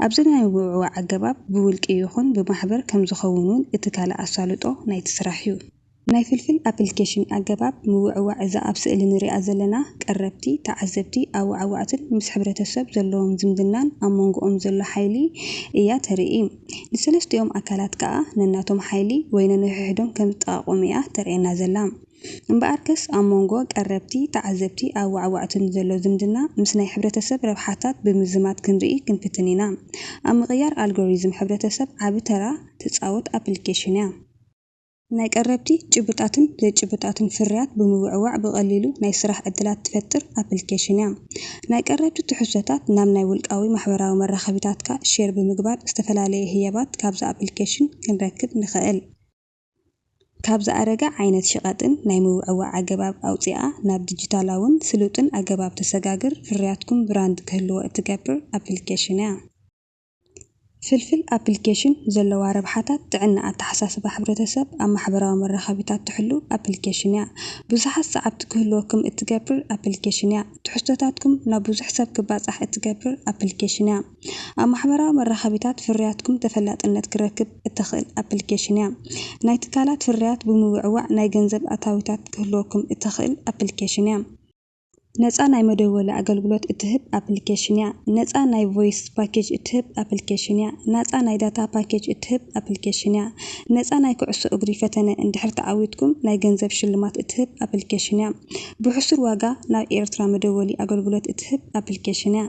ኣብዚ ናይ ምውዕዋዕ ኣገባብ ብውልቂ ይኹን ብማሕበር ከም ዝኸውን እውን እቲ ካልእ ኣሳልጦ ናይቲ ስራሕ እዩ። ናይ ፍልፍል ኣፕሊኬሽን ኣገባብ ምውዕዋዕ እዛ ኣብ ስእሊ ንሪኣ ዘለና ቀረብቲ፣ ተዓዘብቲ፣ ኣወዓዋዕትን ምስ ሕብረተሰብ ዘለዎም ዝምድናን ኣብ መንጎኦም ዘሎ ሓይሊ እያ ተርኢ። ንሰለስቲኦም ኣካላት ከኣ ነናቶም ሓይሊ ወይ ነንሕድሕዶም ከም ዝጠቓቖሙ እያ ተርእየና ዘላ። እምበኣርከስ ኣብ መንጎ ቀረብቲ፣ ተዓዘብቲ፣ ኣወዓዋዕትን ዘሎ ዝምድና ምስ ናይ ሕብረተሰብ ረብሓታት ብምዝማድ ክንርኢ ክንፍትን ኢና። ኣብ ምቕያር ኣልጎሪዝም ሕብረተሰብ ዓቢ ተራ ትጻወት ኣፕሊኬሽን እያ። ናይ ቀረብቲ ጭቡጣትን ዘይጭቡጣትን ፍርያት ብምውዕዋዕ ብቐሊሉ ናይ ስራሕ ዕድላት ትፈጥር ኣፕሊኬሽን እያ። ናይ ቀረብቲ ትሕዝቶታት ናብ ናይ ውልቃዊ ማሕበራዊ መራኸቢታትካ ሼር ብምግባር ዝተፈላለየ ህያባት ካብዛ ኣፕሊኬሽን ክንረክብ ንኽእል። ካብ ዝኣረገ ዓይነት ሸቐጥን ናይ ምውዕዋዕ ኣገባብ ኣውጺኣ ናብ ዲጂታላውን ስሉጥን ኣገባብ ተሰጋግር ፍርያትኩም ብራንድ ክህልዎ እትገብር ኣፕሊኬሽን እያ። ፍልፍል ኣፕሊኬሽን ዘለዋ ረብሓታት ጥዕና ኣተሓሳስባ ሕብረተሰብ ኣብ ማሕበራዊ መራኸቢታት ትሕሉ ኣፕሊኬሽን እያ። ብዙሓት ሰዓብቲ ክህልወኩም እትገብር ኣፕሊኬሽን እያ። ትሕዝቶታትኩም ናብ ብዙሕ ሰብ ክባጻሕ እትገብር ኣፕሊኬሽን እያ። ኣብ ማሕበራዊ መራኸቢታት ፍርያትኩም ተፈላጥነት ክረክብ እተኽእል ኣፕሊኬሽን እያ። ናይ ትካላት ፍርያት ብምውዕዋዕ ናይ ገንዘብ ኣታዊታት ክህልወኩም እተኽእል ኣፕሊኬሽን እያ። ነጻ ናይ መደወሊ ኣገልግሎት እትህብ ኣፕሊኬሽን እያ። ነጻ ናይ ቮይስ ፓኬጅ እትህብ ኣፕሊኬሽን እያ። ናጻ ናይ ዳታ ፓኬጅ እትህብ ኣፕሊኬሽን እያ። ነጻ ናይ ኩዕሶ እግሪ ፈተነ እንድሕር ተዓዊትኩም ናይ ገንዘብ ሽልማት እትህብ ኣፕሊኬሽን እያ። ብሕሱር ዋጋ ናብ ኤርትራ መደወሊ ኣገልግሎት እትህብ ኣፕሊኬሽን እያ።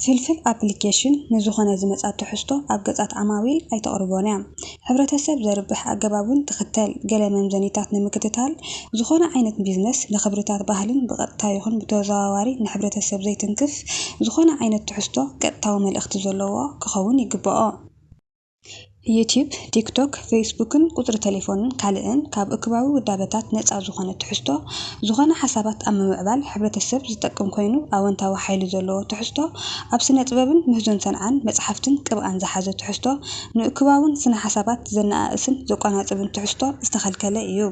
ፍልፍል ኣፕሊኬሽን ንዝኾነ ዝመጻ ትሕዝቶ ኣብ ገጻት ዓማዊል ኣይተቕርቦን እያ። ሕብረተሰብ ዘርብሕ ኣገባብ እውን ትኽተል። ገለ መምዘኒታት ንምክትታል፣ ዝኾነ ዓይነት ቢዝነስ ንኽብርታት ባህልን ብቐጥታ ይኹን ብተዘዋዋሪ ንሕብረተሰብ ዘይትንክፍ ዝኾነ ዓይነት ትሕዝቶ ቀጥታዊ መልእኽቲ ዘለዎ ክኸውን ይግብኦ። ዩቲዩብ፣ ቲክቶክ፣ ፌስቡክን ቁጽሪ ቴሌፎንን ካልእን ካብ እክባዊ ውዳበታት ነጻ ዝኾነ ትሕዝቶ፣ ዝኾነ ሓሳባት ኣብ ምምዕባል ሕብረተሰብ ዝጠቅም ኮይኑ ኣወንታዊ ሓይሊ ዘለዎ ትሕዝቶ፣ ኣብ ስነ ጥበብን ምህዞን ሰንዓን መጽሓፍትን ቅብኣን ዝሓዘ ትሕዝቶ፣ ንእክባውን ስነ ሓሳባት ዘነኣእስን ዘቋናጽብን ትሕዝቶ ዝተኸልከለ እዩ።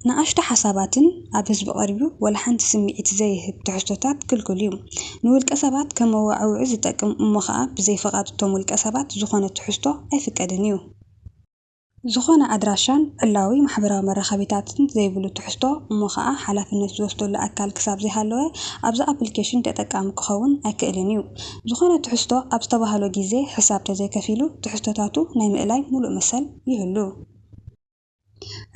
ንኣሽቱ ሓሳባትን ኣብ ህዝቢ ቀሪቡ ወላ ሓንቲ ስምዒት ዘይህብ ትሕዝቶታት ክልኩል እዩ። ንውልቀ ሰባት ከም መወዓውዒ ዝጠቅም እሞ ኸኣ ብዘይ ፍቓድ እቶም ውልቀ ሰባት ዝኾነ ትሕዝቶ ኣይፍቀድን እዩ። ዝኾነ ኣድራሻን ዕላዊ ማሕበራዊ መራኸቢታትን ዘይብሉ ትሕዝቶ እሞ ኸኣ ሓላፍነት ዝወስደሉ ኣካል ክሳብ ዘይሃለወ ኣብዚ ኣፕሊኬሽን ተጠቃሚ ክኸውን ኣይክእልን እዩ። ዝኾነ ትሕዝቶ ኣብ ዝተባህሎ ግዜ ሕሳብ ተዘይከፊሉ ትሕዝቶታቱ ናይ ምእላይ ሙሉእ መሰል ይህሉ።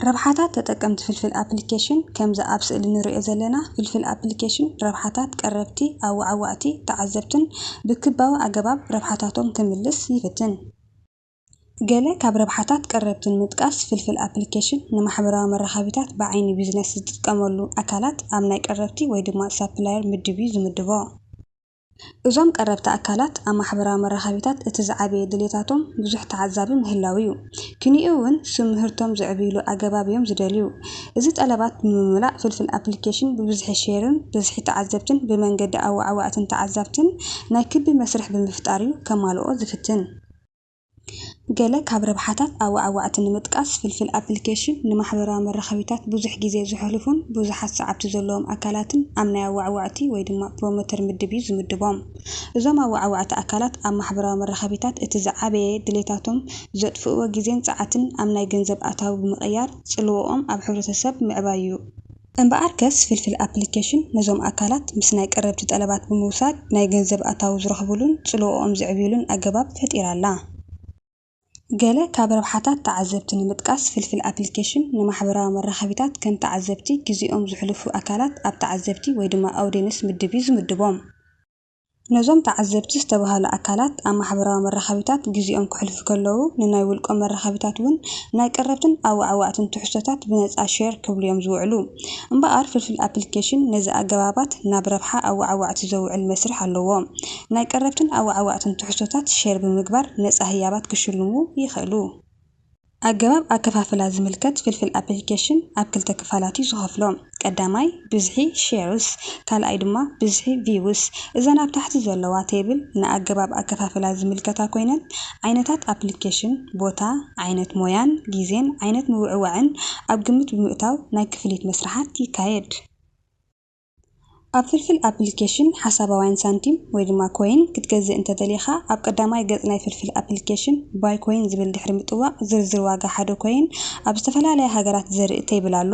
ረብሓታት ተጠቀምቲ ፍልፍል ኣፕሊኬሽን። ከምዚ ኣብ ስእሊ ንሪኦ ዘለና ፍልፍል ኣፕሊኬሽን ረብሓታት ቀረብቲ፣ ኣወዓዋዕቲ፣ ተዓዘብትን ብክባዊ ኣገባብ ረብሓታቶም ክምልስ ይፍትን። ገለ ካብ ረብሓታት ቀረብቲ ንምጥቃስ ፍልፍል ኣፕሊኬሽን ንማሕበራዊ መራኸቢታት ብዓይኒ ቢዝነስ ዝጥቀመሉ ኣካላት ኣብ ናይ ቀረብቲ ወይ ድማ ሳፕላየር ምድብ እዩ ዝምድቦ። እዞም ቀረብቲ ኣካላት ኣብ ማሕበራዊ መራኸቢታት እቲ ዝዓበየ ድሌታቶም ብዙሕ ተዓዛቢ ምህላው እዩ። ክንኡ እውን ስም ምህርቶም ዘዕብይሉ ኣገባብ እዮም ዝደልዩ። እዚ ጠለባት ብምምላእ ፍልፍል ኣፕሊኬሽን ብብዝሒ ሼርን ብዝሒ ተዓዘብትን ብመንገዲ ኣወዓዋዕትን ተዓዛብትን ናይ ክቢ መስርሕ ብምፍጣር እዩ ከማልኦ ዝፍትን። ገለ ካብ ረብሓታት ኣወዓዋዕቲ ንምጥቃስ፣ ፍልፍል ኣፕሊኬሽን ንማሕበራዊ መራኸቢታት ብዙሕ ግዜ ዘሕልፉን ብዙሓት ሰዓብቲ ዘለዎም ኣካላትን ኣብ ናይ ኣወዓዋዕቲ ወይ ድማ ፕሮሞተር ምድብ እዩ ዝምድቦም። እዞም ኣወዓዋዕቲ ኣካላት ኣብ ማሕበራዊ መራኸቢታት እቲ ዝዓበየ ድሌታቶም ዘጥፍእዎ ግዜን ጸዓትን ኣብ ናይ ገንዘብ ኣታዊ ብምቕያር፣ ጽልወኦም ኣብ ሕብረተሰብ ምዕባይ እዩ። እምበኣርከስ፣ ፍልፍል ኣፕሊኬሽን ነዞም ኣካላት ምስ ናይ ቀረብቲ ጠለባት ብምውሳድ ናይ ገንዘብ ኣታዊ ዝረኽብሉን ጽልወኦም ዘዕብዩሉን ኣገባብ ፈጢራ ኣላ። ገለ ካብ ረብሓታት ተዓዘብቲ ንምጥቃስ፣ ፍልፍል ኣፕሊኬሽን ንማሕበራዊ መራኸቢታት ከም ተዓዘብቲ ግዜኦም ዝሕልፉ ኣካላት ኣብ ተዓዘብቲ ወይ ድማ ኣውዴንስ ምድብ እዩ ዝምድቦም። ነዞም ተዓዘብቲ ዝተባህሉ ኣካላት ኣብ ማሕበራዊ መራኸቢታት ግዜኦም ክሕልፉ ከለዉ፣ ንናይ ውልቆም መራኸቢታት እውን ናይ ቀረብትን ኣወዓዋዕትን ትሕዝቶታት ብነጻ ሼር ክብሉ እዮም ዝውዕሉ። እምበኣር፣ ፍልፍል ኣፕሊኬሽን ነዚ ኣገባባት ናብ ረብሓ ኣወዓዋዕቲ ዘውዕል መስርሕ ኣለዎ። ናይ ቀረብትን ኣወዓዋዕትን ትሕዝቶታት ሼር ብምግባር ነጻ ህያባት ክሽልሙ ይኽእሉ። ኣገባብ ኣከፋፍላ ዝምልከት፣ ፍልፍል ኣፕሊኬሽን ኣብ ክልተ ክፋላት እዩ ዝኸፍሎ። ቀዳማይ፣ ብዝሒ ሼርስ፣ ካልኣይ ድማ ብዝሒ ቪውስ። እዘን ኣብ ታሕቲ ዘለዋ ቴብል ንኣገባብ ኣከፋፍላ ዝምልከታ ኮይነን፣ ዓይነታት ኣፕሊኬሽን፣ ቦታ፣ ዓይነት ሞያን ግዜን ዓይነት ምውዕዋዕን ኣብ ግምት ብምእታው ናይ ክፍሊት መስርሓት ይካየድ። ኣብ ፍልፍል ኣፕሊኬሽን ሓሳባውያን ሳንቲም ወይ ድማ ኮይን ክትገዝእ እንተደሊኻ፣ ኣብ ቀዳማይ ገጽ ናይ ፍልፍል ኣፕሊኬሽን ባይ ኮይን ዝብል ድሕሪ ምጥዋቕ፣ ዝርዝር ዋጋ ሓደ ኮይን ኣብ ዝተፈላለያ ሃገራት ዘርኢ ቴብል ኣሎ።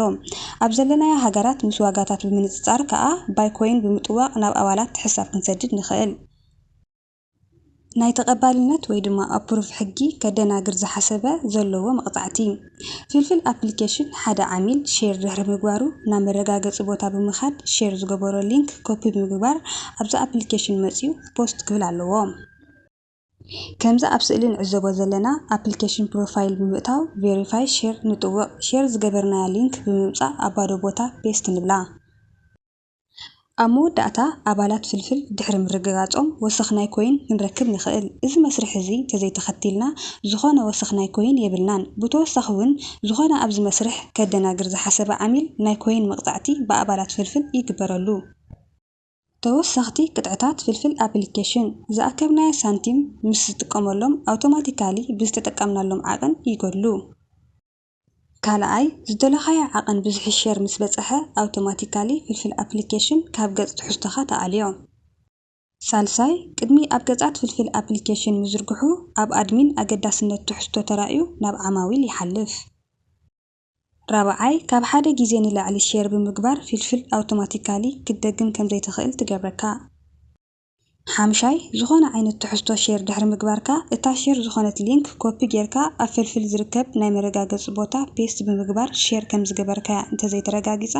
ኣብ ዘለናዮ ሃገራት ምስ ዋጋታት ብምንጽጻር ከኣ ባይ ኮይን ብምጥዋቕ ናብ ኣባላት ሕሳብ ክንሰድድ ንኽእል። ናይ ተቐባልነት ወይ ድማ ኣፕሩቭ ሕጊ ከደናግር ዝሓሰበ ዘለዎ መቕጻዕቲ። ፍልፍል ኣፕሊኬሽን ሓደ ዓሚል ሼር ድሕሪ ምግባሩ ናብ መረጋገጺ ቦታ ብምኻድ ሼር ዝገበሮ ሊንክ ኮፒ ብምግባር ኣብዚ ኣፕሊኬሽን መጺኡ ፖስት ክብል ኣለዎ። ከምዚ ኣብ ስእሊ ንዕዘቦ ዘለና ኣፕሊኬሽን ፕሮፋይል ብምእታው ቬሪፋይ ሼር ንጥውቕ። ሼር ዝገበርናያ ሊንክ ብምምጻእ ኣብ ባዶ ቦታ ፔስት ንብላ። ኣብ መወዳእታ ኣባላት ፍልፍል ድሕሪ ምርግጋጾም ወሰኽ ናይ ኮይን ክንረክብ ንኽእል። እዚ መስርሕ እዚ እንተዘይተኸቲልና ዝኾነ ወሰኽ ናይ ኮይን የብልናን። ብተወሳኺ እውን ዝኾነ ኣብዚ መስርሕ ከደናግር ዝሓሰበ ዓሚል ናይ ኮይን መቕጻዕቲ ብኣባላት ፍልፍል ይግበረሉ። ተወሰኽቲ ቅጥዕታት ፍልፍል ኣፕሊኬሽን ዝኣከብናዮ ሳንቲም ምስ ዝጥቀመሎም ኣውቶማቲካሊ ብዝተጠቀምናሎም ዓቐን ይጎድሉ። ካልኣይ፣ ዝደለኻዮ ዓቐን ብዝሒ ሼር ምስ በጸሐ ኣውቶማቲካሊ ፍልፍል ኣፕሊኬሽን ካብ ገጽ ትሕዝቶኻ ተኣልዮ። ሳልሳይ፣ ቅድሚ ኣብ ገጻት ፍልፍል ኣፕሊኬሽን ምዝርግሑ ኣብ ኣድሚን ኣገዳስነት ትሕዝቶ ተራእዩ ናብ ዓማዊል ይሓልፍ። ራብዓይ፣ ካብ ሓደ ግዜ ንላዕሊ ሼር ብምግባር ፍልፍል ኣውቶማቲካሊ ክትደግም ከም ዘይትኽእል ትገብረካ። ሓምሻይ፣ ዝኾነ ዓይነት ትሕዝቶ ሼር ድሕሪ ምግባርካ፣ እታ ሼር ዝኾነት ሊንክ ኮፒ ጌርካ ኣብ ፍልፍል ዝርከብ ናይ መረጋገጺ ቦታ ፔስት ብምግባር ሼር ከም ዝገበርካያ እንተዘይተረጋጊጻ፣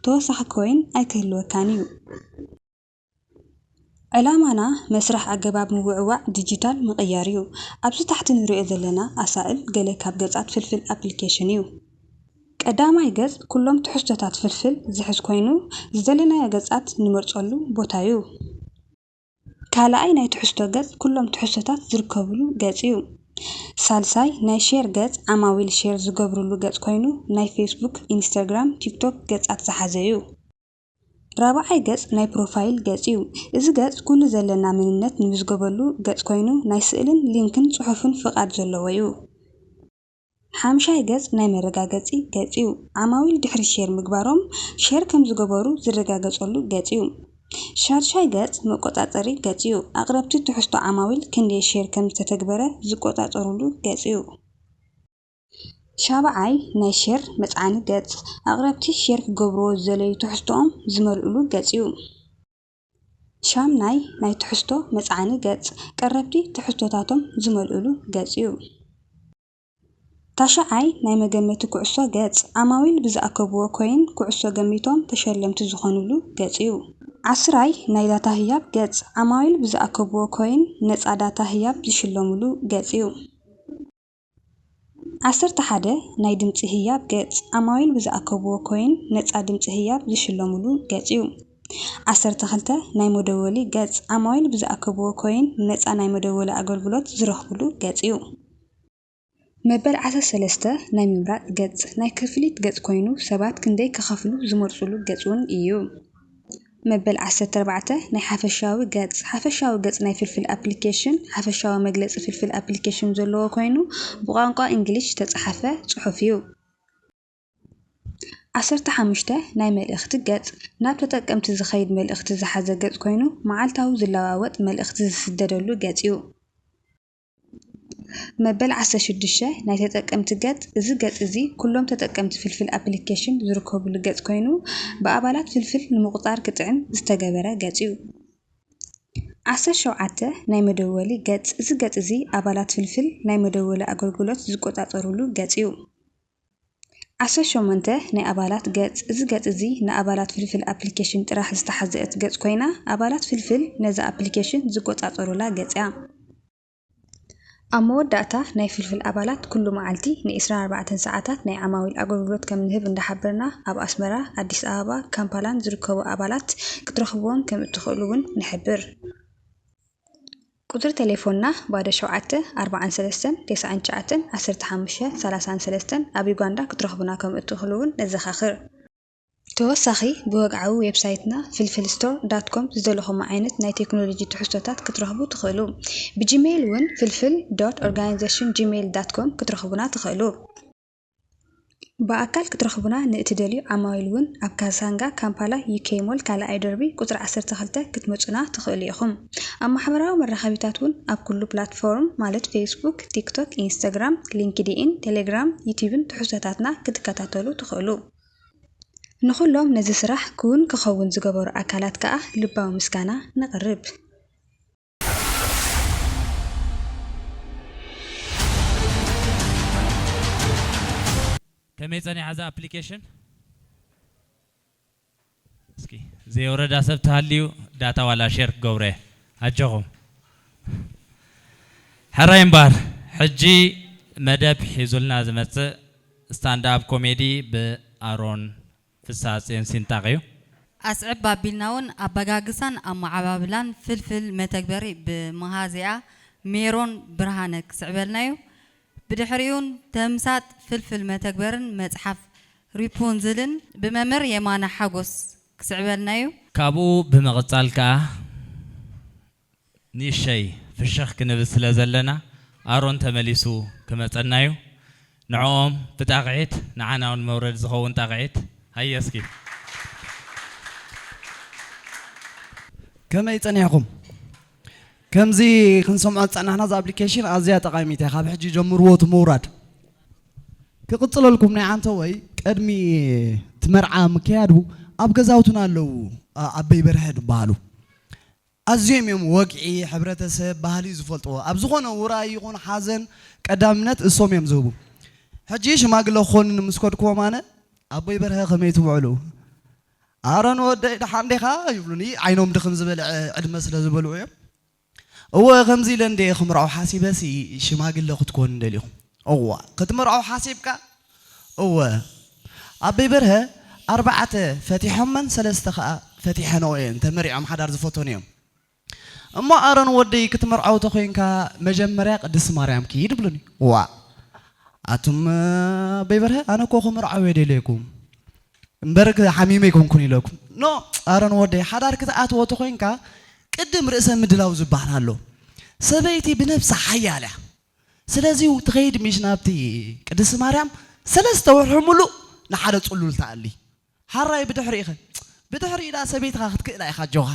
ተወሳኺ ኮይን ኣይክህልወካን እዩ። ዕላማና መስርሕ ኣገባብ ምውዕዋዕ ዲጂታል ምቕያር እዩ። ኣብዚ ታሕቲ ንሪኦ ዘለና ኣሳእል ገለ ካብ ገጻት ፍልፍል ኣፕሊኬሽን እዩ። ቀዳማይ ገጽ ኩሎም ትሕዝቶታት ፍልፍል ዝሕዝ ኮይኑ፣ ዝደለናዮ ገጻት ንመርጸሉ ቦታ እዩ። ካልኣይ ናይ ትሕዝቶ ገጽ ኩሎም ትሕዝቶታት ዝርከብሉ ገጽ እዩ። ሳልሳይ ናይ ሼር ገጽ ዓማዊል ሼር ዝገብርሉ ገጽ ኮይኑ፣ ናይ ፌስቡክ፣ ኢንስታግራም፣ ቲክቶክ ገጻት ዝሓዘ እዩ። ራብዓይ ገጽ ናይ ፕሮፋይል ገጽ እዩ። እዚ ገጽ ኩሉ ዘለና መንነት ንምዝገበሉ ገጽ ኮይኑ፣ ናይ ስእልን ሊንክን ጽሑፍን ፍቓድ ዘለዎ እዩ። ሓምሻይ ገጽ ናይ መረጋገጺ ገጽ እዩ። ዓማዊል ድሕሪ ሼር ምግባሮም ሼር ከም ዝገበሩ ዝረጋገጸሉ ገጽ እዩ። ሻድሻይ ገጽ መቆጻጸሪ ገጽ እዩ። ኣቕረብቲ ትሕዝቶ ዓማዊል ክንደይ ሼር ከም ዝተተግበረ ዝቆጻጸሩሉ ገጽ እዩ። ሻብዓይ ናይ ሼር መጽዓኒ ገጽ፣ ኣቕረብቲ ሼር ክገብርዎ ዝደለዩ ትሕዝቶኦም ዝመልእሉ ገጽ እዩ። ሻምናይ ናይ ትሕዝቶ መጽዓኒ ገጽ፣ ቀረብቲ ትሕዝቶታቶም ዝመልእሉ ገጽ እዩ። ታሽዓይ ናይ መገመቲ ኩዕሶ ገጽ፣ ዓማዊል ብዝኣከብዎ ኮይን ኩዕሶ ገሚቶም ተሸለምቲ ዝኾኑሉ ገጽ እዩ። ዓስራይ ናይ ዳታ ህያብ ገጽ፣ ዓማዊል ብዝኣከብዎ ኮይን ነጻ ዳታ ህያብ ዝሽለሙሉ ገጽ እዩ። ዓሰርተ ሓደ ናይ ድምጺ ህያብ ገጽ፣ ዓማዊል ብዝኣከብዎ ኮይን ነጻ ድምጺ ህያብ ዝሽለሙሉ ገጽ እዩ። ዓሰርተ ክልተ ናይ መደወሊ ገጽ፣ ዓማዊል ብዝኣከብዎ ኮይን ነጻ ናይ መደወሊ ኣገልግሎት ዝረኽብሉ ገጽ እዩ። መበል ዓሰርተ ሰለስተ ናይ ምምራጽ ገጽ፣ ናይ ክፍሊት ገጽ ኮይኑ ሰባት ክንደይ ክኸፍሉ ዝመርጹሉ ገጽ እውን እዩ። መበል ዓሰርተ ኣርባዕተ ናይ ሓፈሻዊ ገጽ። ሓፈሻዊ ገጽ ናይ ፍልፍል ኣፕሊኬሽን ሓፈሻዊ መግለጺ ፍልፍል ኣፕሊኬሽን ዘለዎ ኮይኑ፣ ብቋንቋ እንግሊሽ ዝተጻሕፈ ጽሑፍ እዩ። ዓሰርተ ሓሙሽተ ናይ መልእኽቲ ገጽ። ናብ ተጠቀምቲ ዝኸይድ መልእኽቲ ዝሓዘ ገጽ ኮይኑ፣ መዓልታዊ ዝለዋወጥ መልእኽቲ ዝስደደሉ ገጽ እዩ። መበል ዓሰርተ ሽዱሽተ ናይ ተጠቀምቲ ገጽ። እዚ ገጽ እዚ ኩሎም ተጠቀምቲ ፍልፍል ኣፕሊኬሽን ዝርከብሉ ገጽ ኮይኑ፣ ብኣባላት ፍልፍል ንምቑጻር ክጥዕም ዝተገበረ ገጽ እዩ። ዓሰርተ ሸውዓተ ናይ መደወሊ ገጽ። እዚ ገጽ እዚ ኣባላት ፍልፍል ናይ መደወሊ ኣገልግሎት ዝቆጻጸሩሉ ገጽ እዩ። ዓሰርተ ሸሞንተ ናይ ኣባላት ገጽ። እዚ ገጽ እዚ ንኣባላት ፍልፍል ኣፕሊኬሽን ጥራሕ ዝተሓዘ እቲ ገጽ ኮይና፣ ኣባላት ፍልፍል ነዛ ኣፕሊኬሽን ዝቆጻጸሩላ ገጽ እያ። ኣብ መወዳእታ ናይ ፍልፍል ኣባላት ኩሉ መዓልቲ ን ዒስራን ኣርባዕተን ሰዓታት ናይ ዓማዊል ኣገልግሎት ከም ንህብ እንዳሓበርና፣ ኣብ ኣስመራ፣ ኣዲስ ኣበባ፣ ካምፓላን ዝርከቡ ኣባላት ክትረኽብዎም ከም እትኽእሉ እውን ንሕብር። ቁጽሪ ቴሌፎንና ባዶ ሸውዓተ ኣርባዓን ሰለስተን ተስዓን ትሽዓተን ዓሰርተ ሓሙሽተ ሰላሳን ሰለስተን፣ ኣብ ዩጋንዳ ክትረኽቡና ከም እትኽእሉ እውን ነዘኻኽር። ተወሳኺ ብወግዓዊ ዌብሳይትና ፍልፍል ስቶር ዳት ኮም ዝደለኹሞ ዓይነት ናይ ቴክኖሎጂ ትሕዝቶታት ክትረኽቡ ትኽእሉ። ብጂሜይል እውን ፍልፍል ዶት ኦርጋናይዜሽን ጂሜይል ዳት ኮም ክትረኽቡና ትኽእሉ። ብኣካል ክትረኽቡና ንእትደልዩ ዓማዊል እውን ኣብ ካሳንጋ ካምፓላ ዩኬ ሞል ካልኣይ ደርቢ ቁጽሪ ዓሰርተ ክልተ ክትመጹና ትኽእሉ ኢኹም። ኣብ ማሕበራዊ መራኸቢታት እውን ኣብ ኩሉ ፕላትፎርም ማለት ፌስቡክ፣ ቲክቶክ፣ ኢንስታግራም፣ ሊንክድኢን፣ ቴሌግራም፣ ዩቲዩብን ትሕዝቶታትና ክትከታተሉ ትኽእሉ። ንኹሎም ነዚ ስራሕ ክውን ክኸውን ዝገበሩ ኣካላት ከኣ ልባዊ ምስጋና ነቕርብ። ከመይ ጸኒሓ እዛ ኣፕሊኬሽን? እስኪ ዘየውረዳ ሰብ ተሃልዩ ዳታ ዋላ ሼር ክገብረ ኣጆኹም። ሕራይ እምበኣር ሕጂ መደብ ሒዙልና ዝመጽእ ስታንድ ኣፕ ኮሜዲ ብኣሮን ፍስሃጽዮን ሲንጣቕ እዩ። ኣስዕብ ኣቢልና እውን ኣበጋግሳን ኣመዓባብላን ፍልፍል መተግበሪ ብመሃዚኣ ሜሮን ብርሃነ ክስዕበልና እዩ። ብድሕሪኡን ተምሳጥ ፍልፍል መተግበርን መጽሓፍ ሪፑንዝልን ብመምህር የማነ ሓጎስ ክስዕበልና እዩ። ካብኡ ብምቕጻል ከኣ ንእሸይ ፍሽኽ ክንብል ስለ ዘለና ኣሮን ተመሊሱ ክመጸና እዩ። ንዕኦም ብጣቕዒት ንዓና እውን መውረዲ ዝኸውን ጣቕዒት ሃየ እስኪ። ከመይ ጸኒሕኩም? ከምዚ ክንሰምዖ ዝጸናሕና እዛ ኣፕሊኬሽን ኣዝያ ጠቓሚት እያ። ካብ ሕጂ ጀምርዎ እቲ ምውራድ። ክቕጽለልኩም ናይ ዓንተወይ ቅድሚ እቲ መርዓ ምክያዱ ኣብ ገዛውትና ኣለዉ ኣበይ በርሀ ዝበሃሉ ኣዝዮም እዮም ወግዒ፣ ሕብረተሰብ፣ ባህሊ ዝፈልጥዎ። ኣብ ዝኾነ ውራይ ይኹን ሓዘን ቀዳምነት እሶም እዮም ዝህቡ። ሕጂ ሽማግለ ክኾኑኒ ምስ ከድክዎም ኣነ ኣቦይ በርሀ ከመይ ትውዕሉ? ኣረ ንወደይ ደሓን ዲኻ ይብሉኒ። ዓይኖም ድኽም ዝበለ ዕድመ ስለ ዝበልዑ እዮም። እወ ከምዚ ኢለ እንድየ ክምርዖ ሓሲበሲ ሽማግለ ክትኮኑ ደሊኹም? እዋ ክትምርዖ ሓሲብካ? እወ ኣበይ በርሀ ኣርባዕተ ፈቲሖመን ሰለስተ ኸኣ ፈቲሐንኦ እየን ተመሪዖም ሓዳር ዝፈተኑ እዮም። እሞ ኣሮን ወደይ ክትምርዓው ተኾይንካ መጀመርያ ቅድስቲ ማርያም ኪድ ይብሉኒ። ዋእ ኣቱም ኣቦይ በርሀ ኣነ እኮ ክምርዓው እየ ደልየኩም እምበር ሓሚመ ኣይኮንኩን ኢለኩም። ኖ ኣሮን ወደይ ሓዳር ክትኣትዎ ተኾይንካ ቅድም ርእሰ ምድላው ዝበሃል ኣሎ። ሰበይቲ ብነብሳ ሓያል እያ። ስለዚ ትኸይድ ምሽ ናብቲ ቅድስቲ ማርያም ሰለስተ ወርሒ ሙሉእ ንሓደ ጽሉል ትኣሊ። ሓራይ ብድሕሪኡ ኸ? ብድሕሪኡ ደኣ ሰበይትኻ ክትክእላ ኢኻ ኣጆኻ።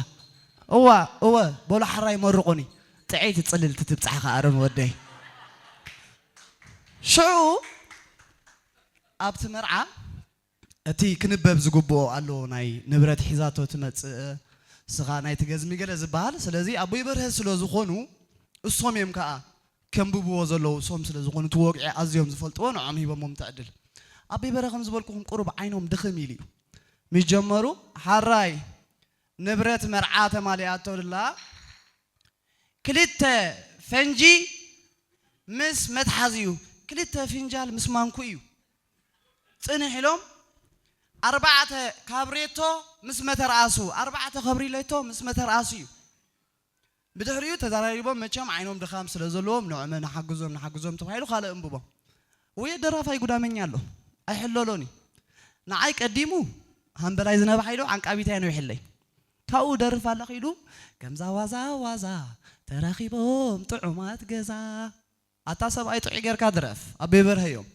እዋ እወ በሉ ሓራይ መርቑኒ። ጥዕይቲ ጽልልቲ ትብጻሕኻ ኣሮን ወደይ። ሽዑ ኣብቲ መርዓ እቲ ክንበብ ዝግብኦ ኣሎ ናይ ንብረት ሒዛቶ ትመጽእ ስኻ ናይ ትገዝሚ ገለ ዝበሃል ስለዚ ኣቦይ በርሀ ስለ ዝኾኑ እሶም እዮም ከኣ ከንብብዎ ዘለዉ እሶም ስለ ዝኾኑ እቲ ወግዒ ኣዝዮም ዝፈልጥዎ ንዖም ሂቦሞም እቲ ዕድል ኣቦይ በርሀ ከም ዝበልኩኹም ቁሩብ ዓይኖም ድኽም ኢሉ እዩ ምስ ጀመሩ ሓራይ ንብረት መርዓ ተማሊኣቶ ድላ ክልተ ፈንጂ ምስ መትሓዚኡ ክልተ ፍንጃል ምስ ማንኩ እዩ ጽንሕ ኢሎም ኣርባዕተ ካብሬቶ ምስ መተርኣሱ ኣርባዕተ ከብሪሌቶ ምስ መተርኣሱ እዩ ብድሕሪኡ ተዘራሪቦም መቸም ዓይኖም ድኻም ስለ ዘለዎም ንዕመ ንሓግዞም ንሓግዞም ተባሂሉ ካልእ እንብቦም ወይ ደራፋይ ጉዳመኛ ኣሎ ኣይሕለሎን እዩ ንዓይ ቀዲሙ ሃምበላይ ዝነብሓ ኢሉ ዓንቃቢታይ ነዊሕለይ ካብኡ ደርፍ ኣለኺ ኢሉ ከምዛ ዋዛ ዋዛ ተራኺቦም ጥዑማት ገዛ። ኣታ ሰብኣይ ጥዑይ ጌርካ ድረፍ ኣቤ በርሀ እዮም።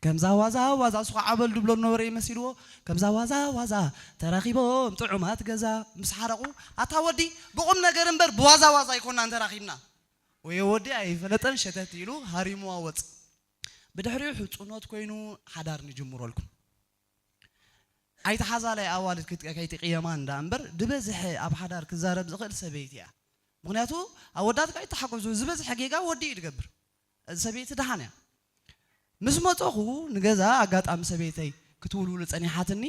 ከምዛ ዋዛ ዋዛ እሱ ከዓ ዓበል ድብሎ ነበረ ይመሲልዎ። ከምዛ ዋዛ ዋዛ ተራኺቦም ጥዑማት ገዛ ምስ ሓረቑ ኣታ ወዲ ብቑም ነገር እምበር ብዋዛ ዋዛ ኣይኮናን ተራኺብና። ወየ ወዲ ኣይፈለጠን ሸተት ኢሉ ሃሪምዋ ወፅ። ብድሕሪኡ ሕፁኖት ኮይኑ ሓዳር ንጅምረልኩም። ኣይተሓዛላይ ኣዋልድ ከይትቅየማ እንዳ እምበር ድበዝሐ ኣብ ሓዳር ክዛረብ ዝኽእል ሰበይቲ እያ። ምኽንያቱ ኣወዳት ከኣ ይተሓገዙ ዝበዝሐ ጌጋ ወዲ እዩ ዝገብር። ሰበይቲ ደሓን እያ። ምስ መፀኹ ንገዛ ኣጋጣሚ ሰበይተይ ክትውልውሉ ፀኒሓትኒ።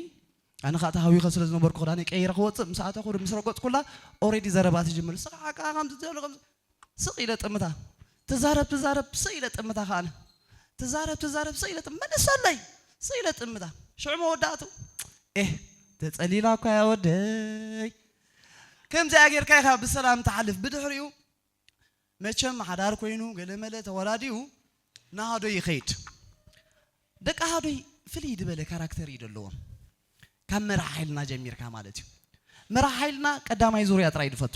ኣነ ከዓ ተሃዊኸ ስለ ዝነበርኩ ክዳነይ ቀይረ ክወፅእ ምስ ኣተኹ ምስ ረገፅኩላ ኦሬዲ ዘረባ ትጅምር። ስኻ ዓቃ ከምዚ ዘሎ ከምዚ ስቕ ኢለ ጥምታ ትዛረብ ትዛረብ ስቕ ኢለ ጥምታ ከኣነ ትዛረብ ትዛረብ ስቕ ኢለ ጥም መልሰለይ ስቕ ኢለ ጥምታ ሽዑ መወዳእቱ ኤህ ተጸሊላ እኳ እያ ወደይ። ከምዚኣ ጌርካ ኢኻ ብሰላም ትሓልፍ። ብድሕሪኡ መቸም ሓዳር ኮይኑ ገለመለ ተወላዲኡ ናሃዶ ይኸይድ። ደቂ ሃዶይ ፍልይ ዝበለ ካራክተር እዩ ዘለዎም። ካብ መራሕ ሓይልና ጀሚርካ ማለት እዩ። መራሕ ሓይልና ቀዳማይ ዙርያ ጥራይ ድፈቱ።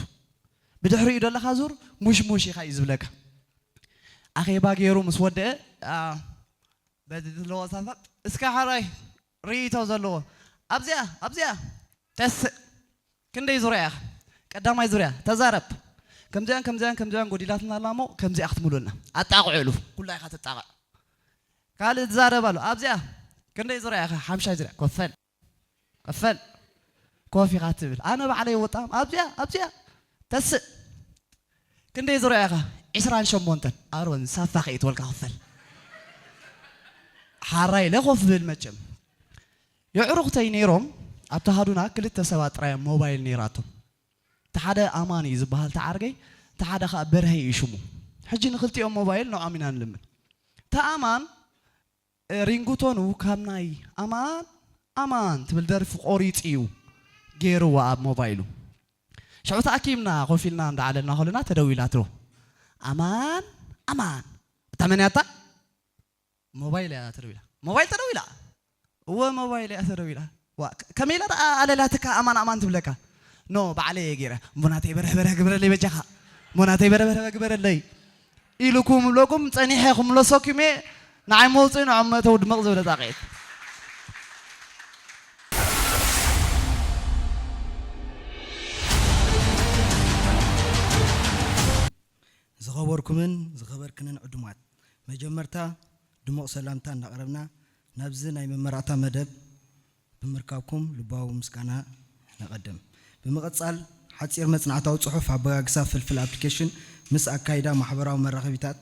ብድሕሪኡ ዘለኻ ዙር ሙሽሙሽ ኢኻ እዩ ዝብለካ። ኣኼባ ገይሩ ምስ ወደአ በዚ ዘለዎ ሳፋ እስከ ሓራይ ርእይቶ ዘለዎ ኣብዚኣ ኣብዚኣ ተስእ ክንደይ ዙርያ ኢኻ ቀዳማይ ዙርያ ተዛረብ። ከምዚኣን ከምዚኣን ከምዚኣን ጎዲላትና ኣላ እሞ ከምዚኣ ክትምሉና ኣጣቕዕሉ። ኩላ ኢኻ ትጣቕዕ። ካልእ ትዛረብ ኣሎ ኣብዚኣ ክንደይ ዙርያ ኢኻ ሓምሻይ ዙርያ ኮፈል ከፈል ኮፍ ኢኻ ትብል ኣነ ባዕለይ ወጣም ኣብዚኣ ኣብዚኣ ተስእ ክንደይ ዙርያ ኢኻ ዒስራን ሸሞንተን ኣሮን ሳፋ ከይትበልካ ክፈል ሓራይ ኢለ ኮፍ ብል መቸም የዕሩኽተይ ነይሮም ኣብቲ ሃዱና ክልተ ሰባት ጥራይ ሞባይል ነይራቶም እቲ ሓደ ኣማን እዩ ዝበሃል ተዓርገይ እቲ ሓደ ከዓ በርሀይ እዩ ሽሙ ሕጂ ንክልቲኦም ሞባይል ንዖም ኢና ንልምን ተኣማን ሪንግቶኑ ካብ ናይ ኣማን ኣማን ትብል ደርፊ ቆሪፁ እዩ ገይርዋ ኣብ ሞባይሉ። ሽዑ ተኣኪብና ኮፍ ኢልና እንዳዓለልና ከለና ተደዊላትዎ። ኣማን ኣማን እታ መን ያታ ሞባይል እያ ተደዊላ ሞባይል ተደዊላ እወ ሞባይል እያ ተደዊላ ዋ ከመይ ኢላ ደኣ ኣለላትካ ኣማን ኣማን ትብለካ ኖ ባዕለይ እየ ገይረ እሞ ናተይ በርህ በርህ ግበረለይ በጃኻ እሞ ናተይ በርህ በርህ ግበረለይ ኢሉ ክምብለኩም ጸኒሐ ክምለሰኩም እየ ንዓይ መውፅኢ ንዖም መእተዊ ድምቕ ዝበለ ጣቕዒት ዝኸበርኩምን ዝኸበርክንን ዕዱማት መጀመርታ ድሙቕ ሰላምታ እናቕረብና ናብዚ ናይ መመራቕታ መደብ ብምርካብኩም ልባዊ ምስጋና ነቐድም። ብምቕጻል፣ ሓጺር መጽናዕታዊ ጽሑፍ ኣበጋግሳ ፍልፍል ኣፕሊኬሽን ምስ ኣካይዳ ማሕበራዊ መራኸቢታት።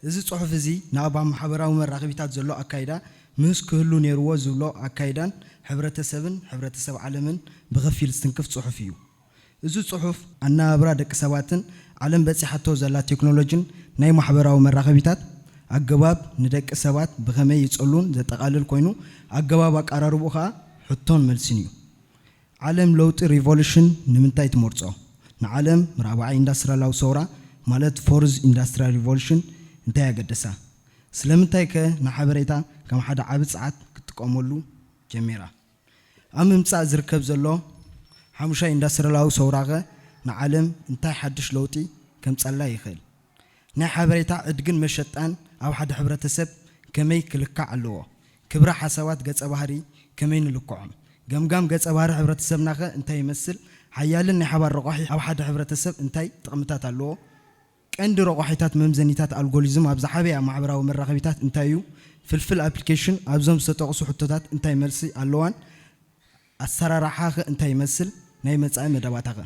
እዚ ጽሑፍ እዚ ንኣብ ማሕበራዊ መራኸቢታት ዘሎ ኣካይዳ ምህስ ክህሉ ነይርዎ ዝብሎ ኣካይዳን ሕብረተሰብን ሕብረተሰብ ዓለምን ብኸፊል ዝትንክፍ ጽሑፍ እዩ። እዚ ጽሑፍ ኣነባብራ ደቂ ሰባትን ዓለም በጺሓቶ ዘላ ቴክኖሎጂን ናይ ማሕበራዊ መራኸቢታት ኣገባብ ንደቂ ሰባት ብኸመይ ይጸሉን ዘጠቓልል ኮይኑ ኣገባብ ኣቀራርብኡ ከኣ ሕቶን መልስን እዩ። ዓለም ለውጢ ሪቮሉሽን ንምንታይ ትመርጾ? ንዓለም ራብዓይ ኢንዳስትሪያላዊ ሰውራ ማለት ፎርዝ ኢንዳስትሪያል ሪቮሉሽን እንታይ ኣገደሳ? ስለምንታይከ ንሓበሬታ ከም ሓደ ዓቢ ጸዓት ክትጥቀመሉ ጀሚራ? ኣብ ምምጻእ ዝርከብ ዘሎ ሓሙሻይ ኢንዳስትሪያላዊ ሰውራኸ ንዓለም እንታይ ሓድሽ ለውጢ ከምጸላ ይኽእል? ናይ ሓበሬታ ዕድግን መሸጣን ኣብ ሓደ ሕብረተሰብ ከመይ ክልካዕ ኣለዎ? ክብረ ሓሳባት ገጸ ባህሪ ከመይ ንልክዖም? ገምጋም ገጸ ባህሪ ሕብረተሰብናኸ እንታይ ይመስል? ሓያልን ናይ ሓባር ረቋሒ ኣብ ሓደ ሕብረተሰብ እንታይ ጥቕምታት ኣለዎ? ቀንዲ ረቋሒታት መምዘኒታት ኣልጎሪዝም ኣብ ዝዓበያ ማሕበራዊ መራኸቢታት እንታይ እዩ? ፍልፍል ኣፕሊኬሽን ኣብዞም ዝተጠቕሱ ሕቶታት እንታይ መልሲ ኣለዋን? ኣሰራርሓኸ እንታይ ይመስል? ናይ መጻኢ መደባታኸ?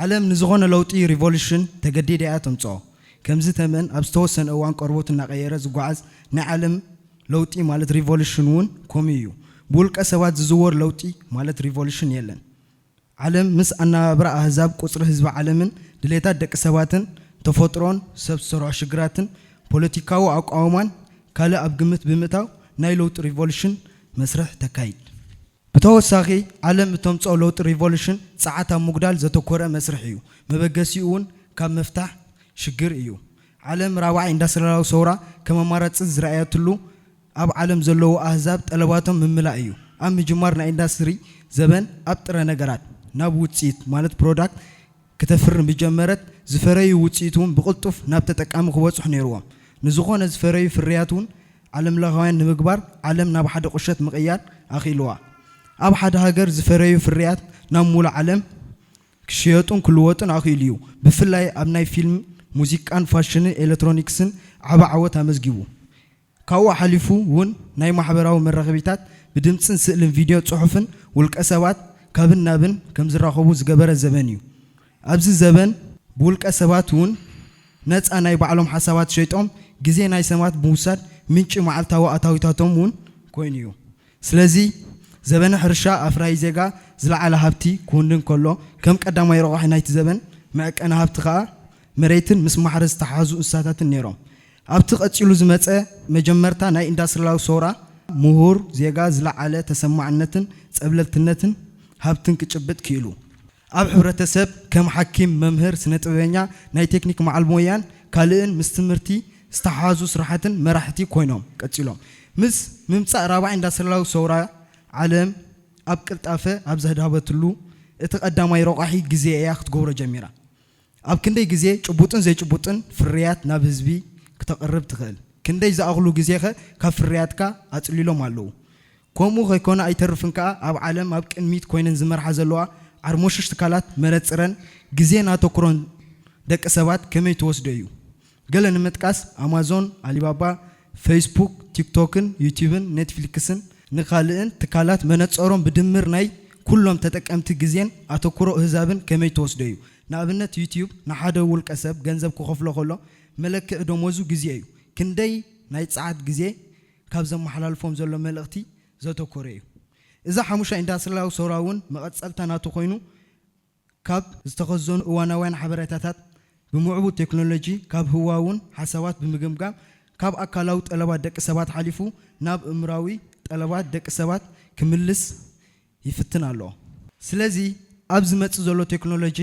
ዓለም ንዝኾነ ለውጢ ሪቮሉሽን ተገዲዳ እያ ተምጽኦ። ከምዚ ተመን ኣብ ዝተወሰነ እዋን ቆርበቱ እናቐየረ ዝጓዓዝ ናይ ዓለም ለውጢ ማለት ሪቮሉሽን እውን ከምኡ እዩ። ብውልቀ ሰባት ዝዝወር ለውጢ ማለት ሪቮሉሽን የለን። ዓለም ምስ ኣነባብራ ኣህዛብ፣ ቁጽሪ ህዝቢ ዓለምን ድሌታት ደቂ ሰባትን ተፈጥሮን ሰብ ዝሰርሖ ሽግራትን ፖለቲካዊ ኣቃውማን ካልእ ኣብ ግምት ብምእታው ናይ ለውጢ ሪቮሉሽን መስርሕ ተካይድ። ብተወሳኺ ዓለም እተምጽኦ ለውጢ ሪቮሉሽን ጸዓት ኣብ ምጉዳል ዘተኮረ መስርሕ እዩ። መበገሲኡ እውን ካብ ምፍታሕ ሽግር እዩ። ዓለም ራብዓይ ኢንዳስትሪያላዊ ሰውራ ከም ኣማራጺ ዝረኣየትሉ ኣብ ዓለም ዘለዉ ኣህዛብ ጠለባቶም ምምላእ እዩ። ኣብ ምጅማር ናይ ኢንዳስትሪ ዘበን ኣብ ጥረ ነገራት ናብ ውፅኢት ማለት ፕሮዳክት ክተፍሪ ምጀመረት ዝፈረዩ ውፅኢት እውን ብቕልጡፍ ናብ ተጠቃሚ ክበፅሑ ነይርዎም። ንዝኾነ ዝፈረዩ ፍርያት እውን ዓለምለኻውያን ንምግባር ዓለም ናብ ሓደ ቁሸት ምቕያር ኣኽኢልዋ። ኣብ ሓደ ሃገር ዝፈረዩ ፍርያት ናብ ሙሉእ ዓለም ክሽየጡን ክልወጡን ኣኽኢሉ እዩ። ብፍላይ ኣብ ናይ ፊልም፣ ሙዚቃን ፋሽንን ኤሌክትሮኒክስን ዓቢ ዓወት ኣመዝጊቡ። ካብኡ ሓሊፉ እውን ናይ ማሕበራዊ መራኸቢታት ብድምፅን ስእልን ቪድዮ ፅሑፍን ውልቀ ሰባት ካብን ናብን ከም ዝራኸቡ ዝገበረ ዘበን እዩ። ኣብዚ ዘበን ብውልቀ ሰባት እውን ነፃ ናይ ባዕሎም ሓሳባት ሸይጦም ግዜ ናይ ሰማት ብምውሳድ ምንጪ መዓልታዊ ኣታዊታቶም እውን ኮይኑ እዩ። ስለዚ ዘበነ ሕርሻ ኣፍራይ ዜጋ ዝለዓለ ሃብቲ ክውንን ከሎ ከም ቀዳማይ ረቋሒ ናይቲ ዘበን መዕቀኒ ሃብቲ ከዓ መሬትን ምስ ማሕረ ዝተሓዙ እንስሳታትን ነይሮም። ኣብቲ ቀፂሉ ዝመፀ መጀመርታ ናይ ኢንዳስትሪላዊ ሰውራ ምሁር ዜጋ ዝለዓለ ተሰማዕነትን ፀብለልትነትን ሃብትን ክጭብጥ ክኢሉ። ኣብ ሕብረተሰብ ከም ሓኪም፣ መምህር፣ ስነ ጥበበኛ፣ ናይ ቴክኒክ መዓል ሞያን ካልእን ምስ ትምህርቲ ዝተሓዙ ስራሕትን መራሕቲ ኮይኖም ቀፂሎም። ምስ ምምፃእ ራብዓ ኢንዳስትሪላዊ ሰውራ ዓለም ኣብ ቅልጣፈ ኣብ ዘድሃበትሉ እቲ ቀዳማይ ረቋሒ ግዜ እያ ክትገብሮ ጀሚራ። ኣብ ክንደይ ግዜ ጭቡጥን ዘይጭቡጥን ፍርያት ናብ ህዝቢ ክተቕርብ ትኽእል? ክንደይ ዝኣኽሉ ግዜኸ ካብ ፍርያትካ ኣጽሊሎም ኣለዉ? ከምኡ ከይኮነ ኣይተርፍን ከኣ ኣብ ዓለም ኣብ ቅድሚት ኮይነን ዝመርሓ ዘለዋ ዓርሞሽሽ ትካላት መነጽረን ግዜን ኣተኩሮን ደቂ ሰባት ከመይ ትወስዶ እዩ? ገለ ንምጥቃስ ኣማዞን፣ ኣሊባባ፣ ፌስቡክ፣ ቲክቶክን ዩቲብን ኔትፍሊክስን ንኻልእን ትካላት መነጸሮም ብድምር ናይ ኩሎም ተጠቀምቲ ግዜን ኣተኩሮ እህዛብን ከመይ ትወስዶ እዩ? ንኣብነት ዩቲዩብ ንሓደ ውልቀ ሰብ ገንዘብ ክኸፍሎ ከሎ መለክዒ ደሞዙ ግዜ እዩ። ክንደይ ናይ ጸዓት ግዜ ካብ ዘመሓላልፎም ዘሎ መልእኽቲ ዘተኮረ እዩ። እዚ ሓሙሻይ ኢንዳስትሪያላዊ ሰውራ እውን መቐጸልታ ናቱ ኮይኑ ካብ ዝተኸዘኑ እዋናውያን ሓበሬታታት ብምዕቡል ቴክኖሎጂ ካብ ህዋውን ሓሳባት ብምግምጋም ካብ ኣካላዊ ጠለባት ደቂ ሰባት ሓሊፉ ናብ እምራዊ ጠለባት ደቂ ሰባት ክምልስ ይፍትን ኣሎ። ስለዚ ኣብ ዝመጽእ ዘሎ ቴክኖሎጂ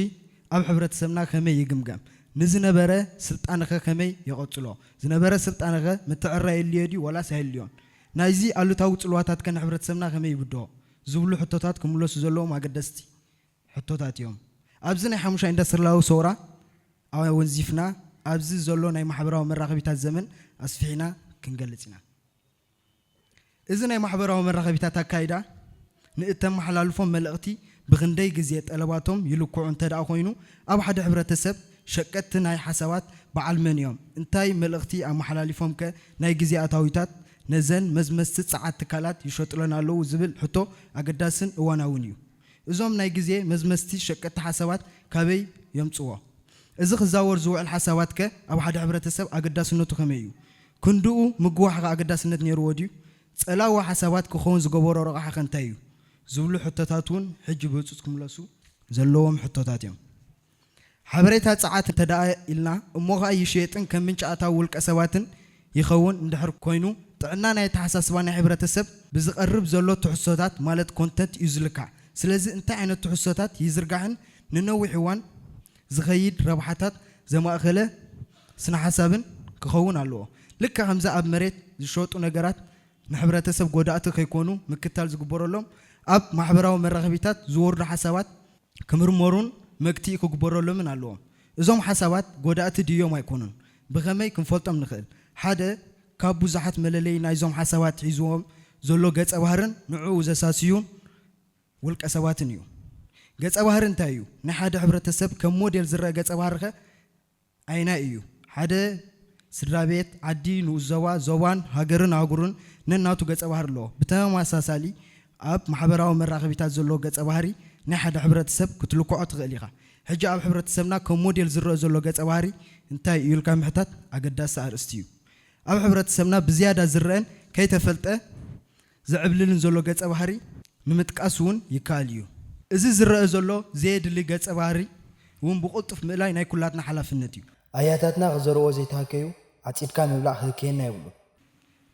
ኣብ ሕብረተሰብና ከመይ ይግምገም? ንዝነበረ ስልጣነኸ ከመይ የቐጽሎ? ዝነበረ ስልጣነኸ ምትዕርራይ የድልዮ ድዩ ዋላስ ኣየድልዮን? ናይዚ ኣሉታዊ ጽልዋታትከ ንሕብረተሰብና ከመይ ይብድሆ? ዝብሉ ሕቶታት ክምለሱ ዘለዎም ኣገደስቲ ሕቶታት እዮም። ኣብዚ ናይ ሓሙሻይ ኢንዳስትሪያላዊ ሰውራ ኣወንዚፍና ኣብዚ ዘሎ ናይ ማሕበራዊ መራኸቢታት ዘመን ኣስፊሕና ክንገልጽ ኢና። እዚ ናይ ማሕበራዊ መራኸቢታት ኣካይዳ ንእተመሓላልፎም መልእኽቲ ብኽንደይ ግዜ ጠለባቶም ይልክዑ እንተ ደኣ ኮይኑ ኣብ ሓደ ሕብረተሰብ ሸቀጥቲ ናይ ሓሳባት በዓል መን እዮም? እንታይ መልእኽቲ ኣመሓላሊፎም ከ ናይ ግዜ ኣታዊታት ነዘን መዝመዝቲ ጸዓት ትካላት ይሸጡለን ኣለዉ ዝብል ሕቶ ኣገዳስን እዋናውን እዩ። እዞም ናይ ግዜ መዝመዝቲ ሸቀጥቲ ሓሳባት ካበይ የምጽዎ? እዚ ክዛወር ዝውዕል ሓሳባት ከ ኣብ ሓደ ሕብረተሰብ ኣገዳስነቱ ከመይ እዩ? ክንድኡ ምግዋሕ ከ ኣገዳስነት ነይርዎ ድዩ? ጸላዊ ሓሳባት ክኸውን ዝገበሮ ረቕሓ ከ እንታይ እዩ? ዝብሉ ሕቶታት እውን ሕጂ ብህጹጽ ክምለሱ ዘለዎም ሕቶታት እዮም። ሓበሬታ ጸዓት እንተ ደኣ ኢልና እሞ ኸኣ ይሽየጥን ከም ምንጪ ኣታዊ ውልቀ ሰባትን ይኸውን እንድሕር ኮይኑ ጥዕና ናይ ኣተሓሳስባ ናይ ሕብረተሰብ ብዝቐርብ ዘሎ ትሕዝቶታት ማለት ኮንተንት እዩ ዝልካዕ። ስለዚ እንታይ ዓይነት ትሕዝቶታት ይዝርጋሕን ንነዊሕ እዋን ዝኸይድ ረብሓታት ዘማእኸለ ስነ ሓሳብን ክኸውን ኣለዎ። ልክዕ ከምዚ ኣብ መሬት ዝሸጡ ነገራት ንሕብረተሰብ ጎዳእቲ ከይኮኑ ምክታል ዝግበረሎም ኣብ ማሕበራዊ መራኸቢታት ዝወርዱ ሓሳባት ክምርመሩን መግትኢ ክግበረሎምን ኣለዎም። እዞም ሓሳባት ጎዳእቲ ድዮም ኣይኮኑን ብኸመይ ክንፈልጦም ንኽእል? ሓደ ካብ ብዙሓት መለለዪ ናይዞም ሓሳባት ሒዝዎም ዘሎ ገጸ ባህርን ንዕኡ ዘሳስዩን ውልቀ ሰባትን እዩ። ገጸ ባህሪ እንታይ እዩ? ናይ ሓደ ሕብረተሰብ ከም ሞዴል ዝረአ ገጸ ባህሪ ኸ ኣየናይ እዩ? ሓደ ስድራ ቤት፣ ዓዲ፣ ንኡስ ዞባ፣ ዞባን ሃገርን ኣህጉርን ነናቱ ገጸ ባህሪ ኣለዎ። ብተመሳሳሊ ኣብ ማሕበራዊ መራኸቢታት ዘሎ ገጸ ባህሪ ናይ ሓደ ሕብረተሰብ ክትልክዖ ትኽእል ኢኻ። ሕጂ ኣብ ሕብረተሰብና ከም ሞዴል ዝረአ ዘሎ ገጸ ባህሪ እንታይ እዩ ኢልካ ምሕታት ኣገዳሲ ኣርእስቲ እዩ። ኣብ ሕብረተሰብና ብዝያዳ ዝረአን ከይተፈልጠ ዘዕብልልን ዘሎ ገጸ ባህሪ ንምጥቃስ እውን ይከኣል እዩ። እዚ ዝረአ ዘሎ ዘየድሊ ገጸ ባህሪ እውን ብቕልጡፍ ምእላይ ናይ ኩላትና ሓላፍነት እዩ። ኣያታትና ክዘርዎ ዘይተሃከዩ ዓጺድካ ምብላዕ ክህከየና የብሉን።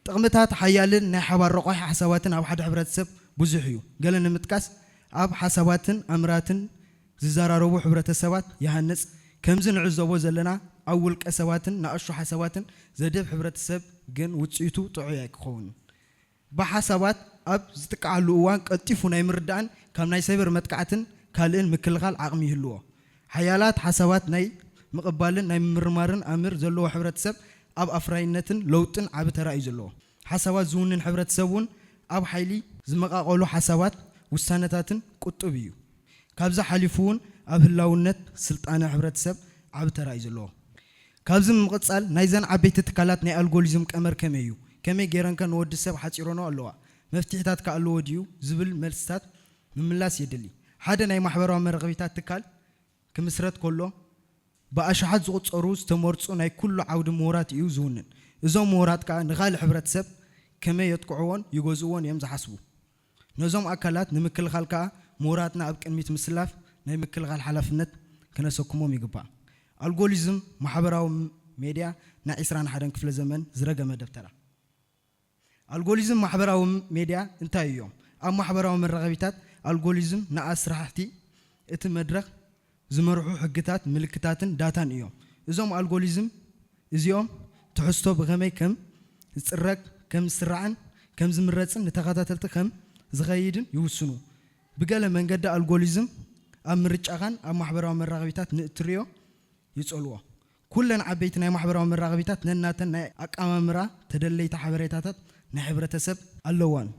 ጥቕምታት ሓያልን ናይ ሓባር ረቋሒ ሓሳባትን ኣብ ሓደ ሕብረተሰብ ብዙሕ እዩ። ገለ ንምጥቃስ ኣብ ሓሳባትን ኣምራትን ዝዘራረቡ ሕብረተሰባት ይሃንጽ። ከምዚ ንዕዘቦ ዘለና ኣብ ውልቀ ሰባትን ንኣሽቱ ሓሳባትን ዘድህብ ሕብረተሰብ ግን ውጽኢቱ ጥዑይ ኣይክኸውንን። ብሓሳባት ኣብ ዝጥቅዓሉ እዋን ቀልጢፉ ናይ ምርዳእን ካብ ናይ ሳይበር መጥቃዕትን ካልእን ምክልኻል ዓቕሚ ይህልዎ። ሓያላት ሓሳባት ናይ ምቕባልን ናይ ምምርማርን ኣምር ዘለዎ ሕብረተሰብ ኣብ ኣፍራይነትን ለውጥን ዓቢ ተራ እዩ ዘለዎ። ሓሳባት ዝውንን ሕብረተሰብ እውን ኣብ ሓይሊ ዝመቓቐሉ ሓሳባት ውሳነታትን ቁጡብ እዩ። ካብዚ ሓሊፉ እውን ኣብ ህላውነት ስልጣነ ሕብረተሰብ ዓቢ ተራ እዩ ዘለዎ። ካብዚ ብምቕጻል ናይዘን ዓበይቲ ትካላት ናይ ኣልጎሊዝም ቀመር ከመይ እዩ? ከመይ ገይረንከ ንወዲ ሰብ ሓጺሮኖ ኣለዋ? መፍትሒታት ከ ኣለዎ ድዩ? ዝብል መልስታት ምምላስ የድሊ። ሓደ ናይ ማሕበራዊ መራኸቢታት ትካል ክምስረት ከሎ ብኣሽሓት ዝቑጸሩ ዝተመርጹ ናይ ኩሉ ዓውዲ ምሁራት እዩ ዝውንን። እዞም ምሁራት ከኣ ንኻልእ ሕብረተሰብ ከመይ የጥቅዕዎን ይገዝእዎን እዮም ዝሓስቡ። ነዞም ኣካላት ንምክልኻል ከኣ ምሁራትና ኣብ ቅድሚት ምስላፍ ናይ ምክልኻል ሓላፍነት ክነሰክሞም ይግባእ። ኣልጎሊዝም ማሕበራዊ ሜድያ ናይ ዕስራን ሓደን ክፍለ ዘመን ዝረገመ ደብተራ። ኣልጎሊዝም ማሕበራዊ ሜድያ እንታይ እዮም? ኣብ ማሕበራዊ መራኸቢታት ኣልጎሊዝም ንኣስራሕቲ እቲ መድረኽ ዝመርሑ ሕግታት፣ ምልክታትን ዳታን እዮም። እዞም ኣልጎሊዝም እዚኦም ትሕዝቶ ብኸመይ ከም ዝጽረግ፣ ከም ዝስራዕን ከም ዝምረጽን ንተኸታተልቲ ከም ዝኸይድን ይውስኑ። ብገለ መንገዲ ኣልጎሊዝም ኣብ ምርጫኻን ኣብ ማሕበራዊ መራኸቢታት ንእትርእዮ ይጸልዎ። ኩለን ዓበይቲ ናይ ማሕበራዊ መራኸቢታት ነናተን ናይ ኣቀማምራ ተደለይቲ ሓበሬታታት ናይ ሕብረተሰብ ኣለዋን።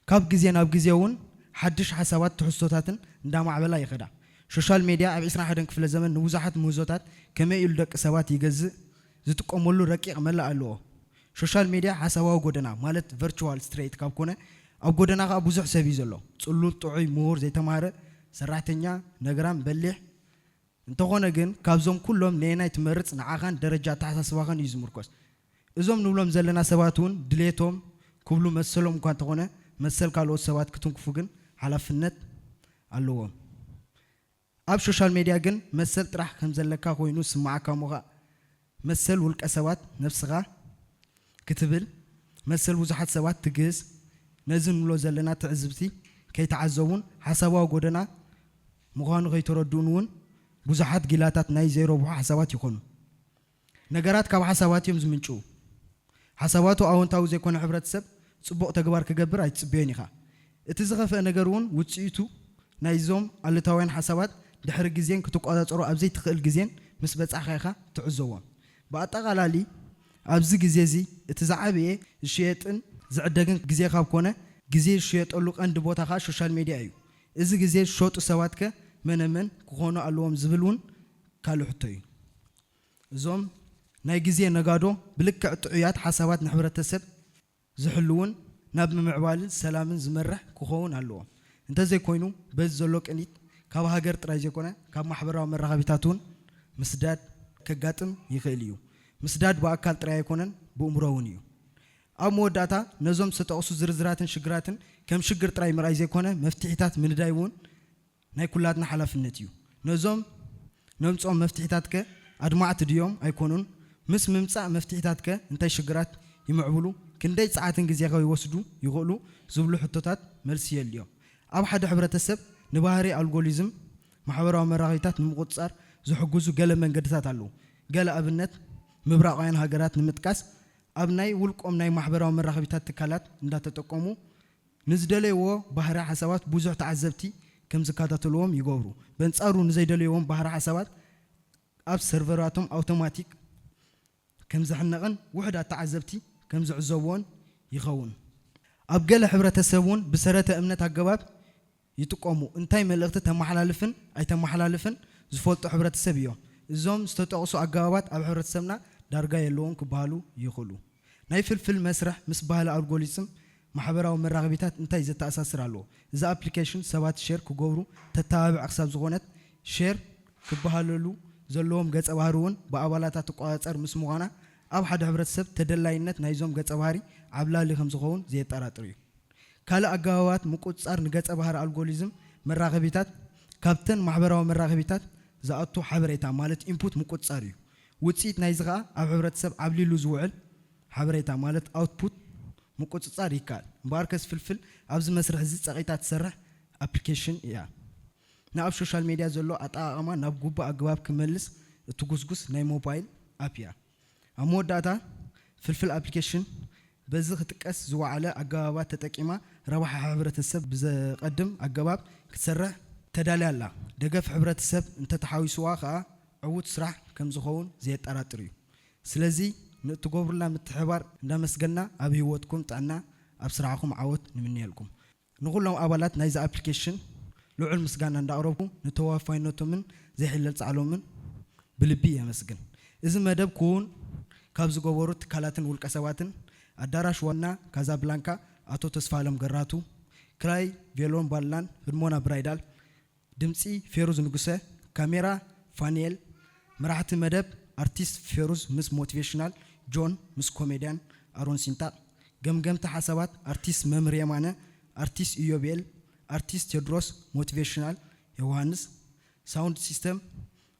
ካብ ግዜ ናብ ግዜ እውን ሓድሽ ሓሳባት ትሕዝቶታትን እንዳማዕበላ ይኸዳ። ሶሻል ሜድያ ኣብ ዕስራን ሓደን ክፍለ ዘመን ንብዙሓት ምህዞታት ከመይ ኢሉ ደቂ ሰባት ይገዝእ ዝጥቀመሉ ረቂቕ መላ ኣለዎ። ሶሻል ሜድያ ሓሳባዊ ጎደና ማለት ቨርቹዋል ስትሬት ካብ ኮነ ኣብ ጎደና ከኣ ብዙሕ ሰብ እዩ ዘሎ። ጽሉል፣ ጥዑይ፣ ምሁር፣ ዘይተማህረ፣ ሰራሕተኛ፣ ነግራም፣ በሊሕ፣ እንተኾነ ግን ካብዞም ኩሎም ነየናይ ትመርጽ ንዓኻን ደረጃ ኣተሓሳስባኻን እዩ ዝምርኮስ። እዞም ንብሎም ዘለና ሰባት እውን ድሌቶም ክብሉ መሰሎም እኳ እንተኾነ መሰል ካልኦት ሰባት ክትንክፉ ግን ሓላፍነት ኣለዎም። ኣብ ሶሻል ሜድያ ግን መሰል ጥራሕ ከም ዘለካ ኮይኑ ዝስምዓካ እሞ ኸኣ መሰል ውልቀ ሰባት ነብስኻ ክትብል መሰል ብዙሓት ሰባት ትግህስ። ነዚ ንብሎ ዘለና ትዕዝብቲ ከይተዓዘቡን ሓሳባዊ ጎደና ምዃኑ ከይተረድኡን እውን ብዙሓት ጊላታት ናይ ዘይረብሑ ሓሳባት ይኾኑ። ነገራት ካብ ሓሳባት እዮም ዝምንጭዉ። ሓሳባቱ ኣወንታዊ ዘይኮነ ሕብረተሰብ ጽቡቕ ተግባር ክገብር ኣይትጽበዮን ኢኻ። እቲ ዝኸፍአ ነገር እውን ውጽኢቱ ናይዞም ኣሉታውያን ሓሳባት ድሕሪ ግዜን ክትቆጻጸሮ ኣብ ዘይትኽእል ግዜን ምስ በጻሕካ ኢኻ ትዕዘቦም። ብኣጠቓላሊ ኣብዚ ግዜ እዚ እቲ ዝዓበየ ዝሽየጥን ዝዕደግን ግዜ ካብ ኮነ ግዜ ዝሽየጠሉ ቀንዲ ቦታ ከኣ ሶሻል ሜድያ እዩ። እዚ ግዜ ዝሸጡ ሰባትከ መነመን ክኾኑ ኣለዎም ዝብል እውን ካልእ ሕቶ እዩ። እዞም ናይ ግዜ ነጋዶ ብልክዕ ጥዑያት ሓሳባት ንሕብረተሰብ ዝሕልውን ናብ ምምዕባልን ሰላምን ዝመርሕ ክኸውን ኣለዎ። እንተዘይኮይኑ በዚ ዘሎ ቅኒት ካብ ሃገር ጥራይ ዘይኮነ ካብ ማሕበራዊ መራኸቢታት እውን ምስዳድ ከጋጥም ይኽእል እዩ። ምስዳድ ብኣካል ጥራይ ኣይኮነን ብእምሮ እውን እዩ። ኣብ መወዳእታ ነዞም ዝተጠቕሱ ዝርዝራትን ሽግራትን ከም ሽግር ጥራይ ምርኣይ ዘይኮነ መፍትሒታት ምንዳይ እውን ናይ ኩላትና ሓላፍነት እዩ። ነዞም ነምጽኦም መፍትሒታትከ ኣድማዕቲ ድዮም ኣይኮኑን? ምስ ምምጻእ መፍትሒታትከ እንታይ ሽግራት ይምዕብሉ? ክንደይ ጸዓትን ግዜኸ ይወስዱ ይኽእሉ? ዝብሉ ሕቶታት መልሲ የድልዮም። ኣብ ሓደ ሕብረተሰብ ንባህሪ ኣልጎሊዝም ማሕበራዊ መራኸቢታት ንምቁጽጻር ዝሕግዙ ገለ መንገድታት ኣለዉ። ገለ ኣብነት ምብራቓውያን ሃገራት ንምጥቃስ ኣብ ናይ ውልቆም ናይ ማሕበራዊ መራኸቢታት ትካላት እንዳተጠቀሙ ንዝደለይዎ ባህሪ ሓሳባት ብዙሕ ተዓዘብቲ ከም ዝከታተልዎም ይገብሩ። በንጻሩ ንዘይደለይዎም ባህሪ ሓሳባት ኣብ ሰርቨራቶም ኣውቶማቲክ ከም ዝሕነቕን ውሑዳት ተዓዘብቲ ከም ዝዕዘብዎን ይኸውን። ኣብ ገለ ሕብረተሰብ እውን ብሰረተ እምነት ኣገባብ ይጥቀሙ። እንታይ መልእኽቲ ተመሓላልፍን ኣይተመሓላልፍን ዝፈልጡ ሕብረተሰብ እዮም። እዞም ዝተጠቕሱ ኣገባባት ኣብ ሕብረተሰብና ዳርጋ የለውን ክበሃሉ ይኽእሉ። ናይ ፍልፍል መስርሕ ምስ ባህሊ ኣልጎሪዝም ማሕበራዊ መራኸቢታት እንታይ ዘተኣሳስር ኣለዎ? እዛ ኣፕሊኬሽን ሰባት ሼር ክገብሩ ተተባብዕ ክሳብ ዝኾነት ሼር ክበሃለሉ ዘለዎም ገጸ ባህሪ እውን ብኣባላታ ትቆጻጸር ምስ ምዃና ኣብ ሓደ ሕብረተሰብ ተደላይነት ናይዞም ገጸ ባህሪ ዓብላሊ ከም ዝኸውን ዘየጠራጥር እዩ። ካልእ ኣገባባት ምቁጽጻር ንገጸ ባህሪ ኣልጎሪዝም መራኸቢታት ካብተን ማሕበራዊ መራኸቢታት ዝኣቱ ሓበሬታ ማለት ኢንፑት ምቁጽጻር እዩ። ውጽኢት ናይዚ ኸኣ ኣብ ሕብረተሰብ ዓብሊሉ ዝውዕል ሓበሬታ ማለት ኣውትፑት ምቁጽጻር ይከኣል። እምበኣርከስ ፍልፍል ኣብዚ መስርሕ እዚ ጸቒጣ ትሰርሕ ኣፕሊኬሽን እያ። ንኣብ ሶሻል ሜድያ ዘሎ ኣጠቓቕማ ናብ ግቡእ ኣገባብ ክመልስ እትጉስጉስ ናይ ሞባይል ኣፕ እያ። ኣብ መወዳእታ ፍልፍል ኣፕሊኬሽን በዚ ክጥቀስ ዝወዓለ ኣገባባት ተጠቂማ ረብሓ ሕብረተሰብ ብዘቐድም ኣገባብ ክትሰርሕ ተዳልያ ኣላ። ደገፍ ሕብረተሰብ እንተተሓዊስዋ ከኣ ዕዉት ስራሕ ከም ዝኸውን ዘየጠራጥር እዩ። ስለዚ ንእትገብሩልና ምትሕብባር እንዳመስገና ኣብ ህይወትኩም ጥዕና ኣብ ስራሕኩም ዓወት ንምንየልኩም። ንኹሎም ኣባላት ናይዚ ኣፕሊኬሽን ልዑል ምስጋና እንዳቕረብኩ ንተዋፋይነቶምን ዘይሕለል ጻዕሎምን ብልቢ የመስግን። እዚ መደብ ክውን ካብ ዝገበሩ ትካላትን ውልቀ ሰባትን ኣዳራሽ ዋና ካዛብላንካ ኣቶ ተስፋ ኣለም ገራቱ፣ ክራይ ቬሎን ባላን ህድሞና ብራይዳል፣ ድምጺ ፌሩዝ ንጉሰ፣ ካሜራ ፋኒኤል፣ መራሕቲ መደብ ኣርቲስት ፌሩዝ ምስ ሞቲቬሽናል ጆን ምስ ኮሜድያን ኣሮን ሲንታ፣ ገምገምቲ ሓሳባት ኣርቲስት መምህር የማነ፣ ኣርቲስት ኢዮቤል፣ ኣርቲስት ቴድሮስ፣ ሞቲቬሽናል ዮሃንስ፣ ሳውንድ ሲስተም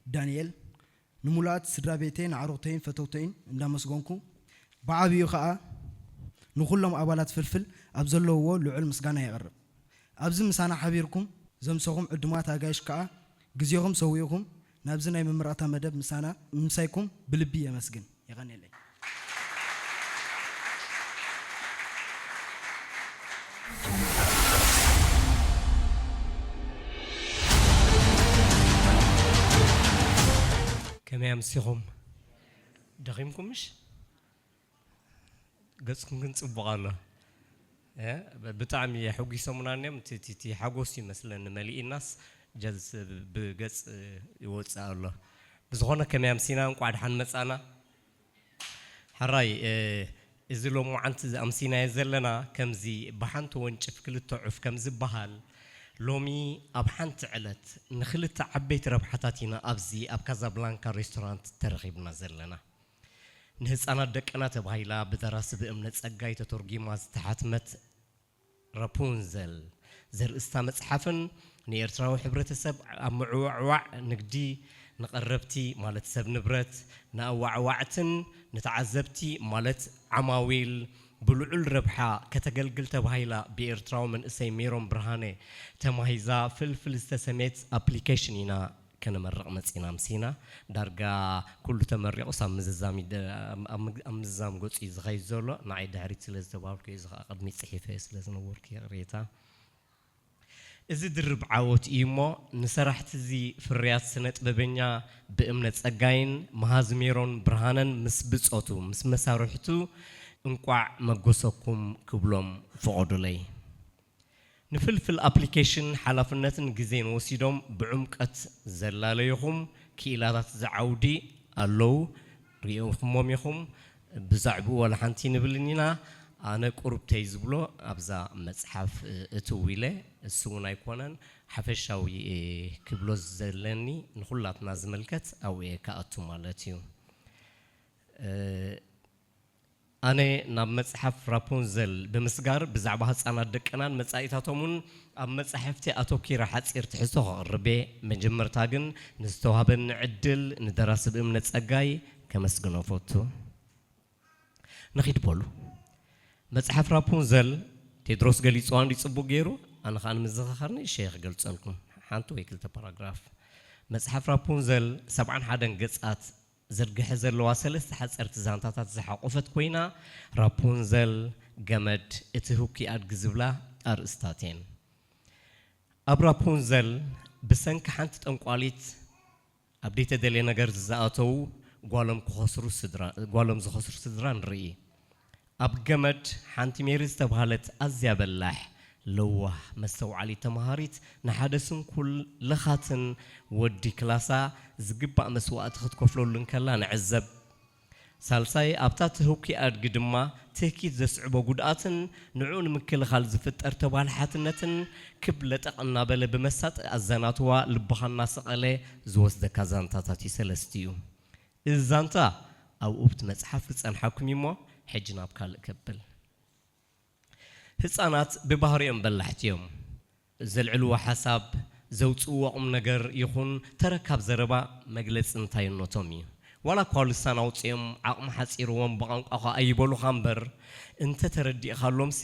ዳንኤል፣ ንሙሉኣት ስድራ ቤተይን ኣዕሩኽተይን ፈተውተይን እንዳመስገንኩ፣ ብዓብዩ ከኣ ንኹሎም ኣባላት ፍልፍል ኣብ ዘለውዎ ልዑል ምስጋና የቕርብ። ኣብዚ ምሳና ሓቢርኩም ዘምሰኹም ዕዱማት ኣጋይሽ ከኣ ግዜኹም ሰዊእኩም ናብዚ ናይ ምምራታ መደብ ምሳና ምምሳይኩም ብልቢ የመስግን። የቐንየለይ። ከመይ ኣምሲኹም? ደኺምኩም ምሽ? ገጽኩም ግን ጽቡቕ ኣሎ። እ፣ ብ-፣ ብጣዕሚ ኣሐጒሶምና እኒኦም። እቲ፣ እቲ፣ እቲ ሓጎስ ይመስለኒ መሊእናስ፣ ጀልስ ብገጽ ይወጽእ ኣሎ። ብዝኾነ ከመይ ኣምሲና፣ እንቋዕ ደሓን መጻና። ሕራይ፣ እ፣ እዚ ሎማዓንቲ ኣምሲናዮ ዘለና ከምዚ ብሓንቲ ወንጭፍ ክልተ ዑፍ ከም ዝበሃል፣ ሎሚ ኣብ ሓንቲ ዕለት ንክልተ ዓበይቲ ረብሓታት ኢና ኣብዚ ኣብ ካዛብላንካ ሬስቶራንት ተረኺብና ዘለና። ንህጻናት ደቅና ተባሂላ ብደራሲ ብእምነ ጸጋይ ተተርጒማ ዝተሓትመት ራፑንዘል ዘርእስታ መጽሓፍን ንኤርትራዊ ሕብረተሰብ ኣብ ምዕዋዕዋዕ ንግዲ፣ ንቐረብቲ ማለት ሰብ ንብረት፣ ንኣዋዕዋዕትን ንተዓዘብቲ ማለት ዓማዊል ብልዑል ረብሓ ከተገልግል ተባሂላ ብኤርትራዊ መንእሰይ ሜሮን ብርሃነ ተማሂዛ ፍልፍል ዝተሰምየት ኣፕሊኬሽን ኢና ከነመርቕ መጺና ኣምሲና። ዳርጋ ኩሉ ተመሪቑስ ኣብ ምዝዛም ይደ-፣ ኣብ፣ ኣብ ምግ-፣ ኣብ ምዝዛም ገጹ እዩ ዝኸይድ ዘሎ። ንዓይ ድሕሪት ስለ ዝተባህልኩ እዩ፣ እዚ ኸኣ ቅድሚት ጽሒፈ ስለ ዝነበርኩ ይቕሬታ። እዚ ድርብ ዓወት እዩ እሞ፣ ንሰራሕቲ እዚ ፍርያት ስነ ጥበበኛ ብእምነ ጸጋይን መሃዚ ሜሮን ብርሃነን ምስ ብጾቱ፣ ምስ መሳርሕቱ እንቋዕ መጎሰኩም ክብሎም ፍቐዱለይ። ንፍልፍል ኣፕሊኬሽን ሓላፍነትን ግዜን ወሲዶም ብዕምቀት ዘላለዩኹም ክኢላታት እዚ ዓውዲ ኣለዉ፣ ርኢኹሞም ኢኹም። ብዛዕባኡ ዋላ ሓንቲ ንብልን ኢና። ኣነ ቁሩብተይ ዝብሎ ኣብዛ መጽሓፍ እትው ኢለ፣ እሱ እውን ኣይኮነን፣ ሓፈሻዊ ክብሎ ዘለኒ ንኹላትና ዝምልከት ኣብኡ እየ ክኣቱ ማለት እዩ። ኣነ ናብ መጽሓፍ ራፑንዘል ብምስጋር ብዛዕባ ህጻናት ደቅናን መጻኢታቶምን ኣብ መጻሕፍቲ ኣተኲረ ሓጺር ትሕዝቶ ከቕርብ እየ። መጀመርታ ግን ንዝተዋህበኒ ዕድል ንደራሲ ብእምነ ጸጋይ ከመስግኖ እፈቱ። ንኺድ በሉ። መጽሓፍ ራፑንዘል ቴድሮስ ገሊጽዋ እንዲ ጽቡቕ ገይሩ፣ ኣነ ኸኣ ንምዝኽኻር ንእሽተይ ክገልጸልኩም። ሓንቲ ወይ ክልተ ፓራግራፍ። መጽሓፍ ራፑንዘል ሰብዓን ሓደን ገጻት ዝርግሐ ዘለዋ ሰለስተ ሓጸርቲ ዛንታታት ዝሓቖፈት ኮይና፣ ራፑንዘል፣ ገመድ፣ እቲ ህውኪ ኣድጊ ዝብላ ኣርእስታት እየን። ኣብ ራፑንዘል ብሰንኪ ሓንቲ ጠንቋሊት ኣብ ዘይተደልየ ነገር ዝኣተዉ ጓሎም ክኸስሩ ስድራ፣ ጓሎም ዝኸስሩ ስድራ ንርኢ። ኣብ ገመድ ሓንቲ ሜሪ ዝተባህለት ኣዝያ በላሕ፣ ለዋህ፣ መስተውዓሊት ተማሃሪት ንሓደ ስንኩል ለኻትን ወዲ ክላሳ ዝግባእ መስዋእቲ ክትከፍለሉ እንከላ ንዕዘብ። ሳልሳይ፣ ኣብታ ትህውኪ ኣድጊ ድማ ትህኪት ዘስዕቦ ጉድኣትን ንዕኡ ንምክልኻል ዝፍጠር ተባልሓትነትን ክብ ለጠቕ እናበለ ብመሳጢ ኣዘናትዋ ልብኻ እናሰቐለ ዝወስደካ ዛንታታት እዩ ሰለስቲኡ። እዚ ዛንታ ኣብ ኡብት መጽሓፍ ክጸንሓኩም እዩ እሞ፣ ሕጂ ናብ ካልእ ከብል። ህጻናት ብባህሪኦም በላሕቲ እዮም። ዘልዕልዎ ሓሳብ፣ ዘውጽእዎ ቁም ነገር ይኹን ተረካብ ዘረባ መግለጺ እንታይነቶም እዩ። ዋላ እኳ ልሳን ኣውጺኦም ዓቕሚ ሓጺርዎም ብቋንቋኻ ኣይበሉኻ እምበር፣ እንተ ተረዲእኻሎምሲ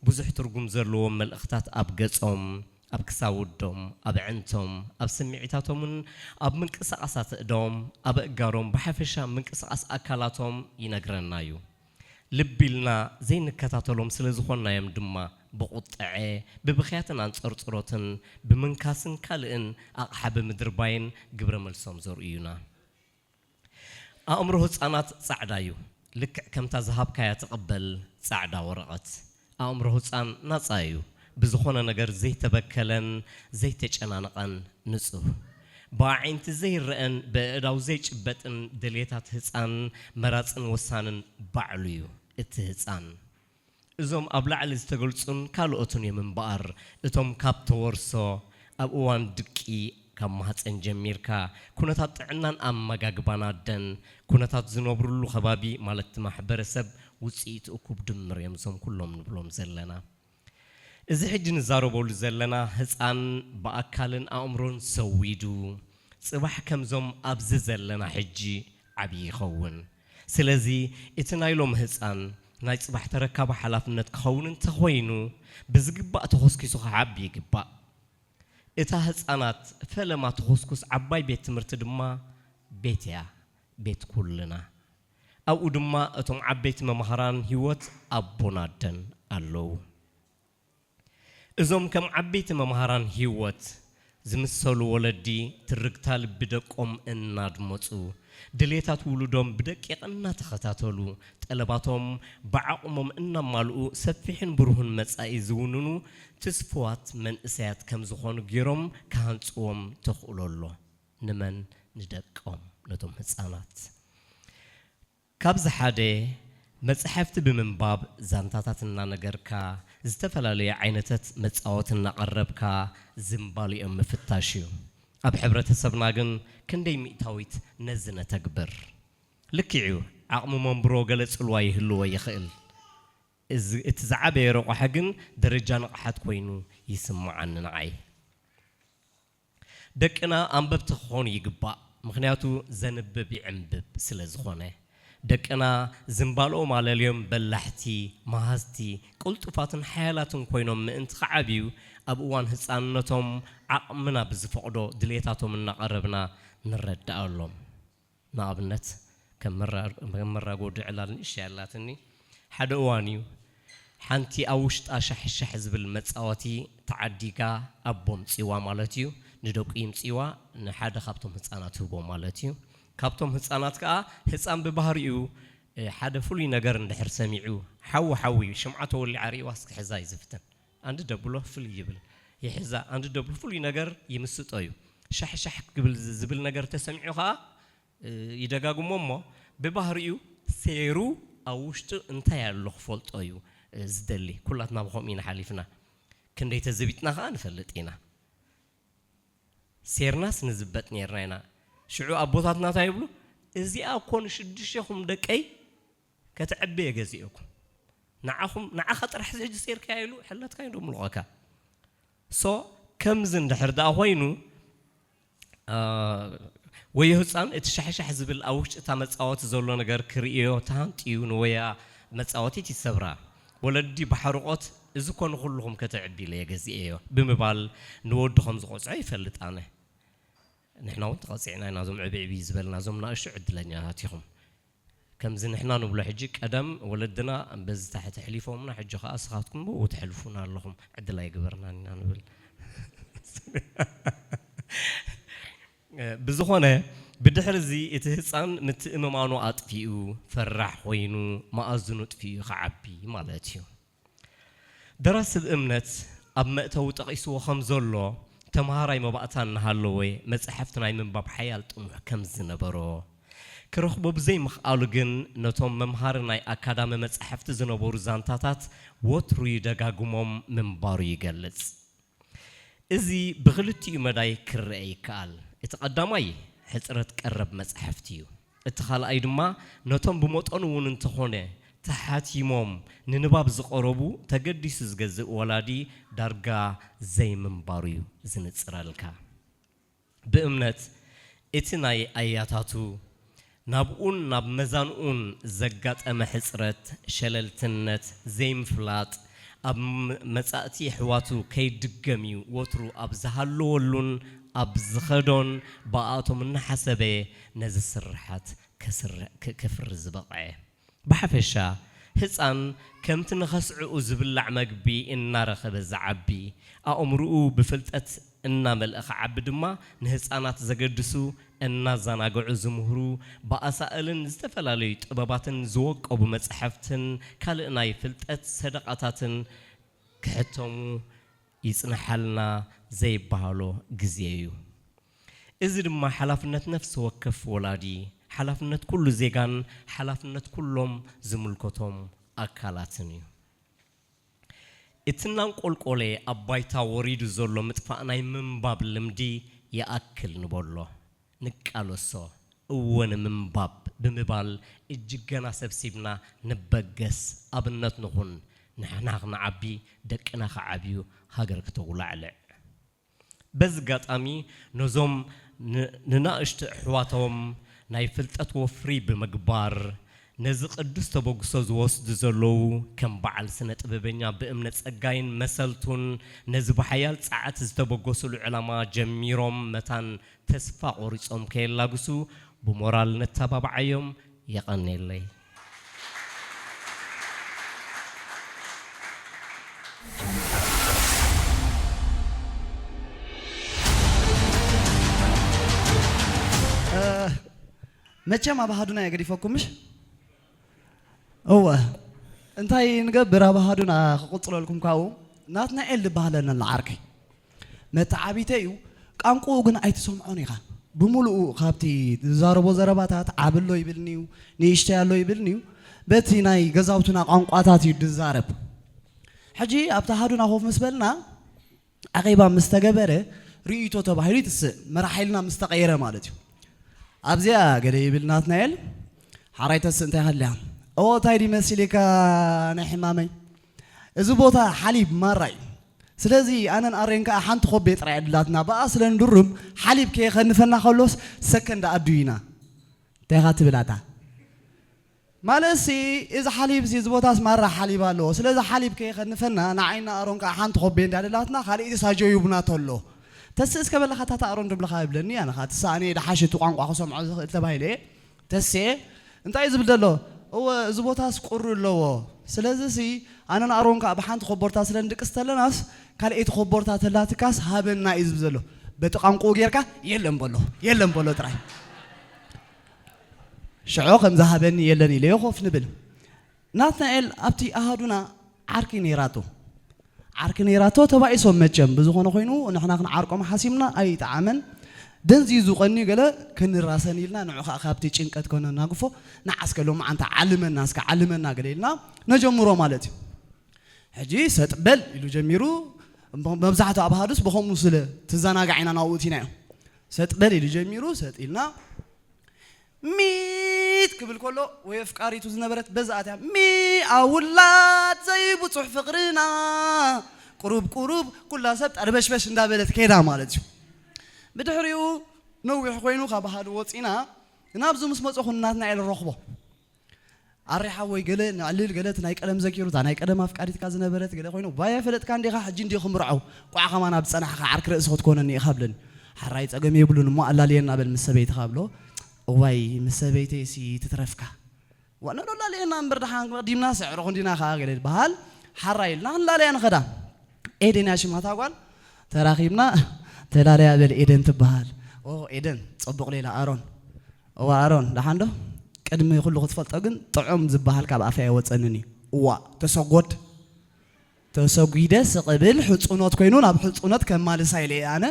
ብዙሕ ትርጉም ዘለዎም መልእኽታት ኣብ ገጾም፣ ኣብ ክሳውዶም፣ ኣብ ኣዕንቶም፣ ኣብ ስምዒታቶምን ኣብ ምንቅስቓሳት ኣእዳዎም፣ ኣብ ኣእጋሮም፣ ብሓፈሻ ምንቅስቓስ ኣካላቶም ይነግረና እዩ። ልቢ ኢልና ዘይንከታተሎም ስለ ዝኾንና እዮም ድማ ብቑጥዐ፣ ብብኽያትን ኣንጸርጽሮትን፣ ብምንካስን ካልእን ኣቕሓ ብምድርባይን ግብረ መልሶም ዘርእዩና። ኣእምሮ ህጻናት ጻዕዳ እዩ። ልክዕ ከምታ ዝሃብካያ ትቕበል ጻዕዳ ወረቐት። ኣእምሮ ህጻን ናጻ እዩ። ብዝኾነ ነገር ዘይተበከለን ዘይተጨናነቐን ንጹህ። ብኣዒንቲ ዘይረኣን ብኣእዳው ዘይጭበጥን ድልየታት ህጻን መራጽን ወሳንን ባዕሉ እዩ እቲ ህጻን። እዞም ኣብ ላዕሊ ዝተገልጹን ካልኦትን እዮም እምበኣር፣ እቶም ካብ ተወርሶ፣ ኣብ እዋን ድቂ፣ ካብ ማህጸን ጀሚርካ፣ ኩነታት ጥዕናን ኣመጋግባን ኣደን፣ ኩነታት ዝነብሩሉ ከባቢ፣ ማለት እቲ ማሕበረሰብ፣ ውጽኢት እኩብ ድምር እዮም እዞም ኩሎም ንብሎም ዘለና። እዚ ሕጂ ንዛረበሉ ዘለና ህጻን ብኣካልን ኣእምሮን ሰዊዱ፣ ጽባሕ ከምዞም ኣብዚ ዘለና ሕጂ ዓብዪ ይኸውን። ስለዚ እቲ ናይ ሎሚ ህጻን ናይ ጽባሕ ተረካቢ ሓላፍነት ክኸውን እንተኾይኑ፣ ብዝግባእ ተኾስኪሱ ክዓቢ ይግባእ። እታ ህጻናት ፈለማ ትኹስኩስ ዓባይ ቤት ትምህርቲ ድማ ቤት እያ፣ ቤት ኩልና። ኣብኡ ድማ እቶም ዓበይቲ መማህራን ህይወት ኣቦን ኣደን ኣለዉ። እዞም ከም ዓበይቲ መማህራን ህይወት ዝምሰሉ ወለዲ ትርግታ ልቢ ደቆም እናድመጹ፣ ድሌታት ውሉዶም ብደቂቕ እናተኸታተሉ፣ ጠለባቶም ብዓቕሞም እናማልኡ ሰፊሕን ብሩህን መጻኢ ዝውንኑ ትስፉዋት መንእሰያት ከም ዝኾኑ ገይሮም ክሃንጽዎም ተኽእሎ ኣሎ። ንመን? ንደቆም፣ ነቶም ህጻናት። ካብዚ ሓደ መጻሕፍቲ ብምንባብ ዛንታታት እናነገርካ፣ ዝተፈላለዩ ዓይነታት መጻወቲ እናቐረብካ ዝምባሊኦም ምፍታሽ እዩ። ኣብ ሕብረተሰብና ግን ክንደይ ሚእታዊት ነዚ ነተግብር? ልክዕ እዩ፣ ዓቕሚ መንብሮ ገለ ጽልዋ ይህልዎ ይኽእል። እዚ፣ እቲ ዝዓበየ ረቑሓ ግን ደረጃ ንቕሓት ኮይኑ ይስምዓኒ ንዓይ። ደቅና ኣንበብቲ ክኾኑ ይግባእ፣ ምኽንያቱ ዘንብብ ይዕንብብ ስለ ዝኾነ። ደቅና ዝምባልኦም ኣለልዮም በላሕቲ፣ መሃዝቲ፣ ቅልጡፋትን ሓያላትን ኮይኖም ምእንቲ ክዓብዩ፣ ኣብ እዋን ህጻንነቶም ዓቕምና ብዝፈቕዶ ድሌታቶም እናቐረብና ንረድኣሎም። ንኣብነት፣ ከም መራ-፣ ከም መራጎዲ ዕላል ንእሽተይ ኣላትኒ። ሓደ እዋን እዩ፣ ሓንቲ ኣብ ውሽጣ ሻሕሻሕ ዝብል መጻወቲ ተዓዲጋ፣ ኣቦ ምጽዋ ማለት እዩ፣ ንደቁ ይምጽዋ፣ ንሓደ ካብቶም ህጻናት ህቦ ማለት እዩ። ካብቶም ህጻናት ከኣ፣ ህጻን ብባህሪኡ፣ እ፣ ሓደ ፍሉይ ነገር እንድሕር ሰሚዑ፣ ሓዊ ሓዊ ሽምዓ ተወሊዓ ርእይዋ እስኪ ሕዛ እዩ ዝፍትን። ኣንዲ ደብሎ ፍልይ ይብል፣ ይሕዛ፣ ኣንዲ ደብሎ ፍሉይ ነገር ይምስጦ እዩ። ሻሕሻሕ ክብል ዝ-፣ ዝብል ነገር ተሰሚዑ ከኣ፣ እ፣ ይደጋግሞ እሞ፣ ብባህሪኡ ሴሩ ኣብ ውሽጡ እንታይ ኣሎ ክፈልጦ እዩ፣ እ፣ ዝደሊ። ኩላትና ብኸምኡ ኢና ሓሊፍና። ክንደይ ተዘቢጥና ከኣ ንፈልጥ ኢና። ሴርናስ ንዝበጥ ኔርና ኢና። ሽዑ ኣቦታትና እንታይ ይብሉ? "እዚኣ እኮ ንሽዱሽተኹም ደቀይ ከተዕቢ እየ ገዚኤኩም። ንዓኹም፣ ንዓኻ ጥራሕ እዚ ሕጂ ሴርካያ" ኢሉ ሕለትካ እዩ ደምልቐካ። ሶ፣ ከምዚ እንድሕር ደኣ ኮይኑ፣ አ፣ ወዮ ህጻን እቲ ሻሕሻሕ ዝብል ኣብ ውሽጢ እታ መጻወቲ ዘሎ ነገር ክርእዮ ተሃንጥዩ ንወያ መጻወቲት ይሰብራ። ወለዲ ብሓርቖት፣ "እዚ እኮ ንኹልኹም ከተዕቢ ኢለ እየ ገዚኤዮ" ብምባል ንወዱ ከም ዝቐጽዖ ይፈልጥ ኣነ። ንሕና እውን ተቐጺዕና ኢና፣ እዞም ዕብዕቢ ዝበልና፣ እዞም ናእሽቱ ዕድለኛታት ኢኹም። ከምዚ ንሕና ንብሎ ሕጂ፣ ቀደም ወለድና በዚ ታሕቲ ኣሕሊፎምና፣ ሕጂ ኸኣ እስኻትኩም ብኡ ተሕልፉና ኣለኹም፣ ዕድል ኣይገበርናን ኢና ንብል። ብዝኾነ፣ ብድሕሪ እዚ እቲ ህጻን ምትእምማኑ ኣጥፊኡ፣ ፈራሕ ኮይኑ፣ መኣዝኑ ጥፊኡ ክዓቢ ማለት እዩ። ደራሲ ብእምነት ኣብ መእተዊ ጠቒስዎ ከም ዘሎ፣ ተምሃራይ መባእታ እናሃለወ መጻሕፍቲ ናይ ምንባብ ሓያል ጥሙሕ ከም ዝነበሮ፣ ክረኽቦ ብዘይምኽኣሉ ግን ነቶም መምሃሪ ናይ ኣካዳሚ መጻሕፍቲ ዝነበሩ ዛንታታት ወትሩ ይደጋግሞም ምንባሩ ይገልጽ። እዚ ብኽልቲኡ መዳይ ክረአ ይከኣል። እቲ ቀዳማይ ሕጽረት ቀረብ መጻሕፍቲ እዩ። እቲ ካልኣይ ድማ ነቶም ብመጠኑ እውን እንተኾነ ተሓቲሞም ንንባብ ዝቐረቡ ተገዲሱ ዝገዝእ ወላዲ ዳርጋ ዘይምንባሩ እዩ ዝንጽረልካ። ብእምነት እቲ ናይ ኣያታቱ ናብኡን ናብ መዛንኡን ዘጋጠመ ሕጽረት፣ ሸለልትነት፣ ዘይምፍላጥ፣ ኣብ ም-፣ መጻእቲ የሕዋቱ ከይድገም እዩ ወትሩ ኣብ ዝሃለወሉን ኣብ ዝኸዶን ብኣቶም እናሓሰበ ነዚ ስርሓት ከስር-፣ ከ-፣ ከፍሪ ዝበቕዐ። ብሓፈሻ፣ ህጻን ከምቲ ንኸስዕኡ ዝብላዕ መግቢ እናረኸበ ዝዓቢ፣ ኣእምሮኡ ብፍልጠት እናመልአ ክዓቢ ድማ፣ ንህጻናት ዘገድሱ እናዘናግዑ ዝምህሩ፣ ብኣሳእልን ዝተፈላለዩ ጥበባትን ዝወቀቡ መጻሕፍትን ካልእ ናይ ፍልጠት ሰደቓታትን ክሕተሙ ይጽንሓልና ዘይበሃሎ ግዜ እዩ። እዚ ድማ ሓላፍነት ነፍሲ ወከፍ ወላዲ፣ ሓላፍነት ኩሉ ዜጋን ሓላፍነት ኩሎም ዝምልከቶም ኣካላትን እዩ። እቲ እናንቆልቆለ ኣብ ባይታ ወሪዱ ዘሎ ምጥፋእ ናይ ምንባብ ልምዲ ይኣክል ንበሎ፣ ንቃለሶ፣ እወ ንምንባብ ብምባል እጅገና ሰብሲብና ንበገስ፣ ኣብነት ንኹን። ንሕና ክንዓቢ፣ ደቅና ክዓብዩ፣ ሃገር ክተጉላዕልዕ። በዚ ኣጋጣሚ ነዞም ን-፣ ንናእሽቱ ኣሕዋቶም ናይ ፍልጠት ወፍሪ ብምግባር፣ ነዚ ቅዱስ ተበግሶ ዝወስዱ ዘለዉ ከም በዓል ስነ ጥበበኛ ብእምነ ጸጋይን መሰልቱን፣ ነዚ ብሓያል ጸዓት ዝተበገሱሉ ዕላማ ጀሚሮም መታን ተስፋ ቆሪጾም ከየላግሱ ብሞራል ነተባብዓዮም። የቐንየለይ። መቸም ኣብ ኣሃዱና እየ ገዲፈኩም፣ ምሽ? እወ። እንታይ ንገብር፣ ኣብ ኣሃዱና ክቕጽለልኩም ካብኡ። ናትናኤል ዝበሃል ኣለና ዓርከይ። መተዓቢተይ እዩ። ቋንቋኡ ግን ኣይትሰምዖን ኢኻ። ብምሉኡ ካብቲ ዝዛረቦ ዘረባታት ዓቢ ኣሎ ይብልኒ እዩ፣ ንእሽተይ ኣሎ ይብልኒ እዩ። በቲ ናይ ገዛውትና ቋንቋታት እዩ ዝዛረብ። ሕጂ ኣብቲ ኣሃዱና ኮፍ ምስ በልና፣ ኣኼባ ምስ ተገበረ፣ ርእይቶ ተባሂሉ ይትስእ፣ መራሒ ሓይልና ምስ ተቐየረ ማለት እዩ። ኣብዚኣ ገለ ይብል ናትናኤል፣ ሓራይ ተስእ እንታይ ሃልያ? እዎ፣ እንታይ ድዩ መሲልካ ናይ ሕማመይ? እዚ ቦታ ሓሊብ ማራ እዩ። ስለዚ ኣነን ኣሬን ከኣ ሓንቲ ኮቤ ጥራይ ዕድላትና፣ ብኣ ስለ ንድርም ሓሊብ ከየኸንፈና ከሎስ ሰከንድ ኣዱ ኢና። እንታይ ኢኻ ትብል ኣታ? ማለትሲ፣ እዚ ሓሊብሲ፣ እዚ ቦታስ ማራ ሓሊብ ኣለዎ። ስለዚ ሓሊብ ከየኸንፈና፣ ንዓይና ኣሮን ከኣ ሓንቲ ኮቤ እንዳደላትና፣ ካልኣይቲ ሳጆ ይቡና ተሎ። ተስእ እስከ በለኻ፣ ታታ ኣሮን ድብልኻ ይብለኒ፣ ኣነ ኸኣ ትስእ፣ ኣነ እየ ደሓሽ እቲ ቋንቋ ክሰምዖ ዝኽእል ተባሂለ እየ። ተስኤ፣ እንታይ እዩ ዝብል ዘሎ? እወ፣ እዚ ቦታስ ቁሪ ኣለዎ። ስለዚሲ፣ ኣነን ኣሮን ከኣ ብሓንቲ ኮቦርታ ስለ ንድቅስ ተለናስ፣ ካልኣይቲ ኮቦርታ ተላትካስ ሃበና እዩ ዝብል ዘሎ። በቲ ቋንቋኡ ጌርካ፣ የለን በሎ፣ የለን በሎ ጥራይ። ሽዑ ከም ዝሃበኒ የለን ኢለዮ ኮፍ ንብል። ናትናኤል ኣብቲ ኣሃዱና ዓርኪ ነይራቶ። ዓርኪ ነይራቶ፣ ተባኢሶም መቸም። ብዝኾነ ኮይኑ ንሕና ክንዓርቆም ሓሲብና ኣይጠዓመን። ደንዚዙ ቀንዩ ገለ ክንራሰን ኢልና ንዑ ኸኣ ካብቲ ጭንቀት ከነናግፎ ንዓስከ ሎማዓንቲ ዓልመና እስከ ዓልመና ገለ ኢልና ነጀምሮ ማለት እዩ። ሕጂ ሰጥ በል ኢሉ ጀሚሩ። መብዛሕትኡ ኣብ ኣሃዱስ ብኸምኡ ስለ ትዘናጋዕ ኢና ናብኡ እቲናዮ። ሰጥ በል ኢሉ ጀሚሩ፣ ሰጥ ኢልና ሚት ክብል ከሎ ወይ ኣፍቃሪቱ ዝነበረት በዛ ኣትያ ሚ ኣውላድ ዘይብጹሕ ፍቕርና ቁሩብ ቁሩብ ኩላ ሰብ ጠርበሽበሽ እንዳበለት ከይዳ ማለት እዩ። ብድሕሪኡ ነዊሕ ኮይኑ ካብ ኣሃዱ ወጺና ናብዚ ምስ መጸኹ ናትናኤል ረኽቦ። ኣሬ ሓወይ ገለ ነዕልል ገለ እቲ ናይ ቀደም ዘኪሩ እታ ናይ ቀደም ኣፍቃሪትካ ዝነበረት ገለ ኮይኑ ባይ ኣይፈለጥካን ዲኻ ሕጂ እንድዩ ክምርዖ ቋዕ ከማን ኣብ ዝጸናሕካ ዓርኪ ርእሲ ክትኮነኒ ኢኻ ብለኒ። ሓራይ ጸገም የብሉን እሞ ኣላልየና በል ምስ ሰበይትኻ ብሎ። እዋይ ምስ ሰበይተይሲ ትትረፍካ። ዋና ዶ ላልየና እምበር ደሓን ቀዲምና ስዕሮ ክንዲና ከኣ ገለ ይበሃል። ሓራይ ኢልና ክንላለያ ንኸዳ። ኤደን እያ ሽማ እታ ጓል። ተራኺብና ተላለያ በል ኤደን ትበሃል። ኦ ኤደን ጽቡቕ ሌላ ኣሮን። እዋ ኣሮን ደሓን ዶ? ቅድሚ ኩሉ ክትፈልጦ ግን ጥዑም ዝበሃል ካብ ኣፈይ ኣይወጸንን እዩ። እዋ ተሰጎድ ተሰጒደ ስቕ እብል ሕጹኖት ኮይኑ ናብ ሕጹኖት ከማልሳ ኢለ እየ ኣነ።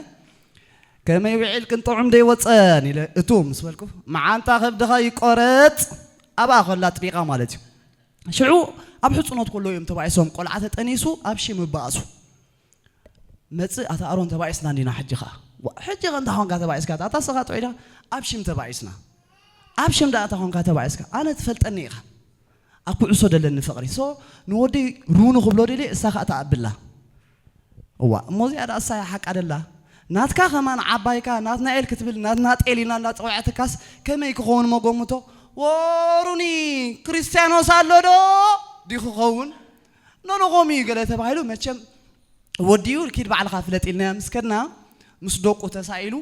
ከመይ ውዒልክን ጥዑም ዶ ኣይወጸን ኢለ እቱ ምስ በልኩ መዓንጣ ከብድኻ ይቆረጽ ኣብኣ ከላ ኣጥቢቓ ማለት እዩ። ሽዑ ኣብ ሕጹኖት ከሎ እዮም ተባኢሶም ቆልዓ ተጠኒሱ ኣብ ሽም ይበኣሱ። መጽእ ኣታ ኣሮን ተባኢስና እንዲና ሕጂ ኸኣ። ዋ፣ ሕጂ ኸ እንታይ ኾንካ ተባኢስካ? ኣታ ስኻ ጥዑይ ዲኻ? ኣብ ሽም ተባኢስና። ኣብ ሽም ደኣ ኣታ ኾንካ ተባኢስካ? ኣነ ትፈልጠኒ ኢኻ። ኣብ ኩዕሶ ደለኒ ፍቕሪ። ሶ ንወደይ ሩኑ ክብሎ ደልየ እሳ ኸኣ ትኣብላ። እዋ፣ እሞ እዚኣ ደኣ እሳ እያ ሓቃ ደላ። ናትካ ኸማን ዓባይካ ናትናኤል ክትብል ናትናጤል ኢልና እንዳጸውዐትካስ ከመይ ክኸውን እሞ ገምቶ? ወሩኒ ክርስትያኖስ ኣሎ ዶ ድዩ ክኸውን? ኖኖ ከምኡ እዩ ገለ ተባሂሉ መቸም ወዲኡ ኪድ ባዕልኻ ፍለጥ ኢልናዮ ምስ ከድና ምስ ደቁ ተሳኢሉ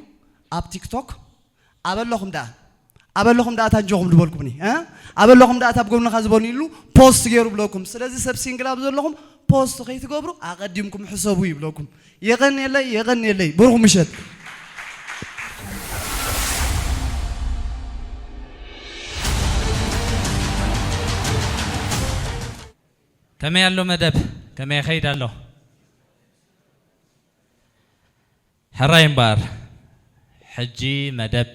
ኣብ ቲክቶክ ኣበለኹም ደኣ ኣበለኹም ደኣ ታንጆኹም ዝበልኩምኒ፣ እ? ኣበለኹም ደኣ ታብ ጎብንኻ ዝበልኒ ኢሉ ፖስት ገይሩ ብለኩም። ስለዚ ሰብ ሲንግል ኣብ ዘለኹም ፖስት ከይትገብሩ ኣቐዲምኩም ሕሰቡ ይብለኩም። የቐንየለይ፣ የቐንየለይ። ብሩኽ ምሸት። ከመይ ኣሎ መደብ? ከመይ ይኸይድ ኣሎ? ሕራይ እምበኣር፣ ሕጂ መደብ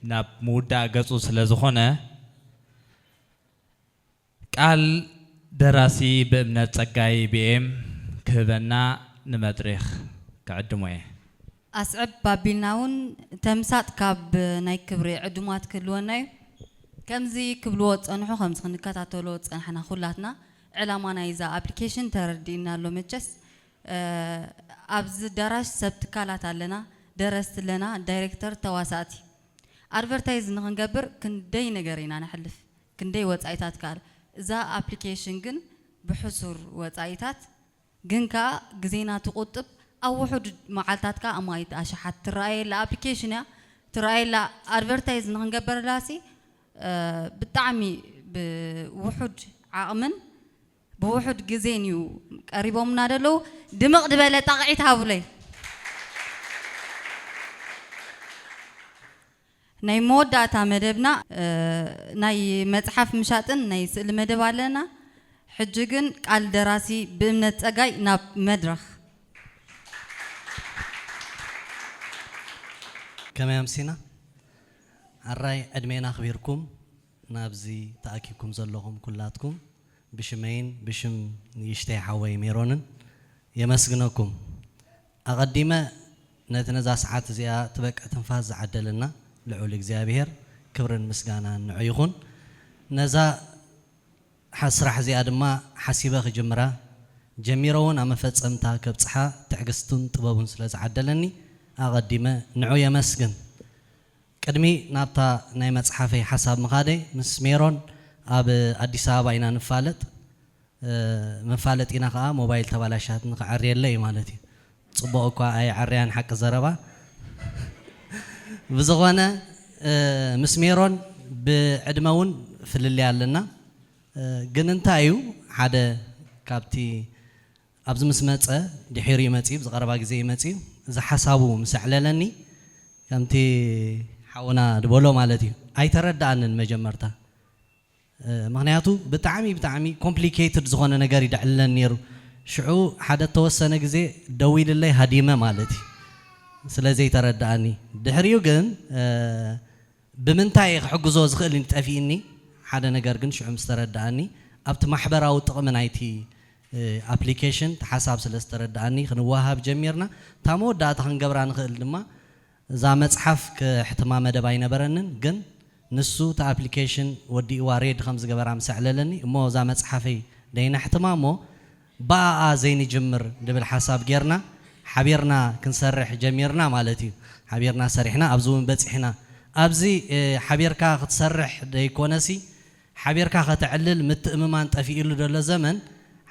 ናብ ምውዳእ ገጹ ስለ ዝኾነ፣ ቃል ደራሲ ብእምነት ጸጋይ ቢኤም ክህበና ንመድሬኽ ክዕድሞ እየ። ኣስዕብ ኣቢልና እውን ተምሳጥ ካብ ናይ ክብሪ ዕዱማት ክህልወና እዩ። ከምዚ ክብልዎ ዝጸንሑ፣ ከምዚ ክንከታተሎ ዝጸናሕና ኩላትና፣ ዕላማ ናይዛ ኣፕሊኬሽን ተረዲእና ኣሎ መቸስ። ኣብዚ ኣዳራሽ ሰብ ትካላት ኣለና፣ ደረስቲ ኣለና፣ ዳይሬክተር፣ ተዋሳእቲ። ኣድቨርታይዝ ንኽንገብር ክንደይ ነገር ኢና ነሕልፍ፣ ክንደይ ወፃኢታት ከኣል። እዛ ኣፕሊኬሽን ግን ብሕሱር ወፃኢታት ግን ከኣ ግዜና ትቑጥብ፣ ኣብ ውሑድ መዓልታት ከኣ ኣማኢት ኣሽሓት ትረኣየላ ኣፕሊኬሽን እያ። ትረኣየላ ኣድቨርታይዝ ንኽንገበረላሲ ብጣዕሚ ብውሑድ ዓቕምን ብውሑድ ግዜን እዩ ቀሪቦምና ዘለዉ። ድምቕ ዝበለ ጣቕዒት ሃቡለይ። ናይ መወዳእታ መደብና ናይ መጽሓፍ ምሻጥን ናይ ስእሊ መደብ ኣለና። ሕጂ ግን ቃል ደራሲ ብእምነት ጸጋይ ናብ መድረኽ። ከመይ ኣምሲና? ኣራይ ዕድሜና ኣኽቢርኩም ናብዚ ተኣኪብኩም ዘለኹም ኩላትኩም ብሽመይን ብሽም ንእሽተይ ሓወይ ሜሮንን የመስግነኩም። ኣቐዲመ ነቲ ነዛ ሰዓት እዚኣ ትበቅዕ ትንፋስ ዝዓደለና ልዑል እግዚኣብሔር ክብርን ምስጋናን ንዑ ይኹን። ነዛ ስራሕ እዚኣ ድማ ሓሲበ ክጅምራ፣ ጀሚረ እውን ኣብ መፈጸምታ ከብጽሓ ትዕግስቱን ጥበቡን ስለ ዝዓደለኒ ኣቐዲመ ንዑ የመስግን። ቅድሚ ናብታ ናይ መጽሓፈይ ሓሳብ ምኻደይ፣ ምስ ሜሮን ኣብ ኣዲስ ኣበባ ኢና ንፋለጥ። መፋለጢና ከኣ ሞባይል ተባላሻትኒ ክዓርየለይ እዩ ማለት እዩ። ጽቡቕ እኳ ኣይዓርያን ሓቂ ዘረባ። ብዝኾነ ምስ ሜሮን ብዕድመ እውን ፍልልይ ኣለና። ግን እንታይ እዩ ሓደ ካብቲ ኣብዚ ምስ መጸ ድሒሩ እዩ መጺኡ፣ ብዝቐረባ ግዜ እዩ መጺኡ። እዚ ሓሳቡ ምስ ኣዕለለኒ ከምቲ ሓውና ዝበሎ ማለት እዩ ኣይተረድኣንን መጀመርታ። ምኽንያቱ ብጣዕሚ ብጣዕሚ ኮምፕሊኬትድ ዝኾነ ነገር እዩ ደዕልለን ነይሩ። ሽዑ ሓደ እተወሰነ ግዜ ደዊልለይ ሃዲመ ማለት እዩ ስለ ዘይተረድኣኒ። ድሕሪኡ ግን ብምንታይ እየ ክሕግዞ ዝኽእል ኢሉ ጠፊእኒ ሓደ ነገር ግን ሽዑ ምስ ተረድኣኒ ኣብቲ ማሕበራዊ ጥቕሚ ናይቲ ኣፕሊኬሽን እቲ ሓሳብ ስለ ዝተረድኣኒ ክንወሃብ ጀሚርና። እታ መወዳእታ ክንገብራ ንኽእል ድማ እዛ መፅሓፍ ክሕትማ መደብ ኣይነበረንን፣ ግን ንሱ እቲ ኣፕሊኬሽን ወዲእዋ ሬድ ከም ዝገበራ ምስ ኣዕለለኒ እሞ እዛ መፅሓፈይ ደይነሕትማ እሞ ብኣኣ ዘይንጅምር ድብል ሓሳብ ጌርና ሓቢርና ክንሰርሕ ጀሚርና ማለት እዩ። ሓቢርና ሰሪሕና ኣብዚ እውን በፂሕና። ኣብዚ ሓቢርካ ክትሰርሕ ደይኮነሲ ሓቢርካ ከተዕልል ምትእምማን ጠፊእሉ ዘሎ ዘመን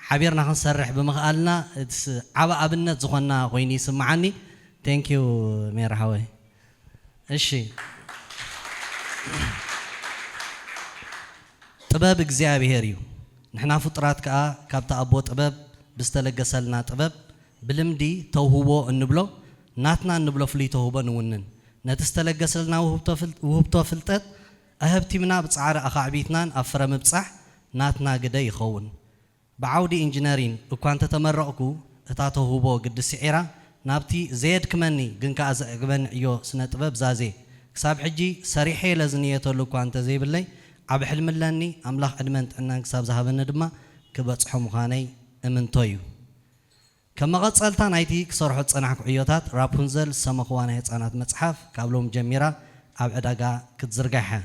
ሓቢርና ክንሰርሕ ብምኽኣልና ዓቢ ኣብነት ዝኾንና ኮይኑ ይስምዓኒ። Thank you ሜራ ሓወይ። እሺ ጥበብ እግዚኣብሔር እዩ። ንሕና ፍጡራት ከኣ ካብቲ ኣቦ ጥበብ ብዝተለገሰልና ጥበብ ብልምዲ ተውህቦ እንብሎ ናትና እንብሎ ፍሉይ ተውህቦ ንውንን። ነቲ ዝተለገሰልና ውህብቶ ፍልጠት ኣሀብቲምና ብጻዕሪ ኣኻዕቢትናን ኣብ ፍረ ምብጻሕ ናትና ግደ ይኸውን። ብዓውዲ ኢንጂነሪን እኳ እንተተመረቕኩ እታ ተውህቦ ግዲ ስዒራ ናብቲ ዘየድክመኒ ግን ከኣ ዘዕግበኒ ዕዮ ስነ ጥበብ ዛዜ ክሳብ ሕጂ ሰሪሐ ኢለ ዝንየተሉ እኳ እንተዘይብለይ ዓቢ ሕልሚ ኣለኒ። ኣምላኽ ዕድመን ጥዕናን ክሳብ ዝሃበኒ ድማ ክበጽሖ ምዃነይ እምንቶ እዩ። ከም መቐጸልታ ናይቲ ክሰርሖ ዝጸናሕኩ ዕዮታት ራፑንዘል ዝሰመኽዋ ናይ ህጻናት መጽሓፍ ካብ ሎሚ ጀሚራ ኣብ ዕዳጋ ክትዝርጋሕ እያ።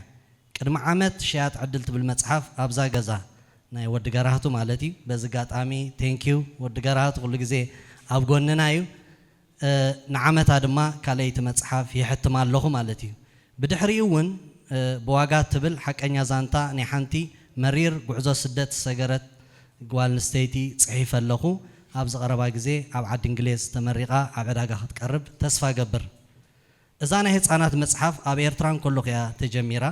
ቅድሚ ዓመት ሽያጥ ዕድል ትብል መጽሓፍ ኣብዛ ገዛ ናይ ወዲ ገራህቱ ማለት እዩ። በዚ ኣጋጣሚ thank you ወዲ ገራህቱ ኩሉ ግዜ ኣብ ጎንና እዩ። ንዓመታ ድማ ካልኣይቲ መጽሓፍ ይሕትም ኣለኹ ማለት እዩ። ብድሕሪኡ እውን ብዋጋ ትብል ሓቀኛ ዛንታ ናይ ሓንቲ መሪር ጉዕዞ ስደት ዝሰገረት ጓል ኣንስተይቲ ጽሒፈ ኣለኹ። ኣብዚ ቀረባ ግዜ ኣብ ዓዲ እንግሌዝ ተመሪቓ ኣብ ዕዳጋ ክትቀርብ ተስፋ እገብር። እዛ ናይ ህጻናት መጽሓፍ ኣብ ኤርትራ እንከለኹ እያ ተጀሚራ።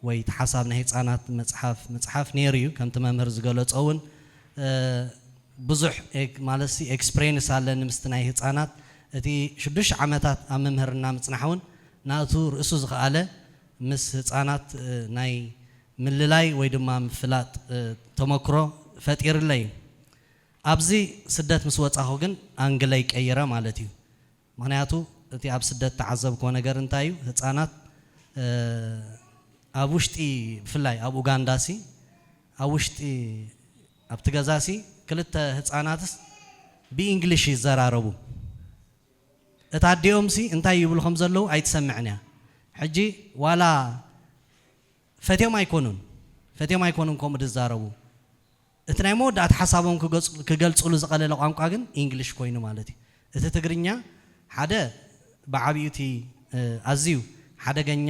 ወይ እቲ ሓሳብ ናይ ህፃናት መፅሓፍ ምፅሓፍ ነይሩ እዩ። ከምቲ መምህር ዝገለፆ እውን ብዙሕ ማለት ሲ ኤክስፕሬንስ ኣለኒ ምስቲ ናይ ህፃናት። እቲ ሽዱሽተ ዓመታት ኣብ ምምህርና ምፅናሕ እውን ናቱ ርእሱ ዝኸኣለ ምስ ህፃናት ናይ ምልላይ ወይ ድማ ምፍላጥ ተመክሮ ፈጢርለይ እዩ። ኣብዚ ስደት ምስ ወፃኹ ግን ኣንግለይ ቀይረ ማለት እዩ። ምኽንያቱ እቲ ኣብ ስደት ተዓዘብክዎ ነገር እንታይ እዩ? ህፃናት ኣብ ውሽጢ፣ ብፍላይ ኣብ ኡጋንዳ ሲ ኣብ ውሽጢ ኣብቲ ገዛ ሲ ክልተ ህፃናትስ ብኢንግሊሽ ይዘራረቡ። እታ ኣዲኦም ሲ እንታይ ይብሉ ከም ዘለዉ ኣይትሰምዕን እያ። ሕጂ ዋላ ፈትዮም ኣይኮኑን ፈትዮም ኣይኮኑን ከምኡ ዝዛረቡ። እቲ ናይ መወዳእታ ሓሳቦም ክገልፅሉ ዝቐለለ ቋንቋ ግን ኢንግሊሽ ኮይኑ ማለት እዩ። እቲ ትግርኛ ሓደ ብዓብዩ እቲ ኣዝዩ ሓደገኛ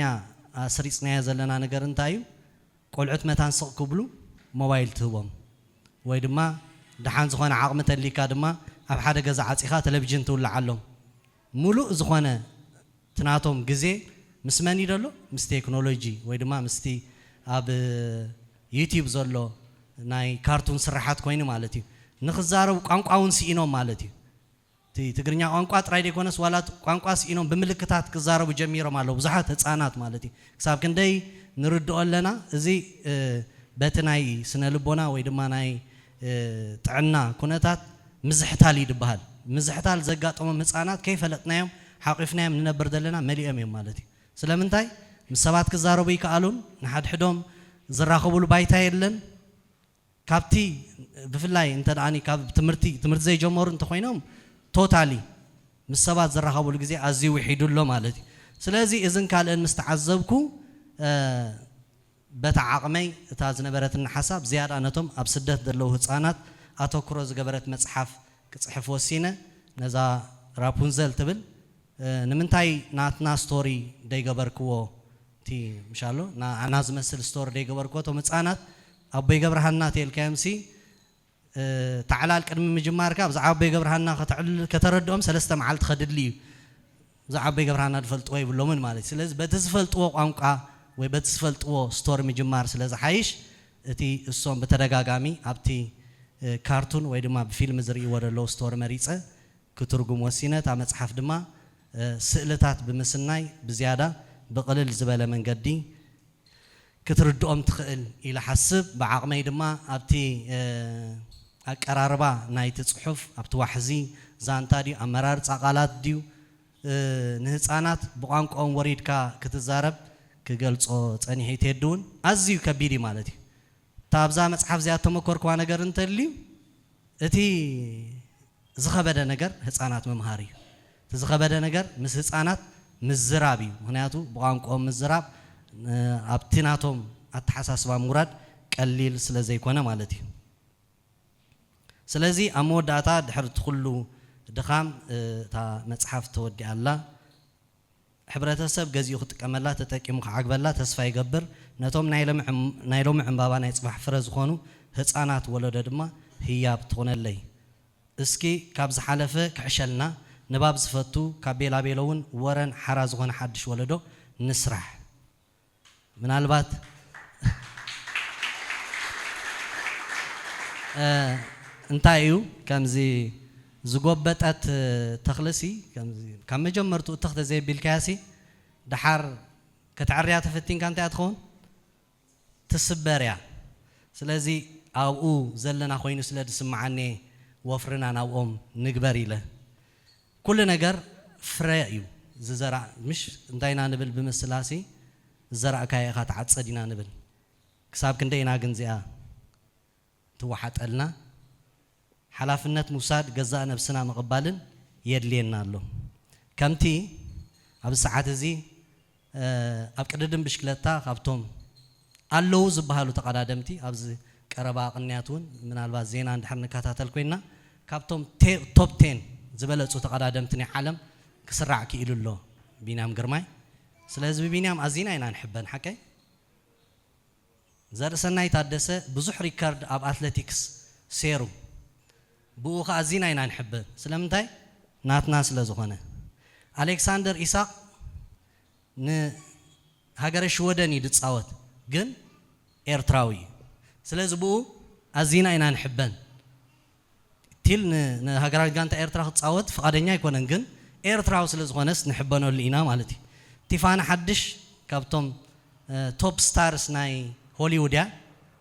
ኣስሪፅናዮ ዘለና ነገር እንታይ እዩ? ቆልዑት መታን ስቕ ክብሉ ሞባይል ትህቦም ወይ ድማ ደሓን ዝኾነ ዓቕሚ ተሊካ ድማ ኣብ ሓደ ገዛ ዓፂኻ ቴሌቪዥን ትውልዓሎም። ሙሉእ ዝኾነ ትናቶም ግዜ ምስ መን እዩ ዘሎ? ምስ ቴክኖሎጂ ወይ ድማ ምስቲ ኣብ ዩቲዩብ ዘሎ ናይ ካርቱን ስራሓት ኮይኑ ማለት እዩ። ንክዛረቡ ቋንቋ እውን ስኢኖም ማለት እዩ። እቲ ትግርኛ ቋንቋ ጥራይ ዘይኮነስ ዋላ ቋንቋ ስኢኖም ብምልክታት ክዛረቡ ጀሚሮም ኣለዉ ብዙሓት ህፃናት ማለት እዩ። ክሳብ ክንደይ ንርድኦ ኣለና። እዚ በቲ ናይ ስነ ልቦና ወይ ድማ ናይ ጥዕና ኩነታት ምዝሕታል እዩ ዝበሃል። ምዝሕታል ዘጋጠሞም ህፃናት ከይፈለጥናዮም ሓቂፍናዮም ንነብር ዘለና መሊኦም እዮም ማለት እዩ። ስለምንታይ? ምስ ሰባት ክዛረቡ ይከኣሉን ንሓድሕዶም ዝራኸቡሉ ባይታ የለን። ካብቲ ብፍላይ እንተ ደኣኒ ካብ ትምህርቲ ትምህርቲ ዘይጀመሩ እንተኮይኖም ቶታሊ ምስ ሰባት ዝራኸቡሉ ግዜ ኣዝዩ ውሒዱ ኣሎ ማለት እዩ። ስለዚ እዝን ካልእን ምስ ተዓዘብኩ በታ ዓቕመይ እታ ዝነበረትኒ ሓሳብ ዝያዳ ነቶም ኣብ ስደት ዘለዉ ህፃናት ኣተኩሮ ዝገበረት መፅሓፍ ክፅሕፍ ወሲነ። ነዛ ራፑንዘል ትብል ንምንታይ ናትና ስቶሪ ደይገበርክዎ እቲ ምሻሎ ናዓና ዝመስል ስቶሪ ደይገበርክዎ እቶም ህፃናት ኣቦይ ገብረሃና ተልካዮም ሲ ታዕላል ቅድሚ ምጅማርካ ብዛዕባ ኣቦይ ገብረሃና ከተረድኦም ሰለስተ መዓልቲ ከድሊ እዩ። ብዛዕባ ኣቦይ ገብረሃና ዝፈልጥዎ ይብሎምን ማለት እዩ። ስለዚ በቲ ዝፈልጥዎ ቋንቋ ወይ በቲ ዝፈልጥዎ ስቶሪ ምጅማር ስለ ዝሓይሽ እቲ እሶም ብተደጋጋሚ ኣብቲ ካርቱን ወይ ድማ ብፊልም ዝርእይዎ ዘለዉ ስቶሪ መሪፀ ክትርጉም ወሲነ። እታ መፅሓፍ ድማ ስእልታት ብምስናይ ብዝያዳ ብቕልል ዝበለ መንገዲ ክትርድኦም ትኽእል ኢለ ሓስብ። ብዓቕመይ ድማ ኣብቲ ኣቀራርባ ናይቲ ፅሑፍ ኣብቲ ዋሕዚ ዛንታ ድዩ ኣመራርፃ ቃላት ድዩ ንህፃናት ብቋንቋኦም ወሪድካ ክትዛረብ ክገልፆ ፀኒሐ። ቴዲ እውን ኣዝዩ ከቢድ እዩ ማለት እዩ። እታ ኣብዛ መፅሓፍ እዚኣ እተመኮርክዋ ነገር እንተልዩ እቲ ዝኸበደ ነገር ህፃናት ምምሃር እዩ። እቲ ዝኸበደ ነገር ምስ ህፃናት ምዝራብ እዩ። ምክንያቱ ብቋንቋኦም ምዝራብ ኣብቲ ናቶም ኣተሓሳስባ ምውራድ ቀሊል ስለ ዘይኮነ ማለት እዩ። ስለዚ ኣብ መወዳእታ ድሕሪ እቲ ኩሉ ድኻም እታ መፅሓፍ ተወዲኣ ኣላ። ሕብረተሰብ ገዚኡ ክጥቀመላ ተጠቂሙ ክዓግበላ ተስፋ ይገብር። ነቶም ናይ ሎሚ ዕምባባ ናይ ፅባሕ ፍረ ዝኾኑ ህፃናት ወለዶ ድማ ህያብ ትኾነለይ። እስኪ ካብ ዝሓለፈ ክሕሸልና ንባብ ዝፈቱ ካብ ቤላቤሎ እውን ወረን ሓራ ዝኾነ ሓድሽ ወለዶ ንስራሕ። ምናልባት እንታይ እዩ ከምዚ ዝጎበጠት ተኽልሲ ካብ መጀመርትኡ እተኽ ተዘየቢልካያሲ ደሓር ከተዕርያ ተፈቲንካ እንታይ ትኸውን ትስበር እያ። ስለዚ ኣብኡ ዘለና ኮይኑ ስለ ዝስምዓኒ ወፍርና ናብኦም ንግበር ኢለ ኩሉ ነገር ፍረ እዩ ዝዘራእ ምሽ እንታይ ኢና ንብል ብምስላሲ ዝዘራእካዮ ኢኻ ትዓፅድ ኢና ንብል። ክሳብ ክንደይ ኢና ግን እዚኣ ትወሓጠልና? ሓላፍነት ምውሳድ ገዛእ ነብስና ምቕባልን የድልየና ኣሎ። ከምቲ ኣብዚ ሰዓት እዚ ኣብ ቅድድም ብሽክለታ ካብቶም ኣለዉ ዝበሃሉ ተቐዳደምቲ ኣብዚ ቀረባ ቅንያት እውን ምናልባት ዜና እንድሕር ንከታተል ኮይንና ካብቶም ቶፕ ቴን ዝበለፁ ተቐዳደምቲ ናይ ዓለም ክስራዕ ክኢሉ ኣሎ ቢንያም ግርማይ። ስለዚ ብቢንያም ኣዚና ኢና ንሕበን ሓቀይ። ዘርእሰናይ ታደሰ ብዙሕ ሪከርድ ኣብ ኣትለቲክስ ሴሩ ብኡ ከዓ ኣዚና ኢና ንሕበን ስለምንታይ ናትና ስለ ዝኾነ። ኣሌክሳንደር ኢሳቅ ንሃገረ ሽወደን እዩ ዝፃወት። ግን ኤርትራዊ እዩ። ስለዚ ብኡ ኣዚና ኢና ንሕበን። ቲል ን-፣ ንሃገራዊት ጋንታ ኤርትራ ክጻወት ፍቓደኛ ኣይኮነን፣ ግን ኤርትራዊ ስለ ዝኾነስ ንሕበነሉ ኢና ማለት እዩ። ቲፋኒ ሓድሽ ካብቶም፣ እ፣ ቶፕ ስታርስ ናይ ሆሊውድ እያ።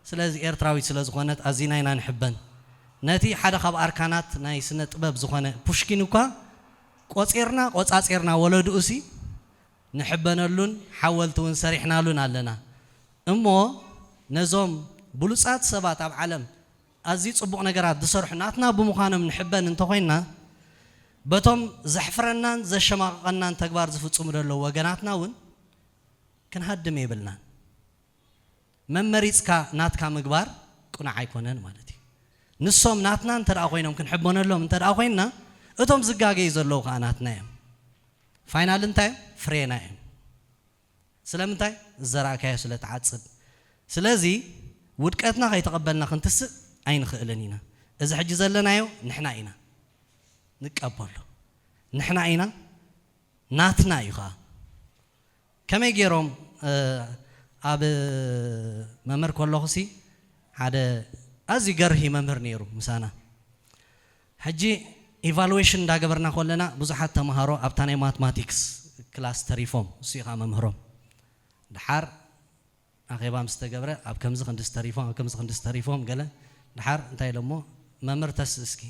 ስለዚ ኤርትራዊት ስለ ዝኾነት ኣዚና ኢና ንሕበን። ነቲ ሓደ ካብ ኣርካናት ናይ ስነ ጥበብ ዝኾነ ፑሽኪን እኳ ቆጺርና ቆጻጺርና ወለድኡሲ ንሕበነሉን ሓወልቲ እውን ሰሪሕናሉን ኣለና። እሞ ነዞም ብሉጻት ሰባት ኣብ ዓለም ኣዝዩ ጽቡቕ ነገራት ዝሰርሑ ናትና ብምዃኖም ንሕበን እንተኾይንና፣ በቶም ዘሕፍረናን ዘሸማቕቐናን ተግባር ዝፍጽሙ ዘለዉ ወገናትና እውን ክንሃድም የብልናን። መመሪጽካ ናትካ ምግባር ቅኑዕ ኣይኮነን ማለት እዩ። ንሶም ናትና እንተ ደኣ ኮይኖም ክንሕበነሎም እንተ ደኣ ኮይንና፣ እቶም ዝጋገዩ ዘለዉ ከኣ ናትና እዮም። ፋይናል እንታይ እዮም? ፍሬና እዮም። ስለምንታይ? ዝዘራእካዮ ስለ ትዓጽድ። ስለዚ ውድቀትና ከይተቐበልና ክንትስእ ኣይንኽእልን ኢና። እዚ ሕጂ ዘለናዮ ንሕና ኢና ንቀበሎ። ንሕና ኢና፣ ናትና እዩ ኸኣ። ከመይ ገይሮም፣ እ፣ ኣብ መምህር ከለኹሲ ሓደ ኣዝዩ ገርሂ መምህር ነይሩ ምሳና። ሕጂ ኢቫሉዌሽን እንዳገበርና ከለና ብዙሓት ተምሃሮ ኣብታ ናይ ማትማቲክስ ክላስ ተሪፎም፣ እሱ እዩ ኸኣ መምህሮም። ድሓር ኣኼባ ምስ ተገብረ ኣብ ከምዚ ክንድዚ ተሪፎም፣ ኣብ ከምዚ ክንድዚ ተሪፎም ገለ ድሓር እንታይ ኢሎሞ፣ መምህር ተስ እስኪ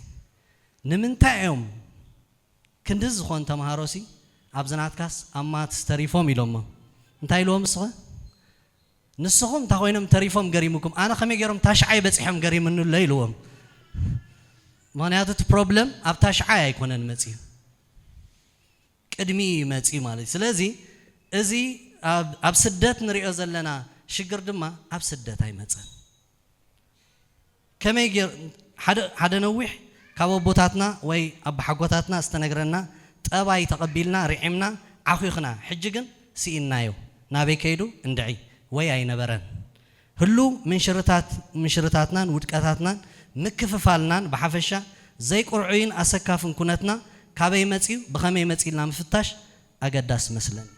ንምንታይ እዮም ክንድዚ ዝኾኑ ተምሃሮሲ ኣብዚ ናትካስ ኣብ ማትስ ተሪፎም ኢሎሞ። እንታይ ኢልዎም ንስኸ? ንስኹም እንታይ ኮይኖም ተሪፎም ገሪሙኩም፣ ኣነ ከመይ ገይሮም ታሽዓይ በጺሖም ገሪሙኒ ኣሎ ኢልዎም። ምኽንያቱ እቲ ፕሮብለም ኣብ ታሽዓይ ኣይኮነን መጺኡ፣ ቅድሚ እዩ መጺኡ ማለት እዩ። ስለዚ እዚ ኣብ፣ ኣብ ስደት ንሪኦ ዘለና ሽግር ድማ ኣብ ስደት ኣይመጸን። ከመይ ገይር-፣ ሓደ፣ ሓደ ነዊሕ ካብ ኣቦታትና ወይ ኣቦሓጎታትና ዝተነግረና ጠባይ ተቐቢልና ርዒምና ዓኺኽና፣ ሕጂ ግን ስኢንናዮ። ናበይ ከይዱ? እንድዒ ወይ ኣይነበረን። ህሉው ምንሽርታት-፣ ምንሽርታትናን ውድቀታትናን ምክፍፋልናን ብሓፈሻ ዘይቅርዑይን ኣሰካፍን ኩነትና ካበይ መጺኡ፣ ብኸመይ መጺኡ ኢልና ምፍታሽ ኣገዳሲ መስለኒ።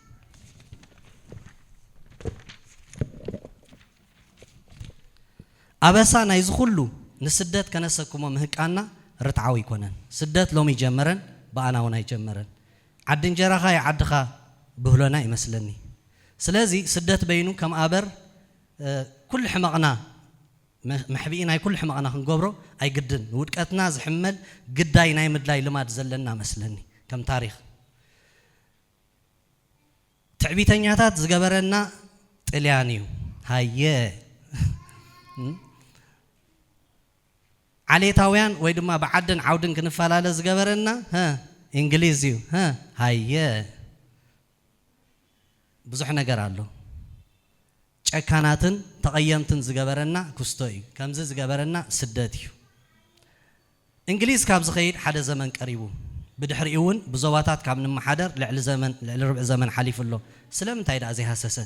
ኣበሳ ናይዚ ኩሉ ንስደት ከነሰክሞ ምህቃንና ርትዓዊ ኣይኮነን። ስደት ሎሚ ኣይጀመረን፣ ብኣና እውን ኣይጀመረን። ዓዲ እንጀራኻ እዩ ዓድኻ ብህሎና ይመስለኒ። ስለዚ ስደት በይኑ ከም ኣበር፣ እ፣ ኩሉ ሕመቕና፣ መ-፣ መሕብኢ ናይ ኩሉ ሕመቕና ክንገብሮ ኣይግድን። ንውድቀትና ዝሕመል ግዳይ ናይ ምድላይ ልማድ ዘለና መስለኒ ከም ታሪኽ። ትዕቢተኛታት ዝገበረና ጥልያን እዩ። ሃየ። ዓሌታውያን ወይ ድማ ብዓድን ዓውድን ክንፈላለ ዝገበረና፣ ሀ፣ እንግሊዝ እዩ። ሀ፣ ሃየ። ብዙሕ ነገር ኣሎ። ጨካናትን ተቐየምትን ዝገበረና ኩስቶ እዩ። ከምዚ ዝገበረና ስደት እዩ። እንግሊዝ ካብ ዝኸይድ ሓደ ዘመን ቀሪቡ። ብድሕሪኡ እውን ብዞባታት ካብ ንመሓደር ልዕሊ ዘመን፣ ልዕሊ ርብዒ ዘመን ሓሊፉ ኣሎ። ስለምንታይ ደኣ ዘይሃሰሰ?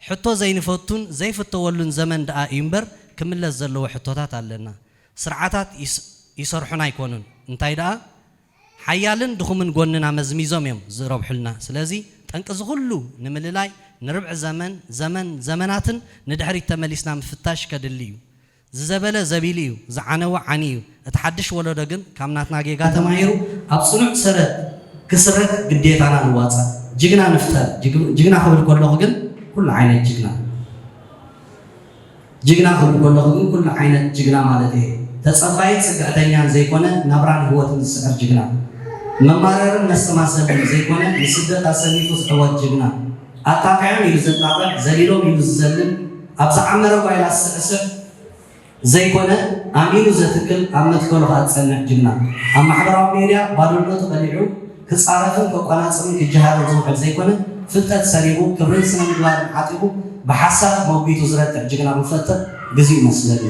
ሕቶ ዘይንፈቱን ዘይፍተወሉን ዘመን ደኣ እዩ እምበር፣ ክምለስ ዘለዎ ሕቶታት ኣለና። ስርዓታት ይስ-፣ ይሰርሑና ኣይኮኑን። እንታይ ደኣ፣ ሓያልን ድኹምን ጎንና መዝሚዞም እዮም ዝረብሑልና። ስለዚ ጠንቂ እዚ ኩሉ ንምልላይ ንርብዒ ዘመን፣ ዘመን፣ ዘመናትን ንድሕሪት ተመሊስና ምፍታሽ ከድሊ እዩ። ዝዘበለ ዘቢሉ እዩ፣ ዝዓነወ ዓንዩ እዩ። እቲ ሓድሽ ወለዶ ግን ካብ ናትና ጌጋ ተማሂሩ ኣብ ጽኑዕ ሰረት ክስረት ግዴታና ንዋጻእ። ጅግና ንፍጠር። ጅግ-፣ ጅግና ክብል ከለኹ ግን ኩሉ ዓይነት ጅግና። ጅግና ክብል ከለኹ ግን ኩሉ ዓይነት ጅግና ማለት እየ። ተጸባይን ጽግዕተኛን ዘይኮነ፣ ናብራን ህይወትን ዝስዕር ጅግና። መማረርን መስተማሰልን ዘይኮነ፣ ንስደት ኣሰሊፉ ዝዕወት ጅግና። ኣጣቒዖም ኢሉ ዘጣቕዕ፣ ዘሊሎም ኢሉ ዝዘልል፣ ኣብ ዝዓመረ ጓይላ ዝስዕስዕ ዘይኮነ፣ ኣሚኑ ዘትክል፣ ኣብ መትከሉ ከኣ ዝጸንዕ ጅግና። ኣብ ማሕበራዊ ሜድያ ባዶነቱ ቀሊዑ ክጻረፍን ከቋናጽብን ክጀሃርን ዝውዕል ዘይኮነ፣ ፍልጠት ሰኒቑ፣ ክብርን ስነ ምግባርን ዓጢቑ፣ ብሓሳብ መጒቱ ዝረትዕ ጅግና ክንፈጥር ግዜኡ መስለኒ።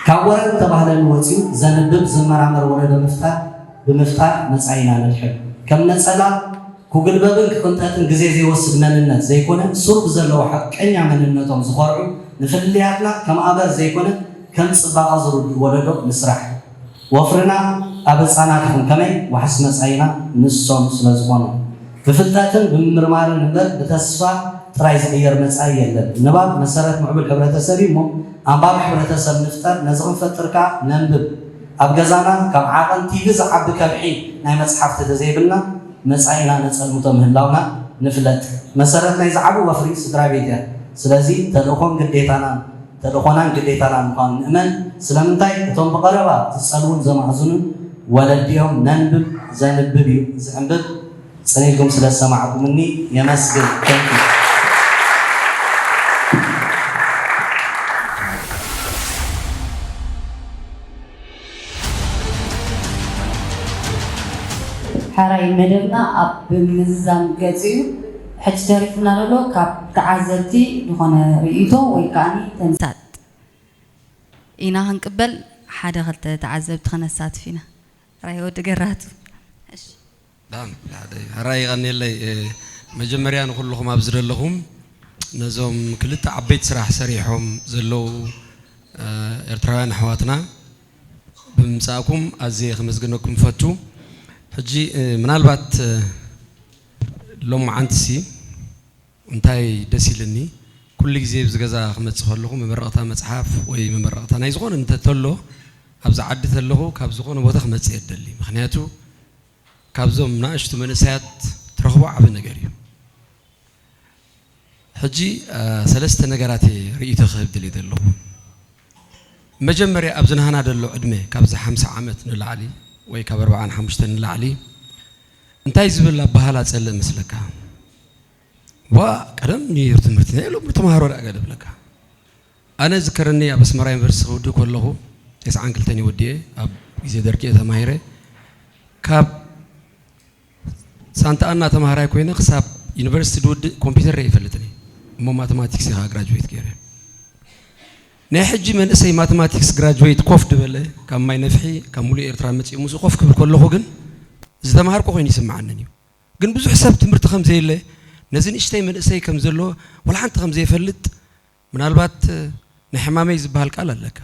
ካብ ወረን ተባህለኒ ወጺኡ ዘንብብ ዝመራመር ወለዶ ምፍጣር፣ ብምፍጣር መጻኢና ነድሕን። ከም ነጸላ ክጉልበብን ክቕንጠጥን ግዜ ዘይወስድ መንነት ዘይኮነ፣ ሱር ብዘለዎ ሓቀኛ መንነቶም ዝኾርዑ፣ ንፍልልያትና ከም ኣበር ዘይኮነ ከም ጽባቐ ዝርድኡ ወለዶ ንስራሕ። ወፍርና ኣብ ህጻናት ይኹን ከመይ ዋሕስ መጻኢና ንሶም ስለ ዝኾኑ፣ ብፍልጠትን ብምምርማርን እምበር ብተስፋ ጥራይ ዝቕየር መጻኢ የለን። ንባብ መሰረት ምዕቡል ሕብረተሰብ እዩ እሞ ኣንባቢ ሕብረተሰብ ንፍጠር፣ ነዚ ክንፈጥር ከኣ ነንብብ። ኣብ ገዛና ካብ ዓቐን ቲቪ ዝዓቢ ከብሒ ናይ መጽሓፍ ተተዘይብልና መጻኢና ነጸልምቶ ምህላውና ንፍለጥ። መሰረት ናይ ዝዓቢ ወፍሪ ስድራ ቤት እያ። ስለዚ ተልእኾን ግዴታናን ተልእኾናን ግዴታናን ምዃኑ ንእመን። ስለምንታይ እቶም ብቐረባ ዝጸልዉን ዘማእዝኑን ወለዲኦም ነንብብ ዘንብብ እዩ ዝዕንብብ። ጽን ኢልኩም ስለ ዝሰማዕኩምኒ የመስግን። Thank you። ሕራይ መደብና ኣብ ምዝዛም ገጽ እዩ። ሕጂ ተሪፉና ዘሎ ካብ ተዓዘብቲ ዝኾነ ርእይቶ ወይ ከዓኒ ተንሳጥ ኢና ክንቅበል ሓደ ክልተ ተዓዘብቲ ከነሳትፍ ኢና። ሕራይ ወዲ ገራቱ። እሺ። ዳም፣ ሕራይ ይቐንየለይ። መጀመርያ ንኹልኹም ኣብዚ ዘለኹም ነዞም ክልተ ዓበይቲ ስራሕ ሰሪሖም ዘለዉ ኤርትራውያን ኣሕዋትና ብምምጻእኩም ኣዝየ ከመስግነኩም እፈቱ። ሕጂ ምናልባት ሎመዓንትሲ እንታይ ደስ ኢልኒ፣ ኩሉ ግዜ ኣብዚ ገዛ ክመጽእ ከለኹ መመረቕታ መጽሓፍ ወይ መመረቕታ ናይ ዝኾነ እንተተሎ ኣብዚ ዓዲ ተለኹ ካብ ዝኾነ ቦታ ክመጽእ የደሊ። ምኽንያቱ ካብዞም ናእሽቱ መንእሰያት ትረኽቦ ዓቢ ነገር እዩ። ሕጂ ሰለስተ ነገራት እየ ርእይቶ ክህብ ድልየ ዘለኹ። መጀመርያ ኣብዚ ናህና ደሎ ዕድመ ካብዚ ሓምሳ ዓመት ንላዕሊ ወይ ካብ ኣርብዓን ሓሙሽተን ንላዕሊ እንታይ ዝብል ኣበሃላ ጸልእ መስለካ? ዋ ቀደም ነይሩ ትምህርቲ ናይ ሎም ተማሃሮ ዳ ገለ ብለካ። ኣነ ዝከረኒ ኣብ ኣስመራ ዩኒቨርሲቲ ክውድእ ከለኹ ተስዓን ክልተን ይወድየ ኣብ ግዜ ደርቂ እየ ተማሂረ ካብ ሳንታ ኣና ተማሃራይ ኮይነ ክሳብ ዩኒቨርሲቲ ዝውድእ ኮምፒውተር ርአ ይፈልጥኒ እሞ ማተማቲክስ ኢኻ ግራጅዌት ገይረ ናይ ሕጂ መንእሰይ ማተማቲክስ ግራጅዌት ኮፍ ድበለ ካብ ማይ ነፍሒ ካብ ሙሉእ ኤርትራ መፅኡ ምስኡ ኮፍ ክብል ከለኹ ግን ዝተማሃርኩ ኮይኑ ይስምዓንን እዩ ግን ብዙሕ ሰብ ትምህርቲ ከም ዘየለ ነዚ ንእሽተይ መንእሰይ ከም ዘሎ ወላ ሓንቲ ከም ዘይፈልጥ ምናልባት ናይ ሕማመይ ዝበሃል ቃል ኣለካ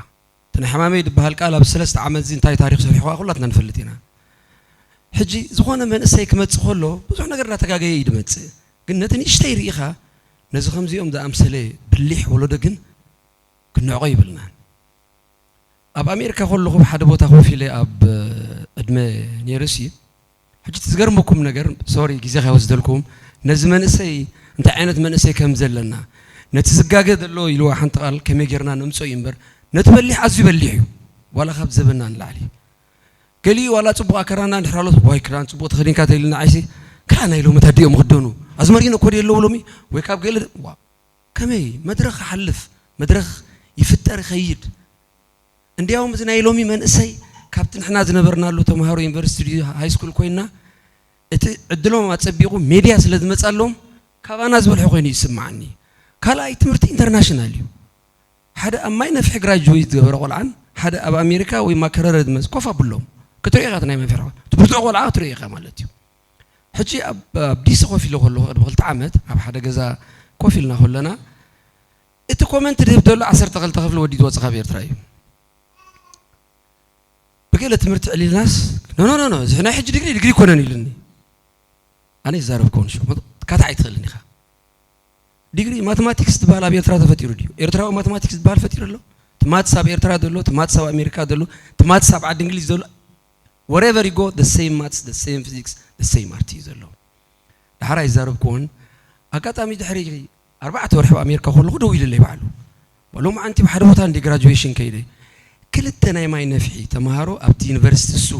እቲ ናይ ሕማመይ ዝበሃል ቃል ኣብ ሰለስተ ዓመት እዚ እንታይ ታሪክ ሰሪሕዋ ኩላትና ንፈልጥ ኢና ሕጂ ዝኾነ መንእሰይ ክመፅእ ከሎ ብዙሕ ነገር እናተጋገየ እዩ ድመፅእ ግን ነቲ ንእሽተይ ርኢኻ ነዚ ከምዚኦም ዝኣምሰለ ብሊሕ ወለዶ ግን ክንዕቆ ይብልናን ኣብ ኣሜሪካ ከለኹ ሓደ ቦታ ኮፍ ኢለ ኣብ ዕድመ ነይረሲ ሕጂ ትዝገርመኩም ነገር ሶሪ ግዜ ከይወስደልኩም ነዚ መንእሰይ እንታይ ዓይነት መንእሰይ ከም ዘለና ነቲ ዝጋገ ዘሎ ኢልዋ ሓንቲ ቃል ከመይ ጌርና ነምፅኦ እዩ እምበር ነቲ በሊሕ ኣዝዩ በሊሕ እዩ ዋላ ካብ ዘበና ንላዕሊ ገሊኡ ዋላ ፅቡቅ ኣከራና እንድሕር ኣሎት ዋይ ክዳን ፅቡቅ ተኸዲንካ ተይልና ዓይሲ ከዓ ናይ ሎሚ ታዲኦም ክደኑ ኣዝመሪኖ ኮዲ የለዉ ሎሚ ወይ ካብ ገለ ከመይ መድረኽ ይሓልፍ መድረኽ ይፍጠር ይኸይድ እንዲያውም እዚ ናይ ሎሚ መንእሰይ ካብቲ ንሕና ዝነበርናሉ ተምሃሮ ዩኒቨርሲቲ ድዩ ሃይስኩል ኮይና እቲ ዕድሎም ኣጸቢቑ ሜድያ ስለ ዝመጻሎም ካባና ዝበልሐ ኮይኑ ይስምዓኒ። ካልኣይ ትምህርቲ ኢንተርናሽናል እዩ። ሓደ ኣብ ማይ ነፍሒ ግራጅዌት ዝገበረ ቆልዓን ሓደ ኣብ ኣሜሪካ ወይ ማከረረ ዝመጽ ኮፍ ኣብሎም ክትሪኦ ኢኻ እቲ ናይ መፍሒ እቲ ብርቱዕ ቆልዓ ክትሪኦ ኢኻ ማለት እዩ። ሕጂ ኣብ ኣብ ዲሲ ኮፍ ኢለ ከለኹ ቅድሚ ክልተ ዓመት ኣብ ሓደ ገዛ ኮፍ ኢልና ከለና እቲ ኮመንት ድህብ ዘሎ ዓሰርተ ክልተ ክፍሊ ወዲ ዝወጽእ ካብ ኤርትራ እዩ። ብገለ ትምህርቲ ዕሊልናስ ኖ ኖ ኖ እዚ ናይ ሕጂ ዲግሪ ዲግሪ ይኮነን ኢሉኒ። ኣነ ይዛረብ ከውን ሽ ካታ ኣይትኽእልን ኢኻ። ዲግሪ ማቴማቲክስ ዝበሃል ኣብ ኤርትራ ተፈጢሩ ድዩ? ኤርትራዊ ማቴማቲክስ ዝበሃል ፈጢሩ ኣሎ? ትማትስ ኣብ ኤርትራ ዘሎ፣ ትማትስ ኣብ ኣሜሪካ ዘሎ፣ ትማትስ ኣብ ዓዲ እንግሊዝ ዘሎ wherever you go the same maths the same physics the same art እዩ ዘሎ። ድሓር ኣይዛረብኩዎን ኣጋጣሚ ድሕሪ ኣርባዕተ ወርሒ ኣብ ኣሜሪካ ከለኹ ደው ኢሉለይ ባዕሉ ሎም ዓንቲ ብሓደ ቦታ እንዲ ግራጁዌሽን ከይደ ክልተ ናይ ማይ ነፍሒ ተምሃሮ ኣብቲ ዩኒቨርሲቲ እሱ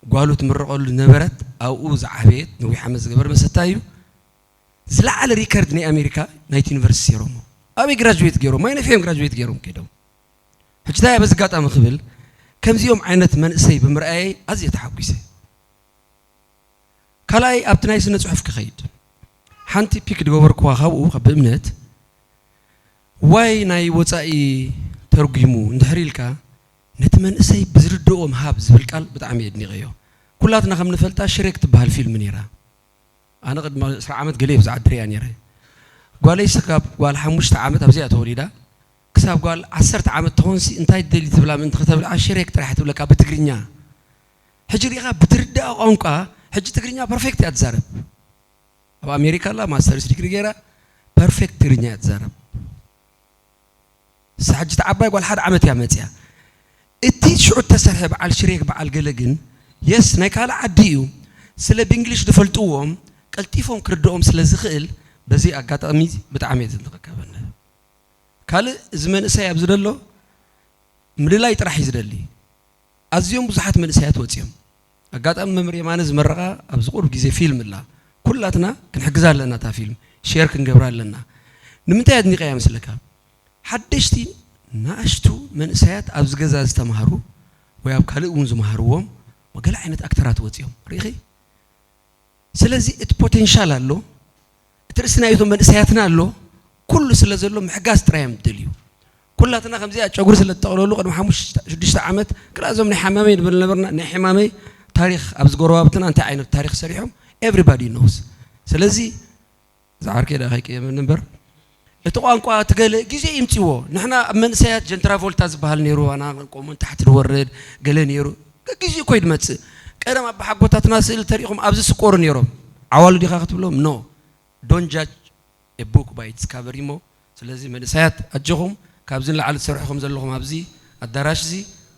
ጓሉ ትምረቐሉ ነበረት ኣብኡ ዝዓበየት ነዊሕ ዓመት ዝገበር መሰታ እዩ ዝለዓለ ሪከርድ ናይ ኣሜሪካ ናይቲ ዩኒቨርሲቲ ሰይሮሞ ኣበይ ግራጁዌት ገይሮም ማይ ነፍሒ እዮም ግራጁዌት ገይሮም ከይዶም ሕጂ ታይ በዚ ኣጋጣሚ ክብል ከምዚኦም ዓይነት መንእሰይ ብምርኣየይ ኣዝየ ተሓጒሰ ካልኣይ ኣብቲ ናይ ስነ ፅሑፍ ክኸይድ ሓንቲ ፒክ ዝገበርኩዋ ካብኡ ብእምነት ዋይ ናይ ወፃኢ ተርጒሙ እንድሕር ኢልካ ነቲ መንእሰይ ብዝርድኦ ምሃብ ዝብል ቃል ብጣዕሚ የድኒቐዮ ኩላትና ከም ንፈልጣ ሽሬክ ትበሃል ፊልም ነይራ ኣነ ቅድሚ ዕስራ ዓመት ገለ ብዛዕባ ድሪያ ነይረ ጓለይ ስጋብ ጓል ሓሙሽተ ዓመት ኣብዚኣ ተወሊዳ ክሳብ ጓል ዓሰርተ ዓመት ትኾንሲ እንታይ ትደሊ ትብላ ምእንቲ ከተብልዓ ሽሬክ ጥራሕ ትብለካ ብትግርኛ ሕጂ ሪኢኻ ብትርዳእ ቋንቋ ሕጂ ትግርኛ ፐርፌክት እያ ትዛረብ ኣብ ኣሜሪካ ኣላ ማስተርስ ዲግሪ ገይራ ፐርፌክት ትግርኛ እያ ትዛረብ። ሳሕጅት ዓባይ ጓል ሓደ ዓመት እያ መፅያ። እቲ ሽዑ ተሰርሐ በዓል ሽሬክ በዓል ገለ ግን የስ ናይ ካልእ ዓዲ እዩ። ስለ ብእንግሊሽ ዝፈልጥዎም ቀልጢፎም ክርድኦም ስለ ዝኽእል በዚ ኣጋጣሚ ብጣዕሚ እየ ዝንተቐከበነ። ካልእ እዚ መንእሰይ ኣብዚ ዘሎ ምልላይ ጥራሕ እዩ ዝደሊ። ኣዝዮም ብዙሓት መንእሰያት ወፂኦም። ኣጋጣሚ መምህር የማነ ዝመረቓ ኣብዚ ቁሩብ ግዜ ፊልም ኣላ። ኩላትና ክንሕግዛ ኣለና፣ እታ ፊልም ሼር ክንገብራ ኣለና። ንምንታይ ኣድኒቐያ መስለካ? ሓደሽቲ ንኣሽቱ መንእሰያት ኣብዚ ገዛ ዝተማሃሩ ወይ ኣብ ካልእ እውን ዝመሃርዎም ወገለ ዓይነት ኣክተራት ወፂኦም ርኢኺ። ስለዚ እቲ ፖቴንሻል ኣሎ፣ እቲ ርእሲ ናይቶም መንእሰያትና ኣሎ። ኩሉ ስለ ዘሎ ምሕጋዝ ጥራይ እዮም ዝደልዩ። ኩላትና ከምዚኣ ጨጉሪ ስለ እተጠቕለሉ ቅድሚ ሓሙሽተ ሽዱሽተ ዓመት ክላ እዞም ናይ ሓማመይ ንብል ነበርና። ናይ ሕማመይ ታሪኽ ኣብዚ ጎረባብትና እንታይ ዓይነት ታሪኽ ሰሪሖም ኤቭሪባዲ ኖውስ። ስለዚ ዝዓርከይ ደኣ ከይቅየመኒ እምበር እቲ ቋንቋ እቲ ገለ ግዜ ይምፅዎ። ንሕና ኣብ መንእሰያት ጀንትራቮልታ ዝበሃል ነይሩ፣ ኣና ቆሙን ታሕቲ ዝወርድ ገለ ነይሩ። ግዜ እኮ እዩ ዝመፅእ። ቀደም ኣቦሓጎታትና ስእሊ ተሪኢኹም ኣብዚ ስቆሩ ነይሮም። ዓዋሉ ዲኻ ክትብሎም ኖ። Don't judge a book by its cover እሞ። ስለዚ መንእሰያት ኣጆኹም፣ ካብዚ ንላዕሊ ትሰርሑ ከም ዘለኹም ኣብዚ ኣዳራሽ እዚ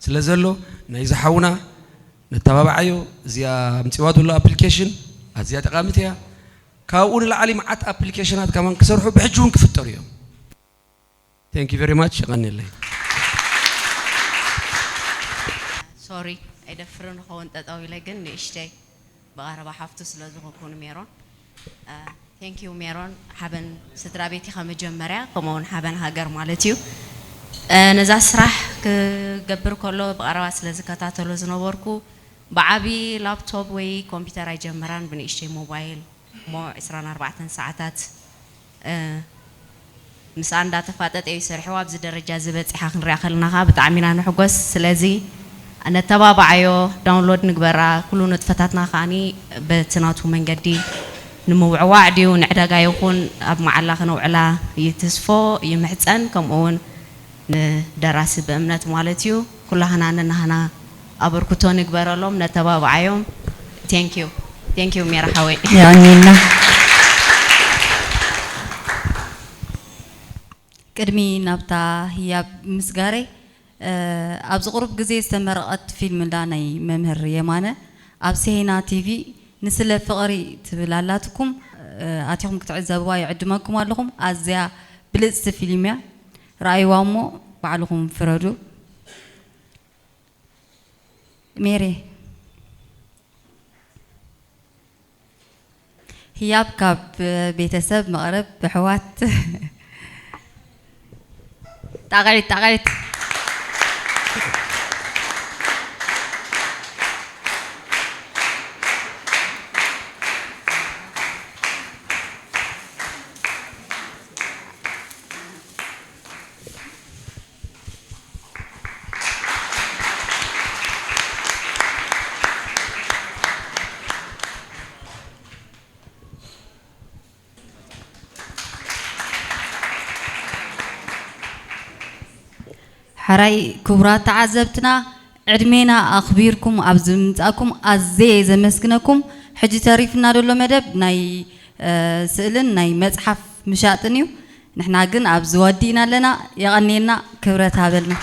ስለ ዘሎ ናይዚ ሓውና ነተባብዓዮ። እዚኣ ኣምፂዋ ዘሎ ኣፕሊኬሽን ኣዝያ ጠቃሚት እያ። ካብኡ ንላዕሊ መዓት ኣፕሊኬሽናት ከማን ክሰርሑ ብሕጂ እውን ክፍጠሩ እዮም። Thank you very much። የቐንየለይ። ሶሪ ኣይደፍርን ንኸውን ጠጠው ኢለ ግን ንእሽተይ ብቐረባ ሓፍቱ ስለ ዝኾንኩ ንሜሮን። Thank you ሜሮን፣ ሓበን ስድራ ቤት ኢኻ መጀመርያ፣ ከምኡ እውን ሓበን ሃገር ማለት እዩ። ነዛ ስራሕ ክገብር ከሎ ብቐረባ ስለ ዝከታተሎ ዝነበርኩ ብዓቢ ላፕቶፕ ወይ ኮምፒውተር ኣይጀመራን፣ ብንእሽተይ ሞባይል እሞ ዕስራን ኣርባዕተን ሰዓታት ምስኣ እንዳተፋጠጠ እዩ ሰሪሕዋ ኣብዚ ደረጃ እዚ በፂሓ ክንሪኣ ከለና ከዓ ብጣዕሚ ኢና ንሕጎስ። ስለዚ ነተባብዓዮ፣ ዳውንሎድ ንግበራ፣ ኩሉ ንጥፈታትና ከዓኒ በቲ ናቱ መንገዲ ንምውዕዋዕ ድዩ ንዕዳጋ ይኹን ኣብ መዓላ ከነውዕላ ይትስፎ ይምሕፀን። ከምኡ እውን ንደራሲ ብእምነት ማለት እዩ። ኩላህና ነናህና ኣበርክቶ ንግበረሎም፣ ነተባብዓዮም። Thank you thank you ሜራ ሓወይ። የቐንየልና። ቅድሚ ናብታ ህያብ ምስጋረይ ኣብዚ ቁሩብ ግዜ ዝተመረቐት ፊልም ኣላ ናይ መምህር የማነ ኣብ ሴና ቲቪ ንስለ ፍቕሪ ትብል ኣላትኩም። ኣቲኹም ክትዕዘብዋ ይዕድመኩም ኣለኹም። ኣዝያ ብልፅቲ ፊልም እያ። ረኣይዋ እሞ ባዕልኹም ፍረዱ። ሜሬ ህያብ ካብ ቤተሰብ መቕረብ ብሕዋት ጣቕዒት ጣቕዒት ሕራይ ክቡራት ተዓዘብትና ዕድሜና ኣኽቢርኩም ኣብዚ ምምጻእኩም ኣዝየ እየ ዘመስግነኩም። ሕጂ ተሪፍና ዘሎ መደብ ናይ ስእልን ናይ መጽሓፍ ምሻጥን እዩ። ንሕና ግን ኣብዚ ወዲእና ኣለና። የቐንየልና፣ ክብረት ሃበልና።